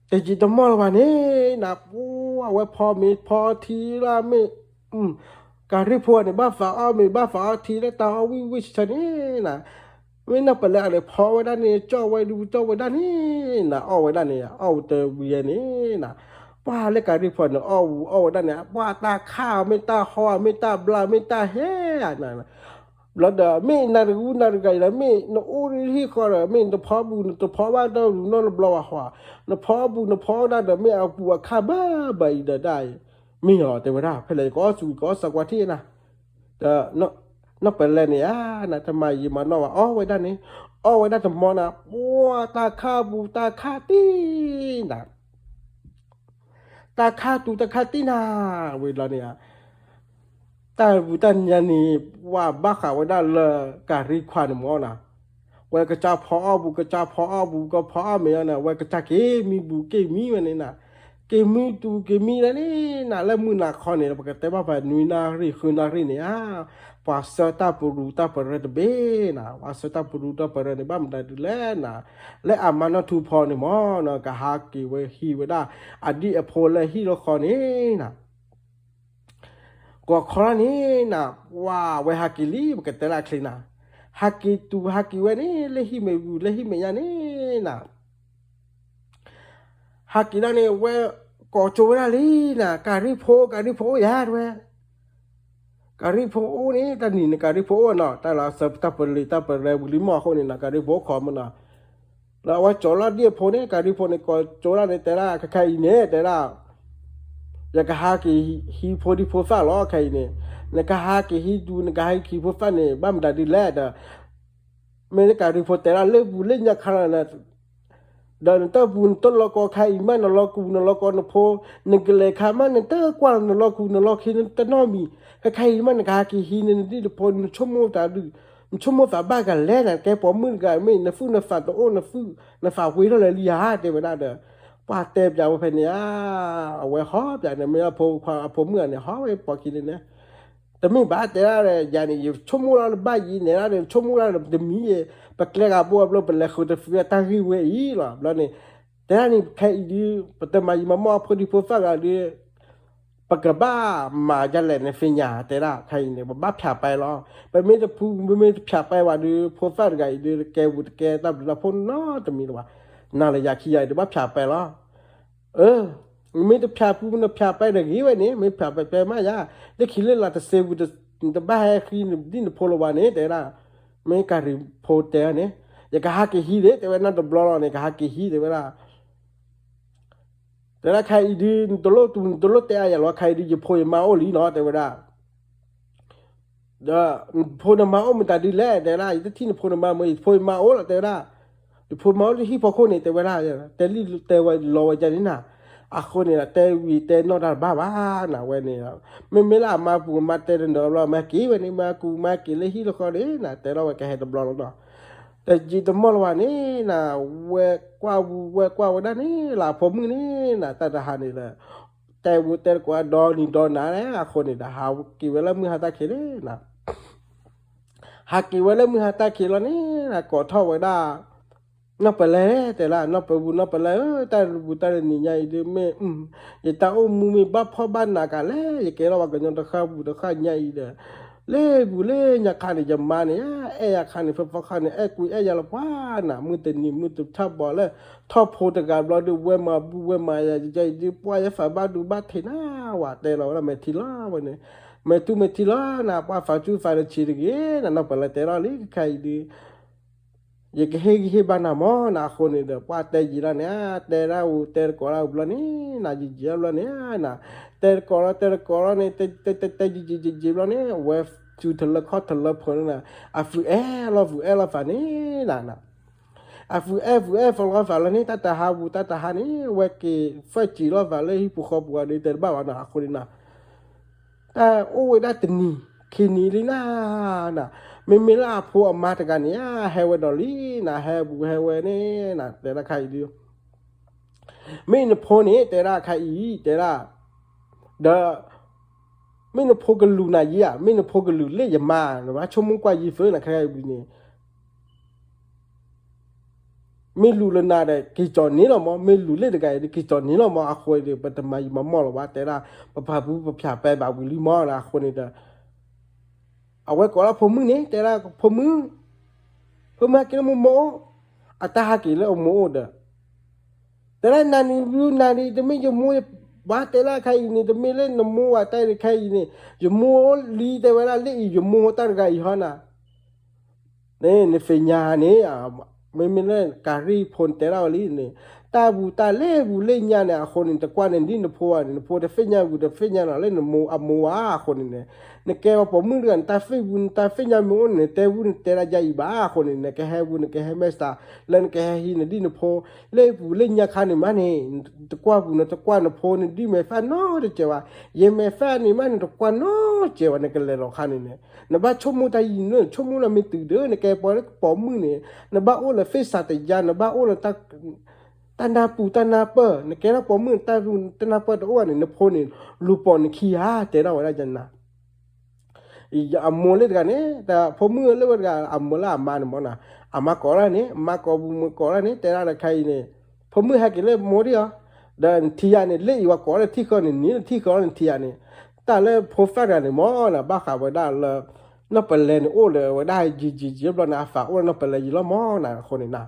တယံာ်တမီၢ်လၢၤဘၣ်န့ၣ်နၤ, ပှၤဝဲဖီမ့ၤဖီထံလၢမ့ၢ် ကၤရံဖိန့ၣ် ဘၣ်သးအီၣ်မ့ၤ ဘၣ်သးအီထံလၢတၢ်အီၣ်ဝံၣ်ဝံၣ်ဆၢဆၢန့ၣ်နၤ, မ့ၢ်နီၢ်ပလဲအန့ၣ် ဖီဝဲဒၣ်န့ၣ် ကၠီၣ်ဝဲဒုး ကၠီၣ်ဝဲဒၣ်န့ၣ်နၤ, အီၣ်ဝဲဒၣ်န့ၣ် အီၣ်ဝဲတဝံၤန့ၣ်နၤ, ပှၤလၢကၤရံဖိန့ၣ် အီၣ်ဝဲဒၣ်န့ၣ် ပှၤတၢ်ခါ မ့ၢ်တၢ်ဟီ မ့ၢ်တၢ်ဘျါ မ့ၢ်တၢ်ဟဲဧါနၤ ဘျီဒီး မ့ၢ်နၤတဂၤနၤတဂၤအံၤဒီး မ့ၢ်နအိၣ်လၢဟံၣ်ဃီဒီး မ့ၢ်နတဖီဘူး နတဖီဘၣ်တၢ်ရူးနီတဘျီဘၣ်ဃီ, နဖီဘူးနဖီဒၣ်ဒီး မ့ၢ်အဘူးအခါဘၣ်ဘၣ်အံၤဒီးဒၣ်အံၤ, မ့ၢ်အီၤတဲဝဲဒၣ် ဖဲလဲၣ် ယကအီၣ်ဆူၣ် ယကအီၣ်စၢၤကွၢ်ထံၣ်နၤ, ဒီး နီၢ်ပလဲန့ၣ်ဧါနၤ တမၤယံာ်မၤနီၢ်ဘၣ် အီၣ်ဝဲဒၣ်န့ၣ်, အီၣ်ဝဲဒၣ်တမီၢ်နၤ ပှၤတၢ်ခါဘူးတၢ်ခါတံၢ်နၤ တၢ်ခါတူၤတၢ်ခါတံၢ်နၤ, ဝံၤလီၤန့ၣ်ဧါ, တၢ်ဘူးတၢ်နံၤန့ၣ် ပှၤဘၣ်ဃးဝဲဒၣ်လၢကၤရံခွါန့ၣ်မၢ်နၤ, ဝဲကစၢ်ဖီအီၣ်ဘူး ကစၢ်ဖီအီၣ်ဘူး ကဖီအီၣ်မ့ၤအီၤန့ၣ် ဝဲကစၢ်က့ၤမံဘူးက့ၤမံဝဲန့ၣ်နၤ, က့ၤမံတူၤက့ၤမံလၢန့ၣ်နၤ လၢမုၢ်နၤခီန့ၣ် ပကတဲဘၣ်ဖဲနွံနၣ်ရံၣ်ဃုနၣ်ရံၣ်န့ၣ်ဧါ, ပှၤဆှၢတၢ်ပရူးတၢ်ပရၢတဘ့ၣ်နၤ, ပှၤဆှၢတၢ်ပရူးတၢ်ပရၢန့ၣ် ဘၣ်မတၤဒုးလဲၣ်နၤ, လၢအမါနီၢ်ထူဖီန့ၣ်မၢ်နၤ ကဟးက့ၤဝဲဟံးဝဲဒၣ် အဒံၣ်အဖိလၢဟံၣ်လီၢ်ဃီန့ၣ်နၤ ကီၢ်ခီလီၤန့ၣ်နၤ, ပှၤဝဲဟးက့ၤလံ ပကတဲလၢအချ့နၤ, ဟးက့ၤတူၤဟးက့ၤဝဲန့ၣ် လၢဟံၣ်မဲာ်ဝူၤ လၢဟံၣ်မဲာ်ညါန့ၣ်နၤ, ဟးက့ၤဒၣ်န့ၣ် ဝဲကိးကၠိဝဲဒၣ်လံနၤ, ကၤရံဖိ ကၤရံဖိအိၣ်ယၤတဲဝဲ, ကၤရံဖိအိၣ်န့ၣ် တၢ်နံၤန့ၣ် ကၤရံဖိအိၣ်နီၤ, တၢ်လီၤစၢၤတၢ်ပလံၤတၢ်ပရၢဝံၤလံမီၢ်အဃိန့ၣ်နၤ ကၤရံဖိအိၣ်ခိးမနီၤ လၢအဝဲကၠီၤလီၤဒံၣ်အဖိန့ၣ် ကၤရံဖိန့ၣ် ကိးကၠိဒၣ်န့ၣ် တဲဒၣ် ခဲခါအံၤန့ၣ် တဲဒၣ် ယကဟးက့ၤဟံးဖိဒံဖိသၣ်လီၤ ခဲအံၤန့ၣ်, နကဟးက့ၤဟံးဒူ နကဟးက့ၤဟံးဖိသၣ်န့ၣ် ဘၣ်မတၤဒ်လဲၣ်ဒီး မ့ၢ်လၢကၤရံဖိတဲဒၣ်လၢပူၤလၢညါခါလီၤနၤ ဒီးနတၢ်ပူၤနတၢ်လီၤကီခါအံၤမး နလီၤကူနလီၤကီနဖိ, နကလဲၤခါမးနတကွၢ်နလီၤကူနလီၤခ့နတနီၣ်မံၤ, ခဲခါအံၤမး နကဟးက့ၤဟံးန့ၢ်နဒံၣ်နဖိ နဆိကမိၣ်တၢ်ဒုး, နဆိကမိၣ်သးဘၣ်ကလဲၣ်နၤ, ကဲပိာ်မုၣ်တဂၤမ့ၢ် နသူၣ်နသးတအိၣ် နသူၣ်နသးဝ့ၤထီၣ်လဲၤလံဧါ တဲဝဲဒၣ်ဒီး, ပှၤတဲပၠးဝဲဖဲန့ၣ်ဧါ, အဝဲဟီပၠးန့ၣ် မ့ၢ်အဖိခွါအဖိမုၣ်ဧါန့ၣ် ဟီဝဲပိာ်ခံန့ၣ်န့ၣ် တမ့ၢ်ဘၣ်တဲဒၣ်ဒီး ယၤန့ၣ် ယဆိကမိၣ်လီၤလၢဘၣ်ယံၤနဲဒၣ်ဒီး ယဆိကမိၣ်လီၤဒီး တမံၤယဲ ပကျဲဂၤဘိအဘျီ ပလဲၤဃုာ်တသ့တၢ်ဂ့ၢ်ဝဲအံၤလီၤ. ဘျီန့ၣ် တဲဒၣ်န့ၣ် ခဲအံၤဒုး ပတမၤယံၤမၤမီၢ်အဖိဒံဖိသၣ်ဂၤဒုး ပကဘၣ်မၤဒ်လဲၣ်န့ၣ်သ့ၣ်ညါ တဲဒၣ်ခဲအံၤန့ၣ် ပဘၣ်ဖၠးပဲလီၤ. ပမ့ၢ်တဖု ပမ့ၢ်တဖၠးပဲဘၣ်ဒုး ဖိသၣ်တဂၤအံၤဒုး တကဲဝံၤတကဲတၢ်ဘျုးတၢ်ဖှိၣ်နီတမံၤလၢၤဘၣ်. နၤလၢယၤခံယၤအံၤ တဘၣ်ဖၠးပဲလီၤ. အၢ မ့ၢ်တဖၠးပူၤ နဖၠးပဲတဂ့ၤဝဲန့ၣ် မ့ၢ်ဖၠးပဲပဲမးယၤ လၢခံလၢလာ်တစဲးပူၤ တဘၣ်ဟဲဃံနဒံၣ်နဖိလၢၤဘၣ်န့ၣ် တဲဒၣ် မ့ၢ်ကၤရံဖိတဲန့ၣ် ယကဟးက့ၤဟံးဒၣ် တဲဝဲနီတဘျီလီၤန့ၣ် ကဟးက့ၤဟံး တဲဝဲဒၣ် တဲဒၣ်ခဲအံၤဒုး နတလိၣ်တူၢ် နတလိၣ်တဲအါယၤလီၤ ခဲအံၤဒုး ယဖိယမါအိၣ်လံနီၤ တဲဝဲဒၣ် ဒီး ဖိနမါအိၣ်မတၤဒ်လဲၣ် တဲဝဲဒၣ် ယတထံၣ်နဖိနမါမ့ၢ် ယဖိယမါအိၣ်လီၤ တဲဝဲဒၣ် ယဖိမါအိၣ်လၢဟံၣ်ဖီခိၣ်န့ၣ် တဲဝဲဒၣ် တဲလံတဲဝဲလီၤဝဲဒ်န့ၣ်နၤ အဃိန့ၣ် တဲဝံၤတဲနီၢ်တၢ်တဘၣ်ဘၣ်နၤဝဲန့ၣ် မ့မ့ၢ်လၢအမါပူၤမါတဲတနီၤဘျီ မါက့ၤဝဲန့ၣ် မါကူမါက့ၤလၢဟံၣ်လၢဃီန့ၣ်နၤ တဲလီၤဝဲကဟဲတဘျီလီၤနီၤ တယံာ်တမီၢ်လၢၤဘၣ်န့ၣ်နၤ ဝဲကွၢ်ဝဲကွၢ်ဝဲဒၣ်န့ၣ် လၢအဖိမုၣ်န့ၣ်နၤ တၢ်တဟါန့ၣ်လၢ တဲဝဲတဲတကွၢ်ဒီနံၤဒီနၤလဲၣ် အဃိန့ၣ်ဒီး ဟးက့ၤဝဲလၢမုၢ်ဟါတၢ်ခံးန့ၣ်နၤ ဟးက့ၤဝဲလၢမုၢ်ဟါတၢ်ခံးလီၤန့ၣ်နၤ ကိးထီၣ်ဝဲဒၣ် နီၢ်ပလဲတဲလၢ နီၢ်ပလဲဧၢ တၢ်ရူးပူၤတၢ်ရနံၤညါအံၤဒုးမ့ၢ် ယတၢ်အိၣ်မူမ့ၢ်ဘၣ်ဖှီၣ်ဘၣ်နးကလဲၣ် ယကဲထီၣ်ပှၤကညီတဃၣ်ပူၤတဃၣ်ညါအံၤဒီး လၢပူၤလၢညါခါန့ၣ် ယမါန့ၣ် အဲၣ်ယၤခါန့ၣ် ဖဲဖီခါန့ၣ် အဲၣ်ကွံအဲၣ်ယၤလီၤပှၤနၤ မုၢ်တနံၤမုၢ်တထၢၣ်ဘီလၢ ထီၣ်ဖိတဂၤဘျီဒီး ဝဲမၤဘူၣ်ဝဲမၤယၤ ယဲအံၤဒုး ပှၢ်ယဲသးဘၣ်ဒူဘၣ်ထံးနၤ ဝဲတဲလီၤဝဲဒၣ် မဲာ်ထံလီၤဝဲန့ၣ် မဲာ်ထူမဲာ်ထံလီၤနၤ ပှၢ်သးစူၤသးတဆံးတဂ့ၤနၤ နီၢ်ပလဲၤတဲလီၤလံ ခဲအံၤဒုး ယကဟ့ၣ်ဂံၢ်ဟ့ၣ်ဘါနၤမၢ်နၤ အဃိန့ၣ်ဒီး ပှၢ်တဲယံာ်လီၤန့ၣ် တဲဒၣ်အူ တဲတကိးဒၣ်အူဘျီန့ၣ် နၤယံာ်ယံာ်ဘျီန့ၣ် နၤ တဲတကိးလီၤ တဲတကိးလီၤန့ၣ် တဲယံာ်ယံာ်ယံာ်ယံာ်ဘျီန့ၣ် အဝဲစုတလၢခီၣ်တလၢဖီန့ၣ် အဖုအဲၣ်လီၤဖုအဲၣ်လီၤသးန့ၣ် နၤ အဖုအဲၣ်ဖုအဲၣ်ဖီလီၤသးလၢန့ၣ် တၢ်တဟါပူၤ တၢ်တဟါန့ၣ် ဝဲက့ၤဖၢၣ်စံးလီၤသးလၢဟံၣ်ပူၤဃီပူၤအီၤဒီး တဲတဘၣ်ဘၣ်နၤ အဃိန့ၣ်နၤ တၢ်အိၣ်ဝဲဒၣ်တနံၤခံနံၤလံနၤ နၤ မ့မ့ၢ်လၢအဖိအမါတဂၤန့ၣ် ဟဲဝဲဒီးလံနၤ ဟဲပူၤဟဲဝဲန့ၣ် နၤ တဲဒၣ်ခါအံၤဒုး မ့ၢ်နဖိန့ၣ် တဲဒၣ်ခါအံၤ တဲဒၣ် ဒီး မ့ၢ်နဖိကလူးနၤယံၤဧါ မ့ၢ်နဖိကလူးလၢယမါ နဘၣ်ဆိကမိၣ်ကွၢ်ယံၤသၢနၤ ခဲအံၤဒုးန့ၣ် မ့ၢ်လူၤလၢနၤဒီး က့ၤကၠီၤန့ၣ်လီၤမၢ် မ့ၢ်လူၤလၢတဂၤအံၤဒီး က့ၤကၠီၤန့ၣ်လီၤမၢ် အဃိဒီး ပတမၤယံာ်မၤမီၢ်လီၤဘၣ် တဲဒၣ် ပပာ်ဖုပဖၠးပဲဘၣ်ဝံၤလံမၢ်နၤ အဃိန့ၣ်ဒီး အဝဲကိးလၢဖိမုၣ်န့ၣ် တဲဒၣ်ဖိမုၣ် ဖိမုၣ်ဟဲက့ၤလၢမိၢ်မိၢ်အိၣ် အတၢ်ဟဲက့ၤလၢအမိၢ်အိၣ်ဒီး တဲဒၣ်နၤနံၤဘျုးနၤနံၤ တမ့ၢ်ယမိၢ်ဘၣ် တဲဒၣ်ခါအံၤန့ၣ် တမ့ၢ်လၢနမိၢ်ဘၣ် တဲဒၣ်ခါအံၤန့ၣ် ယမိၢ်အိၣ်လံ တဲဝဲဒၣ်လၢအံၤ ယမိၢ်တၢ်တဂၤအံၤဟီနၤ န့ၣ် နသ့ၣ်ညါန့ၣ် မ့မ့ၢ်လၢကၤရံၣ်ဖိန့ၣ်တဲဒၣ်ဝဲလံန့ၣ် တၢ်ပူၤတၢ်လဲၤပူၤလၢညါန့ၣ် အဃိန့ၣ် တကွၢ်န့ၣ်ဒ်နဖိဘၣ်န့ၣ် နဖိတသ့ၣ်ညါပူၤ တသ့ၣ်ညါနီၤလၢနမိၢ်အမိၢ်ဘၣ် အဃိန့ၣ်န့ၣ် နကဲပှၤပိာ်မုၣ်တဂၤန့ၣ် တၢ်သ့ၣ်ပူၤ နတၢ်သ့ၣ်ညါမ့ၢ်အိၣ်န့ၣ် နတဲပူၤ နတဲဒၣ်ယါအံၤဘၣ် အဃိန့ၣ် နကဟဲပူၤ နကဟဲမဲာ်စး လၢနကဟဲဟံးန့ၣ်ဒ်နဖိ လၢပူၤလၢညါခါန့ၣ်မးန့ၣ် တကွၢ်ပူၤ နတကွၢ်နဖိန့ၣ် ဒ်မဲာ်သၣ်နီတစဲးဘၣ် ယမဲာ်သၣ်န့ၣ်မးန့ၣ် တကွၢ်နီတစဲးဘၣ် နကလဲၤလီၤခါန့ၣ်န့ၣ် နဘၣ်ဆိကမိၣ်တၢ်ယံာ်န့ၣ် ဆိကမိၣ်လၢမ့ၢ်တုၤဒီး နကဲပှၤလၢပိာ်မုၣ်န့ၣ် နဘၣ်အိၣ်လၢသ့ၣ်စးတယါ နဘၣ်အိၣ်လၢ တၢ်နၢ်ပူၤတၢ်နၢ်ပၢၢ် နကဲထီၣ်ပိာ်မုၣ် တၢ်နၢ်ပၢၢ်တအိၣ်ဘၣ်န့ၣ် နဖိန့ၣ် လူၤပိာ်နခံဧါ တဲဒၣ်ဝဲဒၣ်ယနၤ အမိၢ်လၢတဂၤန့ၣ် တၢ်ဖိမုၣ်လၢဝဲတဂၤ အမၢလၢအမါန့ၣ်မၢ်နၤ အမါကိးဒၣ်န့ၣ် မါကိးပူၤမၢကိးဒၣ်န့ၣ် တဲဒၣ်လၢခဲအံၤန့ၣ် ဖိမုၣ်ဟဲက့ၤလၢမိၢ်ဒံးအီၤ ဒီးနထံၣ်ယၤန့ၣ် လၢအံၤဝဲကိးလၢထံၣ်ဃီန့ၣ် နံၤလၢထံၣ်ဃီလၢနထံၣ်ယၤန့ၣ် တၢ်လၢဖိသၣ်တဂၤန့ၣ်မၢ်နၤ ဘၣ်ဃးဝဲဒၣ်လၢ နီၢ်ပလဲန့ၣ် အိၣ်လၢဝဲဒၣ်ယံာ်ယံာ်ယံာ်ဘျီန့ၣ် အသးအိၣ်လၢနီၢ်ပလဲယံာ်လီၤမၢ်နၤ အဃိန့ၣ်နၤ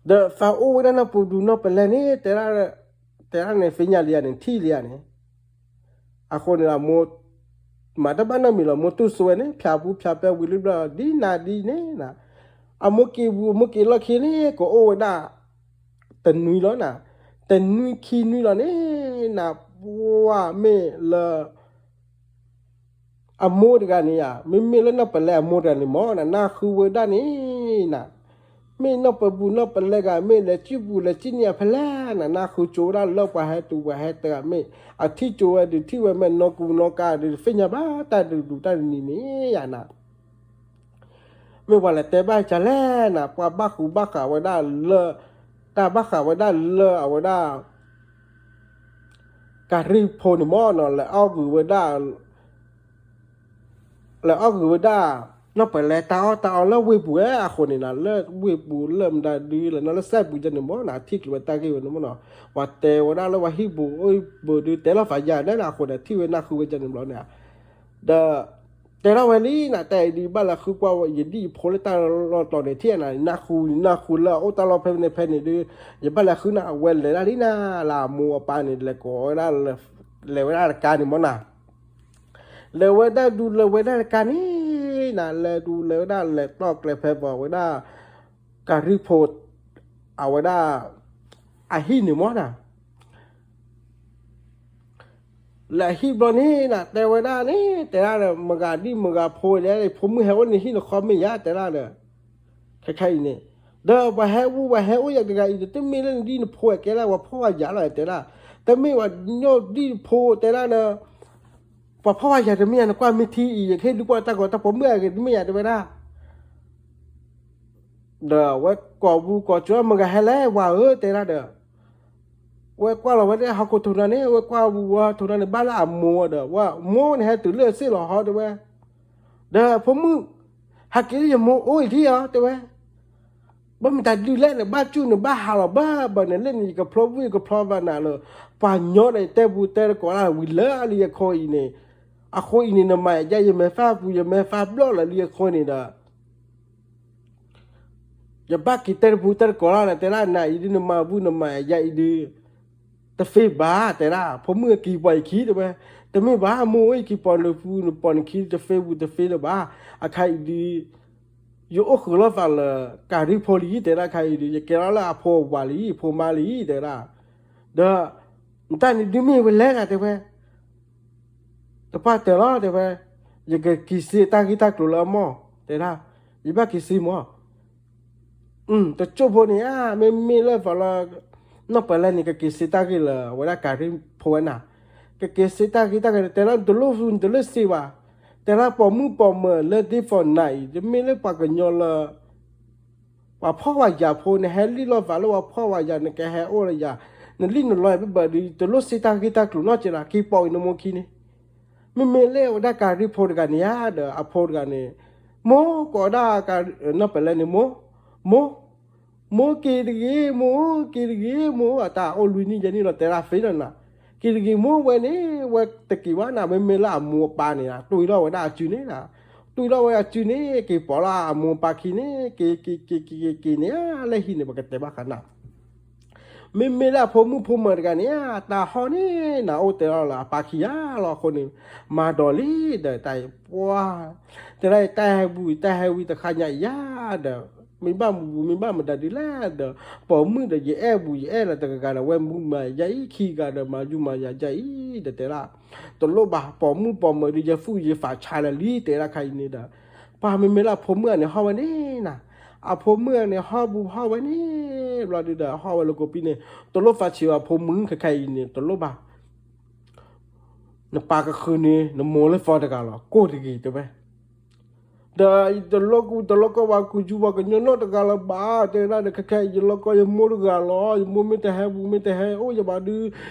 ဒီးသးအိၣ်ဝဲဒၣ်နီၢ်ပူၤဒူနီၢ်ပလဲန့ၣ် တဲဒၣ် တဲဒၣ်န့ၣ် သ့ၣ်ညါလံဧါန့ၣ် ထံၣ်လံဧါန့ၣ် အဃိန့ၣ် အမိၢ် မၤတဘၣ်နီတမံၤလီၤ မိၢ်တူၢ်ဆိဝဲန့ၣ် ဖၠးပူဖၠးပဲဝံၤလံဘျီ ဒ်နၤဒ်န့ၣ်နၤ အမိၢ်က့ၤပူၤ အမိၢ်က့ၤလီၢ်ခံန့ၣ် ကအိၣ်ဝဲဒၣ် တနွံလီၤနၤ တနွံခံနွံလီၤန့ၣ် နၤ ပှၢ်မ့ၢ်လၢ အမိၢ်တဂၤန့ၣ်ဧါ မ့မ့ၢ်လၢနီၢ်ပလဲအမိၢ်တဂၤန့ၣ်မၢ်နၤ နၢ်ဃုဝဲဒၣ်န့ၣ်နၤ မ့ၢ်နီၢ်ပဘူးနီၢ်ပလဲဂၤ မ့ၢ်လဲၤစုပူၤလဲၤစုန့ၢ်အဖဲလဲၣ်နၤ နၢ်ဃုကၠိဝဲဒၣ်လၢပှၤဟဲတူၤပှၤဟဲတဂၤ မ့ၢ်အထံၣ်ကၠိဝဲဒုးထံၣ်ဝဲ မ့ၢ်နီၢ်ကူနီၢ်ကါဒုး တသ့ၣ်ညါဘၣ် တၢ်ဒုးဒူတၢ်ဒုးနံၤန့ၣ်ယၤနၤ မ့ၢ်ပှၤလဲၤတဲဘၣ်ကလဲၣ်နၤ ပှၤဘၣ်ဃုာ်ဘၣ်ဃးဝဲဒၣ်လၢ တၢ်ဘၣ်ဃးဝဲဒၣ်လၢအဝဲဒၣ် ကၤရံၣ်ဖိန့ၣ်မၢ်နၤ လဲၤအီၣ်ဂုာ်ဝဲဒၣ် လဲၤအီၣ်ဂုာ်ဝဲဒၣ် နီၢ်ပလဲတၢ်အီၣ်တၢ်အီလၢဝ့ၢ်ပူၤဝဲအဃိန့ၣ်နၤ လၢဝ့ၢ်ပူၤလၢမတၤဒုလၢနီၢ်လၢစဲပူၤယဲန့ၣ်မၢ်နၤ ထံၣ်က့ၤဝဲတၢ်ဂ့ၢ်ဝဲန့ၣ်မၢ်နၤ ပှၤတဲဝဲဒၣ်လၢပှၤဟံၣ်ပူၤအိၣ်ပူၤဒုးတဲလီၤသးယၤန့ၣ်နၤ အဃိန့ၣ် ထံၣ်ဝဲနၢ်ဃုဝဲယဲန့ၣ်ဘျီန့ၣ် ဒီး တဲထီၣ်ဝဲလံနၤ တၢ်အံၤဒုးဘၣ်လဲၤဃုကွၢ်ဝဲ ယဒ်အဖိလၢတၢ်လီၢ်တတီၤန့ၣ် ထံၣ်နၤ နၢ်ဃု နၢ်ဃုလၢအအိၣ်တၢ်လီၢ်ဖဲန့ၣ်ဖဲန့ၣ်ဒုး ယဘၣ်လဲၤဃုနၤ အဝဲလဲၤဒၣ်လံနၤ လၢအမိၢ်အပၢ်န့ၣ် လဲၤကိးဝဲဒၣ် လဲၤဝဲဒၣ်တကါန့ၣ်မၢ်နၤ လဲၤဝဲဒၣ်ဒုးလဲၤဝဲဒၣ်တကါန့ၣ်နၤ လဲၤဒုးလဲၤဝဲဒၣ်လဲၤတီၢ်ကျဲၤဖဲပှၤဝဲဒၣ် ကၤရံၣ်ဖိ အဝဲဒၣ် အဟံၣ်န့ၣ်မၢ်နၤ လဲၤဟံၣ်ဘျီန့ၣ်နၤ တဲဝဲဒၣ်န့ၣ် တဲဒၣ်ဒီး မဂၤဒ်မဂၤဖိလဲၣ် ဖိမုၣ်ဟဲအိၣ်န့ၣ်ဟံၣ်နခီမ့ၢ်ယါ တဲဒၣ်ဒီး ခဲခဲအံၤန့ၣ် ဒီးပှၤဟဲဝူပှၤဟဲအိၣ်ယၤတဂၤအံၤ တမ့ၢ်လၢနဒ်နဖိဝဲကဲဒၣ် ပှၤဖီၣ်ဝဲယၤလီၤ တဲဒၣ် တမ့ၢ်ပှၤညီဒ်နဖိတဲဒၣ်ဒီး ပှၤဖီၣ်ဝဲယၤတမ့ၢ်ယၤ နကွၢ်မ့ၢ်ထံအံၤ ယကဟ့ၣ်ဒုးပှၢ်တၢ်ဂီၤတၢ်ပိာ်မုၣ်အဂ့ၤ တမ့ၢ်ယၤတဲဝဲဒၣ် ဒီးဝဲကိးပူၤကိးကၠီမဂၤဟဲလဲၣ် ဝၤဧၢ တဲဒၣ်ဒီး ဝဲကွၢ်လီၤဝဲဒၣ်ဟီၣ်ခိၣ်ထိးနီၤန့ၣ် ဝဲကွၢ်ပူၤဝဲထိးနီၤန့ၣ် ဘၣ်လၢအမိၢ်ဒီး ဝဲမိၢ်န့ၣ်ဟဲတုၤလၢအစ့ၢ်လီၤဟီ တဲဝဲ ဒီးဖိမုၣ် ဟဲက့ၤလၢယမိၢ်အိၣ်အံၤထံၣ်အီၤ တဲဝဲ ဘၣ်မတၤဒုးလဲၣ်န့ၣ် ဘၣ်ကူၣ်န့ၣ် ဘၣ်ဟးလီၤဘၣ်ဘၣ်န့ၣ် လၢန့ၣ်ယကဖျီဝံၣ်ကဖျီဘၣ်နၤလၢ ပှၤညီဒီးယတဲပူၤတဲတကိးလၢဝံၤလၢအလံယခီအံၤန့ၣ် အဃိအံၤန့ၣ် နမၤယၤ ယမဲာ်ဖးပူၤ ယမဲာ်ဖးဘျီၣ်လၢာ်လံအဃိန့ၣ်ဒီး ယဘၣ်က့ၤတဲတပူၤတဲတကိးလီၤ တဲဒၣ် နၤအံၤဒုး နမၤဝံၤနမၤယၤအံၤဒုး တသ့ဘၣ် တဲဒၣ် ဖိမုၣ်က့ၤပိာ်ယခံ တဲဝဲ, တမ့ၢ်ဘၣ် မိၢ် အိၣ်ယက့ၤပိာ်နပူၤ နပိာ်နခံ တသ့ပူၤတသ့လၢၤဘၣ်, အခါအံၤဒုး ယအိၣ်ဃုာ်လိာ်သးလၢ ကၤရံဖိလံ တဲဒၣ် အခါအံၤဒုး ယကဲထီၣ်လၢအဖိအဝၤလံ ဖိမါလံ တဲဒၣ်, ဒီး နတၢ်န့ၣ်ဒုးမ့ၢ်ဝဲလဲၣ်ဂၤ တဲဝဲ တပှၢ်တၢၢ်လီၤ တဲဝဲ, ယကက့ၤစ့တၢ်ဂ့ၢ်တၢ်ကျိၤလၢအမိၢ် တဲဒၣ်, ယဘၣ်က့ၤစ့မၢ်, တကၠိၢ်ဖိန့ၣ်ဧါ မ့မ့ၢ်လၢပှၤလၢ နီၢ်ပလဲန့ၣ် ကက့ၤစ့တၢ်ဂ့ၢ်လၢ အဝဲဒၣ်ကၤရံဖိဝဲနၤ, ကက့ၤစ့တၢ်ဂ့ၢ်တၢ်ကျိၤ တဲဒၣ် တလိၣ်သူ တလိၣ်စ့ဘၣ်, တဲဒၣ် ပိာ်မုၣ်ပိာ်မၢၤလၢဒ့ဖိနၤအံၤ တမ့ၢ်လၢပှၤကညီလၢ ပှၤဖှီၣ်ပှၤယာ်ဖိ နဟဲလံၣ်လိာ်သးလၢပှၤဖှီၣ်ပှၤယာ် နကဟဲအိၣ်လၢယၤ, နလံၣ်နလီယၤဘၣ်ဘၣ်ဒီး တလိၣ်စ့တၢ်ဂ့ၢ်တၢ်ကျိၤနီတစဲးလၢၤ က့ၤပိာ်အံၤနမိၢ်ခံန့ၣ်, မ့မ့ၢ်လၢအဝဲဒၣ်ကၤရံဖိတဂၤန့ၣ်ဧါ ဒီးအဖိတဂၤန့ၣ်, မိၢ်ကိးဒၣ် နီၢ်ပလဲန့ၣ် မိၢ်, မိၢ်, မိၢ်က့ၤတဂ့ၤ မိၢ်က့ၤတဂ့ၤ မိၢ် အတၢ်အိၣ်လွံၢ်နံၣ်ယဲၢ်နံၣ်လီၤ တဲဒၣ်သ့လီၤနၤ, က့ၤတဂ့ၤ မိၢ် ဝဲန့ၣ် ဝဲတက့ၤဘၣ်နၤ မ့မ့ၢ်လၢအမိၢ်အပၢ်န့ၣ် တွံၢ်ထီၣ်ဝဲဒၣ်အစုန့ၣ်နၤ, တွံၢ်ထီၣ်ဝဲအစုန့ၣ် က့ၤပိာ်လၢအမိၢ်အပၢ်ခံန့ၣ် က့ၤက့ၤက့ၤက့ၤက့ၤန့ၣ် လၢဟံၣ်န့ၣ် ပကတဲဘၣ်ဃးနၤ မ့မ့ၢ်လၢအဖိမုၣ်ဖိမၢၤတဂၤန့ၣ် တၢ်ဟီၣ်န့ၣ် နၤအိၣ်တဲလီၤလၢအပၢ်ခံဂၤလီၤအဃိန့ၣ်, မၤဒိးလံဒီးတၢ်အံၤပှၢ်, တဲဒၣ် ယတၢ်ဟဲပူၤ ယတၢ်ဟဲဝံၤတခါညါအံၤယၤဒီး, မ့ၢ်ဘၣ်မူပူၤ မ့ၢ်ဘၣ်မတၤဒုးလဲၣ်ဒီး, ပိာ်မုၣ်ဒီး ယအဲၣ်ပူၤ ယအဲၣ်လၢတဂၤဂၤဒီး ဝဲမူမၤယၤအံၤ ခံဂၤဒီး မၤယူၤမၤယၤယၤအံၤ ဒီးတဲဒၣ်, တလိၣ်ဘၣ် ပိာ်မုၣ်ပိာ်မၢၤဒုး ယသူၣ်ယသးဆါလၢာ်လံ တဲဒၣ်ခါအံၤန့ၣ်ဒီး, ပှၢ်မ့မ့ၢ်လၢအဖိမုၣ်အန့ၣ်ဟီၣ်ဝဲန့ၣ်နၤ, အဖိမုၣ်အန့ၣ်ဟီၣ်ပူၤဟီၣ်ဝဲန့ၣ်, ဘျီဒုးဒီး ဟီၣ်ဝဲလၢကိးပံန့ၣ် တလိၣ်သးဆံးဘၣ် ဖိမုၣ်ခဲခါအံၤန့ၣ် တလိၣ်ဘၣ် နပာ်ကဃုာ်န့ၣ် နမိၢ်လၢသီတဂၤလီၤ ကိၢ်တဂ့ၤတဲဝဲ, ဒီးတလိၣ်ကူတလိၣ်ကီၢ်ဘၣ် ကူယူၤပှၤကညီနီတဂၤလၢၤဘၣ် တဲဒၣ်ဒီး ခဲခဲအံၤ ယလိၣ်ကီၢ်ယမိၢ်တဂၤလီၤ ယမိၢ်မ့ၢ်တဟဲပူၤ မ့ၢ်တဟဲအိၣ်ယၤဘၣ်ဒုး,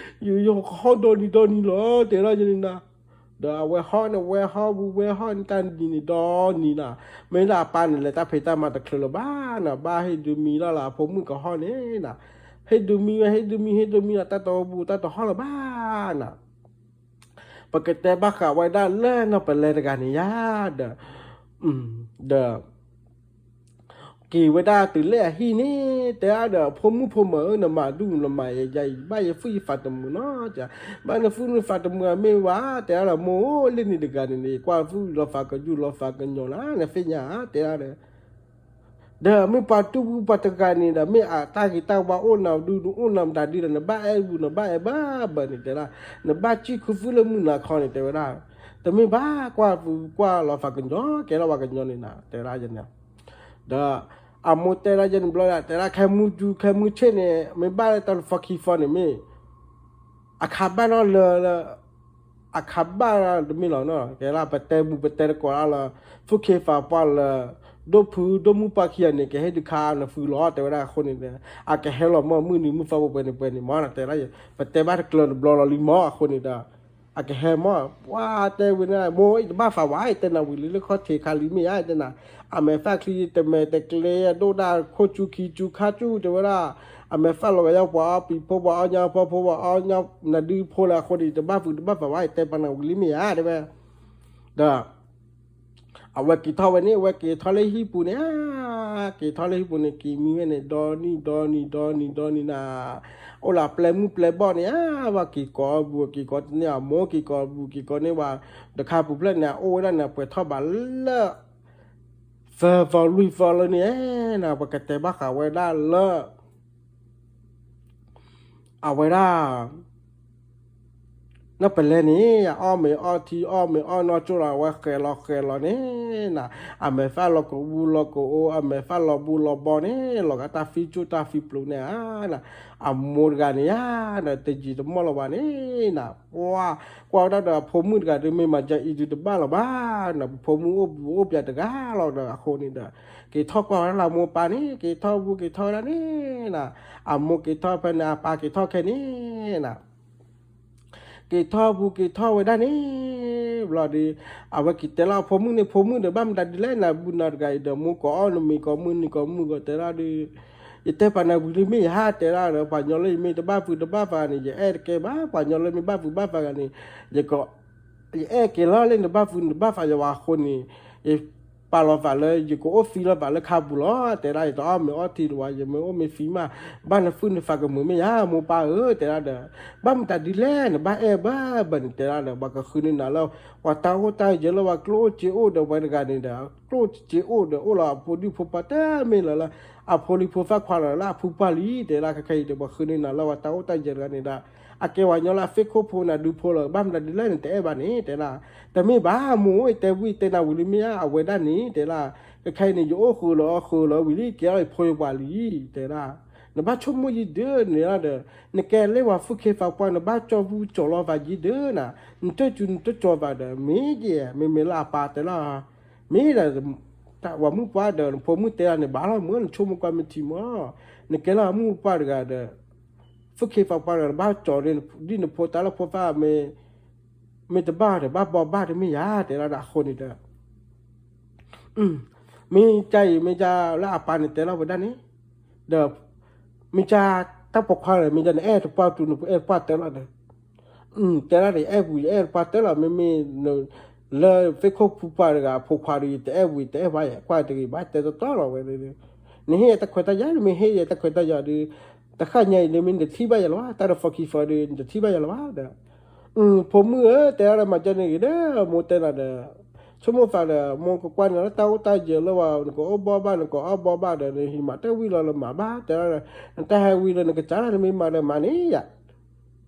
ယကဟီၣ်ဒီနံၤဒီနံၤလီၤ တဲဒၣ်ယဲန့ၣ်နၤ, ဒီးအဝဲဟီၣ်န့ၣ် ဝဲဟီၣ်ပူၤ ဝဲဟီၣ်န့ၣ် တၢ်နံၤန့ၣ်ဒီနံၤနၤ, မ့ၢ်လၢအပၢ်န့ၣ် လဲၤတၢ်ဖံးတၢ်မၤတချုးလၢၤဘၣ်နၤ, ဘၣ်ဟ့ၣ်ဒုးမံလီၤလၢအဖိမုၣ်ကဟီၣ်န့ၣ်နၤ, ဟ့ၣ်ဒုးမံဝဲ ဟ့ၣ်ဒုးမံ ဟ့ၣ်ဒုးမံလီၤ တၢ်တအိၣ်ဘူး တၢ်တဟီၣ်လၢၤဘၣ်နၤ ပကတဲဘၣ်ဃးဝဲဒၣ်လၢနီၢ်ပလဲတဂၤန့ၣ်ယၤဒီး, ဒီး က့ၤဝဲဒၣ်တုၤလၢအဟံၣ်န့ၣ် တဲဒၣ်ဒီး ဖိမုၣ်ဖိမၢၤဧၢ နမၤဒူၣ်နမၤယၤအံၤ ဘၣ်ယသူၣ်ယသးတမုာ်နီတစဲး, ဘၣ်နသူၣ်နသးတမုာ်မ့ၢ်ဘၣ် တဲဒၣ်ဒီး မိၢ်ဧၢ လၢန့ၣ်တဂၤန့ၣ်န့ၣ် ကွၢ်သူၣ်လီၤသးကယူၢ်လီၤသးကညီၤနၤ နသ့ၣ်ညါဧါ တဲဒၣ်ဒီး ဒီးမ့ၢ်ပှၤတူၢ်ပူၤပှၤတဂၤန့ၣ်ဒီး မ့ၢ်အတၢ်ဂ့ၤတၢ်ဝါအိၣ်နၤဒုး နအိၣ်နၤမတၤဒုးဒီး နဘၣ်အဲၣ်ဘူး နဘၣ်အဲၣ်ဘၣ်ဘၣ်န့ၣ် တဲဒၣ်, နဘၣ်စံၣ်ခူသူၣ်လၢမုၢ်နၤခီန့ၣ် တဲဝဲဒၣ်, တမ့ၢ်ဘၣ် ကွၢ်ပူၤကွၢ်လီၤသးကညီၤ ကဲထီၣ်ပှၤကညီန့ၣ်နၤ တဲဒၣ်ယဲန့ၣ်, ဒီးအမိၢ်တဲဒၣ်ယဲန့ၣ်ဘျီဒီး တဲဒၣ် ခဲမုၢ်တူ ခဲမုၢ်ဆ့ၣ်န့ၣ် မ့ၢ်ဘၣ်လၢတၢ်လၢဖီခံဖီန့ၣ်မ့ၢ် အခါဘၣ်နီၢ်လၢ အခါဘၣ်တမ့ၢ်လီၤနီၤ ကဲဒၣ် ပတဲဘူးပတဲတကိးဒၣ်လၢ သူၣ်ခ့သးပှၢ်လၢ ဒိၣ်ဖုဒိၣ်မုၣ်ပှၢ်ခံဂၤန့ၣ် ကဟ့ၣ်ဒုးခါနသုလီၤ တဲဝဲဒၣ်အဃိန့ၣ်ဒီး အကဟဲလီၤမၢ် မုၢ်နံၤမုၢ်သီပှဲၤပှဲၤန့ၣ်ပှဲၤန့ၣ်မ့ၢ်နီၤ တဲဒၣ် ပတဲဘၣ်တကျၢၤတဘျီလီၤလံမ့ၢ်အဃိန့ၣ်ဒီး အကဟဲမ့ၢ် ပှၤတဲဝဲန့ၣ် မိၢ် ယတဘၣ်သးဝဲ ယတဲနၤဝံၤလံလၢခီၣ်ထံးခါလံမ့ၢ်ဧါ ယတဲနၤ အမဲာ်သၣ်ချံတမဲာ်တကျဲ ဒိၣ်ဒၣ်ခိၣ်ကၠူခံကၠူခါကၠူ တဲဝဲဒၣ် အမဲာ်သၣ်လီၤကယီပှၤအီပံၤဖိ ပှၤအီညါပှၤအီညါနဒုဖိလၢအဃိန့ၣ် ယတဘၣ်ဖုးတဘၣ်သးဝဲ ယတဲပှၤနၤဝံၤလံမ့ၢ်ဧါ တဲဝဲ ဒီး အဝဲက့ၤထီၣ်ဝဲန့ၣ် အဝဲက့ၤထီၣ်လၢဟံၣ်ပူၤန့ၣ် က့ၤထီၣ်လၢဟံၣ်ပူၤန့ၣ် က့ၤမံဝဲန့ၣ် ဒီနံၤ ဒီနံၤ ဒီနံၤ ဒီနံၤနၤ အိၣ်လၢပျဲၢ်မုၢ်ပျဲၢ်ဘီၣ်န့ၣ် ဘၣ်က့ၤကိးအဘူး က့ၤကိးန့ၢ်အမိၢ် က့ၤကိးအဘူး က့ၤကိးန့ၢ်ဝဲ တခါပူၤဖျဲၣ်န့ၣ် အအိၣ်ဝဲဒၣ်န့ၣ် ပှဲၤထီၣ်ဘးလၢ သၢသီလွံၢ်သီလၢန့ၣ် ပကတဲဘၣ်ဃးဝဲဒၣ်လၢ အဝဲဒၣ် နီၢ်ပလဲန့ၣ် အီၣ်မ့ၤအီထံ အီၣ်မ့ၤအီနီၢ်ကၠိလီၤ အဝဲဃဲၤလီၤဃဲၤလီၤန့ၣ်နၤ အမဲာ်သၣ်လီၤကဝူလီၤကအိ အမဲာ်သၣ်လီၤဘူလီၤဘီန့ၣ် လီၤဂာ်တၢ်ဖံကၠိၣ်တၢ်ဖံပျိၤန့ၣ်ဧါ အမိၢ်တဂၤန့ၣ်ဧါ ဒီးတယံာ်တမီၢ်လီၤဘၣ်န့ၣ်နၤ ပှၤ ကွၢ်ဝဲဒၣ်ဒီးအဖိမုၣ်တဂၤဒီး မ့ၢ်မၤယၤအံၤဒုးတဘၣ်လီၤဘၣ်နၤ ဖိမုၣ်အိၣ်ဘူးအိၣ်ပၠးတဂၤလီၤဒီးအဃိန့ၣ်ဒီး က့ၤထီၣ်ကွၢ်ဝဲဒၣ်လၢအမိၢ်ပၢ်န့ၣ် က့ၤထီၣ်ဘူးက့ၤထီၣ်ဝဲဒၣ်န့ၣ်နၤ အမိၢ်က့ၤထီၣ်ဖဲန့ၣ် အပၢ်က့ၤထီၣ်ခဲန့ၣ်နၤ က့ၤထီၣ်ဘူးက့ၤထီၣ်ဝဲဒၣ်န့ၣ် ဘျီဒီး အဝဲက့ၤတဲလီၤအဖိမုၣ်န့ၣ် ဖိမုၣ်ဒီး ဘၣ်မတၤဒ်လဲၣ်နၤ ဘူးနၤတဂၤအံၤဒီး မိၢ်ကိးအီၣ်နမံၤကိးမုၢ်နံၤကိးမုၢ်ကိးတဲဒၣ်ဒီး ယတဲပှၤနၤဝံၤလံမ့ၢ်ယဟါတဲဒၣ်ဒီး ပှၤညီလၢယမ့ၢ်တဘၣ်ဖုးတဘၣ်သးန့ၣ် ယအဲၣ်တကဲဘၣ် ပှၤညီလၢမ့ၢ်ဘၣ်ဖုးဘၣ်သးဂၤန့ၣ် ယက ယအဲၣ်က့ၤလီၤလၢနဘၣ်ဖုးနဘၣ်ဖးယၤဝဲအဃိန့ၣ်, ယပာ်လီၤသးလၢယကအိၣ်သံလီၤသးလၢခါပူၤလီၤ. တဲဒၣ် ယတအီၣ်မ့ၤအီထံတဝဲ, ယမ့ၢ်အိၣ်မ့ၢ်သံမး, ဘၣ်နဖုးနသးကမုာ်မ့ၢ်ယၤ မိၢ်ပၢ်ဧၢ, တဲဒၣ်ဒီး, ဘၣ်မတၤဒ်လဲၣ် နဘၣ်အဲၣ်ဘၣ်ဘၣ်န့ၣ် တဲဒၣ်ဒီး ပှၤကဃုန့ၢ်နၤလၢ ပှၤတၢ်အိၣ်တၢ်ယၢၤလၢပှၤကျိၣ်အိၣ်စ့အိၣ်ဒီး ပှၤတဂၤန့ၣ်ဒီး ကျိၣ်စ့အိၣ်ဒီးအိၣ်လီၤအဖိဒံဖိပှၢ်တမ့ၢ်လၢၤလၢ အဖိလံၤဖိသၣ်ခွါလီၤလၢအဖုပှၢ်လံ, တဲဒၣ် ခဲခဲအံၤဒီး ပှၤဃုန့ၢ်နၤလၢပှၤတၢ်အိၣ်တၢ်ယၢၤတဂၤန့ၣ်ဒီး အကဲပှၤညီလၢအ Facebook ဖိနၤဒုဖိလီၤ, ဘၣ်မတၤဒ်လဲၣ် နတအဲၣ်ဘၣ်န့ၣ် တဲဒၣ်, တမ့ၢ်ဘၣ်မိၢ် ယတဲဝံၤတဲနၤဝံၤလံမ့ၢ်ဧါ, အဝဲဒၣ်န့ၣ် တဲဒၣ်, ခဲခဲအံၤန့ၣ် ယအိၣ်ဃုာ်လီၤဃုာ်လီၤဝံၤလံ ကဲထီၣ်ယဖိယပှၢ်လံ, တဲဒၣ်, နဘၣ်ဆိကမိၣ်ယံၤဒၢးန့ၣ်လီၤဒီး နကဲလၢပှၤ Facebook ဖိပှၢ် နဘၣ်ကၠီပူကၠီလီၤသးယံၤဒၢးနၤ, နတကၠူနတကၠီဘၣ်ဒီး မ့ၢ်ကဲ မ့မ့ၢ်လၢအပၢ်တဲလီၤ, မ့ၢ်ဒီး ပှၤမုၣ်ပှၢ်ဒီး နဖိမုၣ်တဲလီၤန့ၣ် ဘၣ်လီၤမုၢ် နဆိကမိၣ်ကွၢ်မ့ၢ်ထံမီၢ်, နကဲလၢအမုၣ်ပှၢ်တဂၤဒီး Facebook ဖိပှၢ်တဂၤ နဘၣ်ကၠီဒ်နဖိတၢ်လၢဖိသၣ် မ့ၢ်တဘၣ်ဒီး ဘၣ်ဘီဘၣ်တမ့ၢ်ယၤ တဲဒၣ်ဒီး အဃိန့ၣ်ဒီး မ့ၢ်ကါအံၤ မ့ၢ်ကါလၢအပၢ်န့ၣ်တဲလီၤဝဲဒၣ်န့ၣ်, ဒီး မ့ၢ်ကါတၢ်ပိာ်ခွါဒီး မ့ၢ်ကါနအဲၣ်တပှၢ်တူ နအဲၣ်တပှၢ်တဲလီၤဒီး, တဲဒၣ်ဒီး ယအဲၣ်ပူၤ ယအဲၣ်တပှၢ်တဲလီၤ မ့မ့ၢ် လၢ Facebook ဖိပှၢ်တဂၤ အဖိခွါဒီး ယတအဲၣ်ပူၤ ယတအဲၣ်ဘၣ်ယဲ ကွၢ်တဂ့ၤဘၣ် တဲတီတီလီၤဝဲ, နဟ့ၣ်ယတၢ်ခွဲးတၢ်ယာ် မ့ၢ်ဟ့ၣ်ယတၢ်ခွဲးတၢ်ယာ်ဒီး တဃၣ်ညါအံၤဒီး မ့ၢ်နတထံၣ်ဘၣ်ယၤလၢၤဘၣ် တၢ်ဒီး Facebook ဒီး နတထံၣ်ဘၣ်ယၤလၢၤဘၣ်ဒီး ဖိမုၣ်ဧၢ တဲဒၣ်ဒီး မၤကၢန့ၣ်ဂ့ၤဒီး မိၢ်တဲနၤဒီး ဆိကမိၣ်သးဒီး မိၢ်ကကွၢ်န့ၣ်လၢတၢ်အိၣ်တၢ်ယၢၤလၢဝဲ နကအီၣ်ဘီဘၣ် နကအီၣ်ဘီဘၣ်ဒီး နဟံးမၤတၢ်ဝံၤလီၤလၢမၤဘၣ် တဲဒၣ်ဒီး နတၢ်ဟဲဝံၤလၢနကစၢ်လၢနမ့ၢ်မၤဒီးမၤန့ၣ်ယၤ,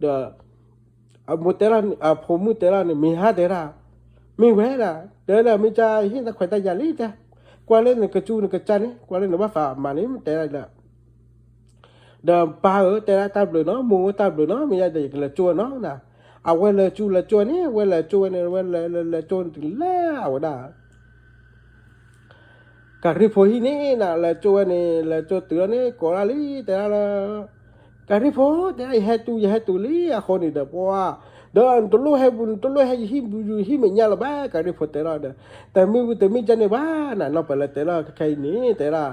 ဒီး အမိၢ်တဲလီၤ အဖိမုၣ်တဲလီၤန့ၣ် မ့ၢ်ဟါတဲဒၣ်, မ့ၢ်ဝဲဒၣ် တဲဒၣ် မ့ၢ်ကါဟ့ၣ်တၢ်ခွဲးတၢ်ယာ်လံတဲ, ကွၢ်လၢနကစူနကစၢ်န့ၣ် ကွၢ်လၢနဘၣ်သးမၤန့ၣ် တဲဒၣ်ဒီး ဒီးပၢ်ဧၢ တဲဒၣ်တၢ်ဘျုးနီၤ မိၢ်ဧၢတၢ်ဘျုးနီၤ မ့ၢ်ယါဒီးယကလဲၤကၠိဝဲနီၤ, အဝဲလဲၤကၠိလဲၤကၠိဝဲန့ၣ် အဝဲလဲၤကၠိဝဲန့ၣ် အဝဲလဲၤလဲၤလဲၤကၠိန့ၣ်တုၤလၢအဝဲဒၣ် ကၤရံၣ်ဖိဟံၣ်န့ၣ်နၤ လဲၤကၠိဝဲန့ၣ် လဲၤကၠိတုၤလီၤန့ၣ် ကိးဒၣ်လံ တဲဒၣ်လၢ ကၤရံၣ်ဖိ တဲဒၣ် ယဟဲတုၤ ယဟဲတုၤလံ အဃိန့ၣ်ဒီး ပှၤ ဒီးနတလိၣ်ဟဲဘူး နတလိၣ်ဟဲယဟံၣ်ဘူး ယဟံၣ်မဲာ်ညါလၢၤဘၣ် ကၤရံၣ်ဖိတဲလီၤဒီး တမ့ၢ်ဝံၤတမ့ၢ်ကၢန့ၣ်ဘၣ်နၤ နီၢ်ပၢၢ်လၢတဲလီၤခဲခဲအံၤန့ၣ် တဲဒၣ်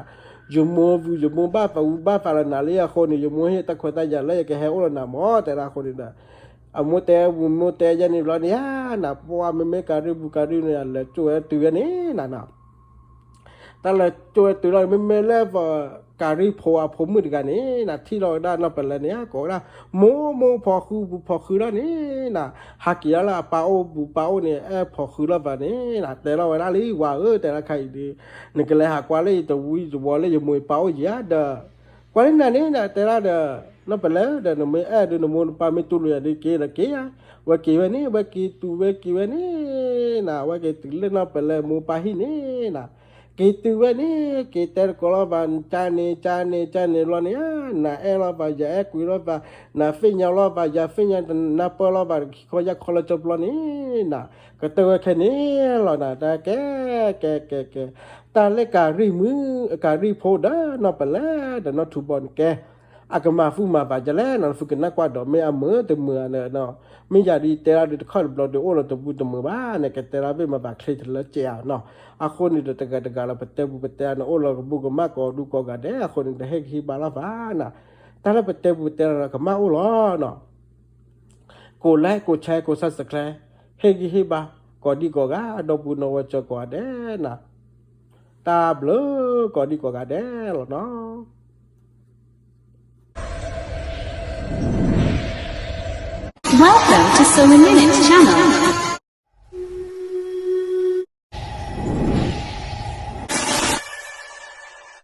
ယမိၢ်ဝံၤ ယမိၢ်ဘၣ်သးဝံၤဘၣ်သးလၢနၤလံ အဃိန့ၣ် ယမိၢ်ဟ့ၣ်တၢ်ခွဲးတၢ်ယာ်လၢယကဟဲအိၣ်လၢနၤမၢ် တဲဒၣ်အဃိန့ၣ်ဒီး အမိၢ်တဲဝံၤမိၢ်တဲယဲန့ၣ်ဘျီန့ၣ်ဧါ နၤ ပှၤမ့မ့ၢ်ကၤရံၣ်ဘူးကၤရံၣ်န့ၣ် လဲၤကၠိဝဲတုၤဝဲန့ၣ်နၤနီၤ တၢ်လဲၤကၠိဝဲတုၤလီၤ မ့မ့ၢ်လၢပကၤရံၣ်ဖိအဖိမုၣ်တဂၤန့ၣ် နၤထံၣ်လီၤဝဲဒၣ်နီၢ်ပၢၢ်လၢန့ၣ် ကိးဝဲဒၣ် မိၢ်မိၢ်ဖီၣ်ဃုာ်ပူၤဖီၣ်ဃုာ်လီၤန့ၣ် နၤ ဟးက့ၤလီၤလၢအပၢ်အိၣ်ပူၤပၢ်အိၣ်န့ၣ် အဲၣ်ဖီၣ်ဃုာ်လီၤပှၤန့ၣ် နၤတဲလီၤဝဲဒၣ်လံ ဝၤဧၢ တဲဒၣ်ခါအံၤဒီး နကလဲၤဟးကွၢ်လၢယတဝံယတဝီၤလၢယမိၢ်ယပၢ်အိၣ်ယံၤဧါဒီး ကွၢ်လၢနၤန့ၣ် နၤတဲဒၣ်ဒီး နီၢ်ပၢၢ်လၢဒီး နမ့ၢ်အဲၣ်ဒုးနမိၢ်နပၢ်မ့ၢ်တူၢ်လိာ်ယၤဒုးက့ၤဒီးက့ၤဧါ ဝဲက့ၤဝဲန့ၣ် ဝဲက့ၤတုၤဝဲက့ၤဝဲန့ၣ် နၤ ဝဲက့ၤတုၤလၢနီၢ်ပၢၢ်လၢမိၢ်ပၢ်ဟံၣ်န့ၣ် နၤ က့ၤတုၤဝဲန့ၣ် က့ၤတဲတကိးလီၤပှၤ ကန့ၣ်ကန့ၣ်ကန့ၣ်ဘျီန့ၣ် နၤအဲၣ်လီၤပှၤ ယအဲၣ်ကွံာ်လီၤပှၤ နၤသ့ၣ်ညါလီၤပှၤ ယၤသ့ၣ်ညါနၢ်ပၢၢ်လီၤပှၤ ခံခီယၢ်ခီလၢကၠိဘျီန့ၣ် နၤ ကတၢၢ်ဝဲခဲန့ၣ်လီၤ နၤ တၢ်ကဲ ကဲ ကဲ ကဲ တၢ်လၢကၤရံၣ်မုၣ် ကၤရံၣ်ဖိဒီးနီၢ်ပၢၢ်လၢဒီးနီၢ်ထူဘီန့ၣ်ကဲ အကမၤဃူမၤသးဒ်လဲၣ်နီၤ နသုကနၣ်ကွၢ်ဒီးမ့ၢ်အမုာ်တမုာ်ဧါနီၤ မ့ၢ်ယၤဒ်တဲဒၣ်ဒုးတခီတဘျီဒုး အိၣ်လီၤတဘူးတမုာ်ဘၣ်န့ၣ် ကတဲဒၣ်ဘ့ၣ်မၤသးချ့တလၢကဲဧါနီၤ အဃိန့ၣ်ဒီးတဂၤတဂၤလၢပတဲပူၤပတဲအါန့ၣ် အိၣ်လီၤကဘူးကမၣ်ကိးဒူကိးဂၤဒဲး အဃိန့ၣ်ဒီးဟ့ၣ်ဂံၢ်ဟ့ၣ်ဘါလီၤသးနၤ တၢ်လၢပတဲပူၤပတဲအါန့ၣ် ကမၣ်အိၣ်လီၤနီၤ ကိး like ကိး share ကိး subscribe ဟ့ၣ်ဂံၢ်ဟ့ၣ်ဘါ ကိးဒံကိးဂၤ ဒီပုၢ်ဝဲၢ်ကိးဂၤဒဲးနၤ တၢ်ဘျုးကိးဒံကိးဂၤဒဲးလီၤနီၤ Welcome to Sewing Minute Channel.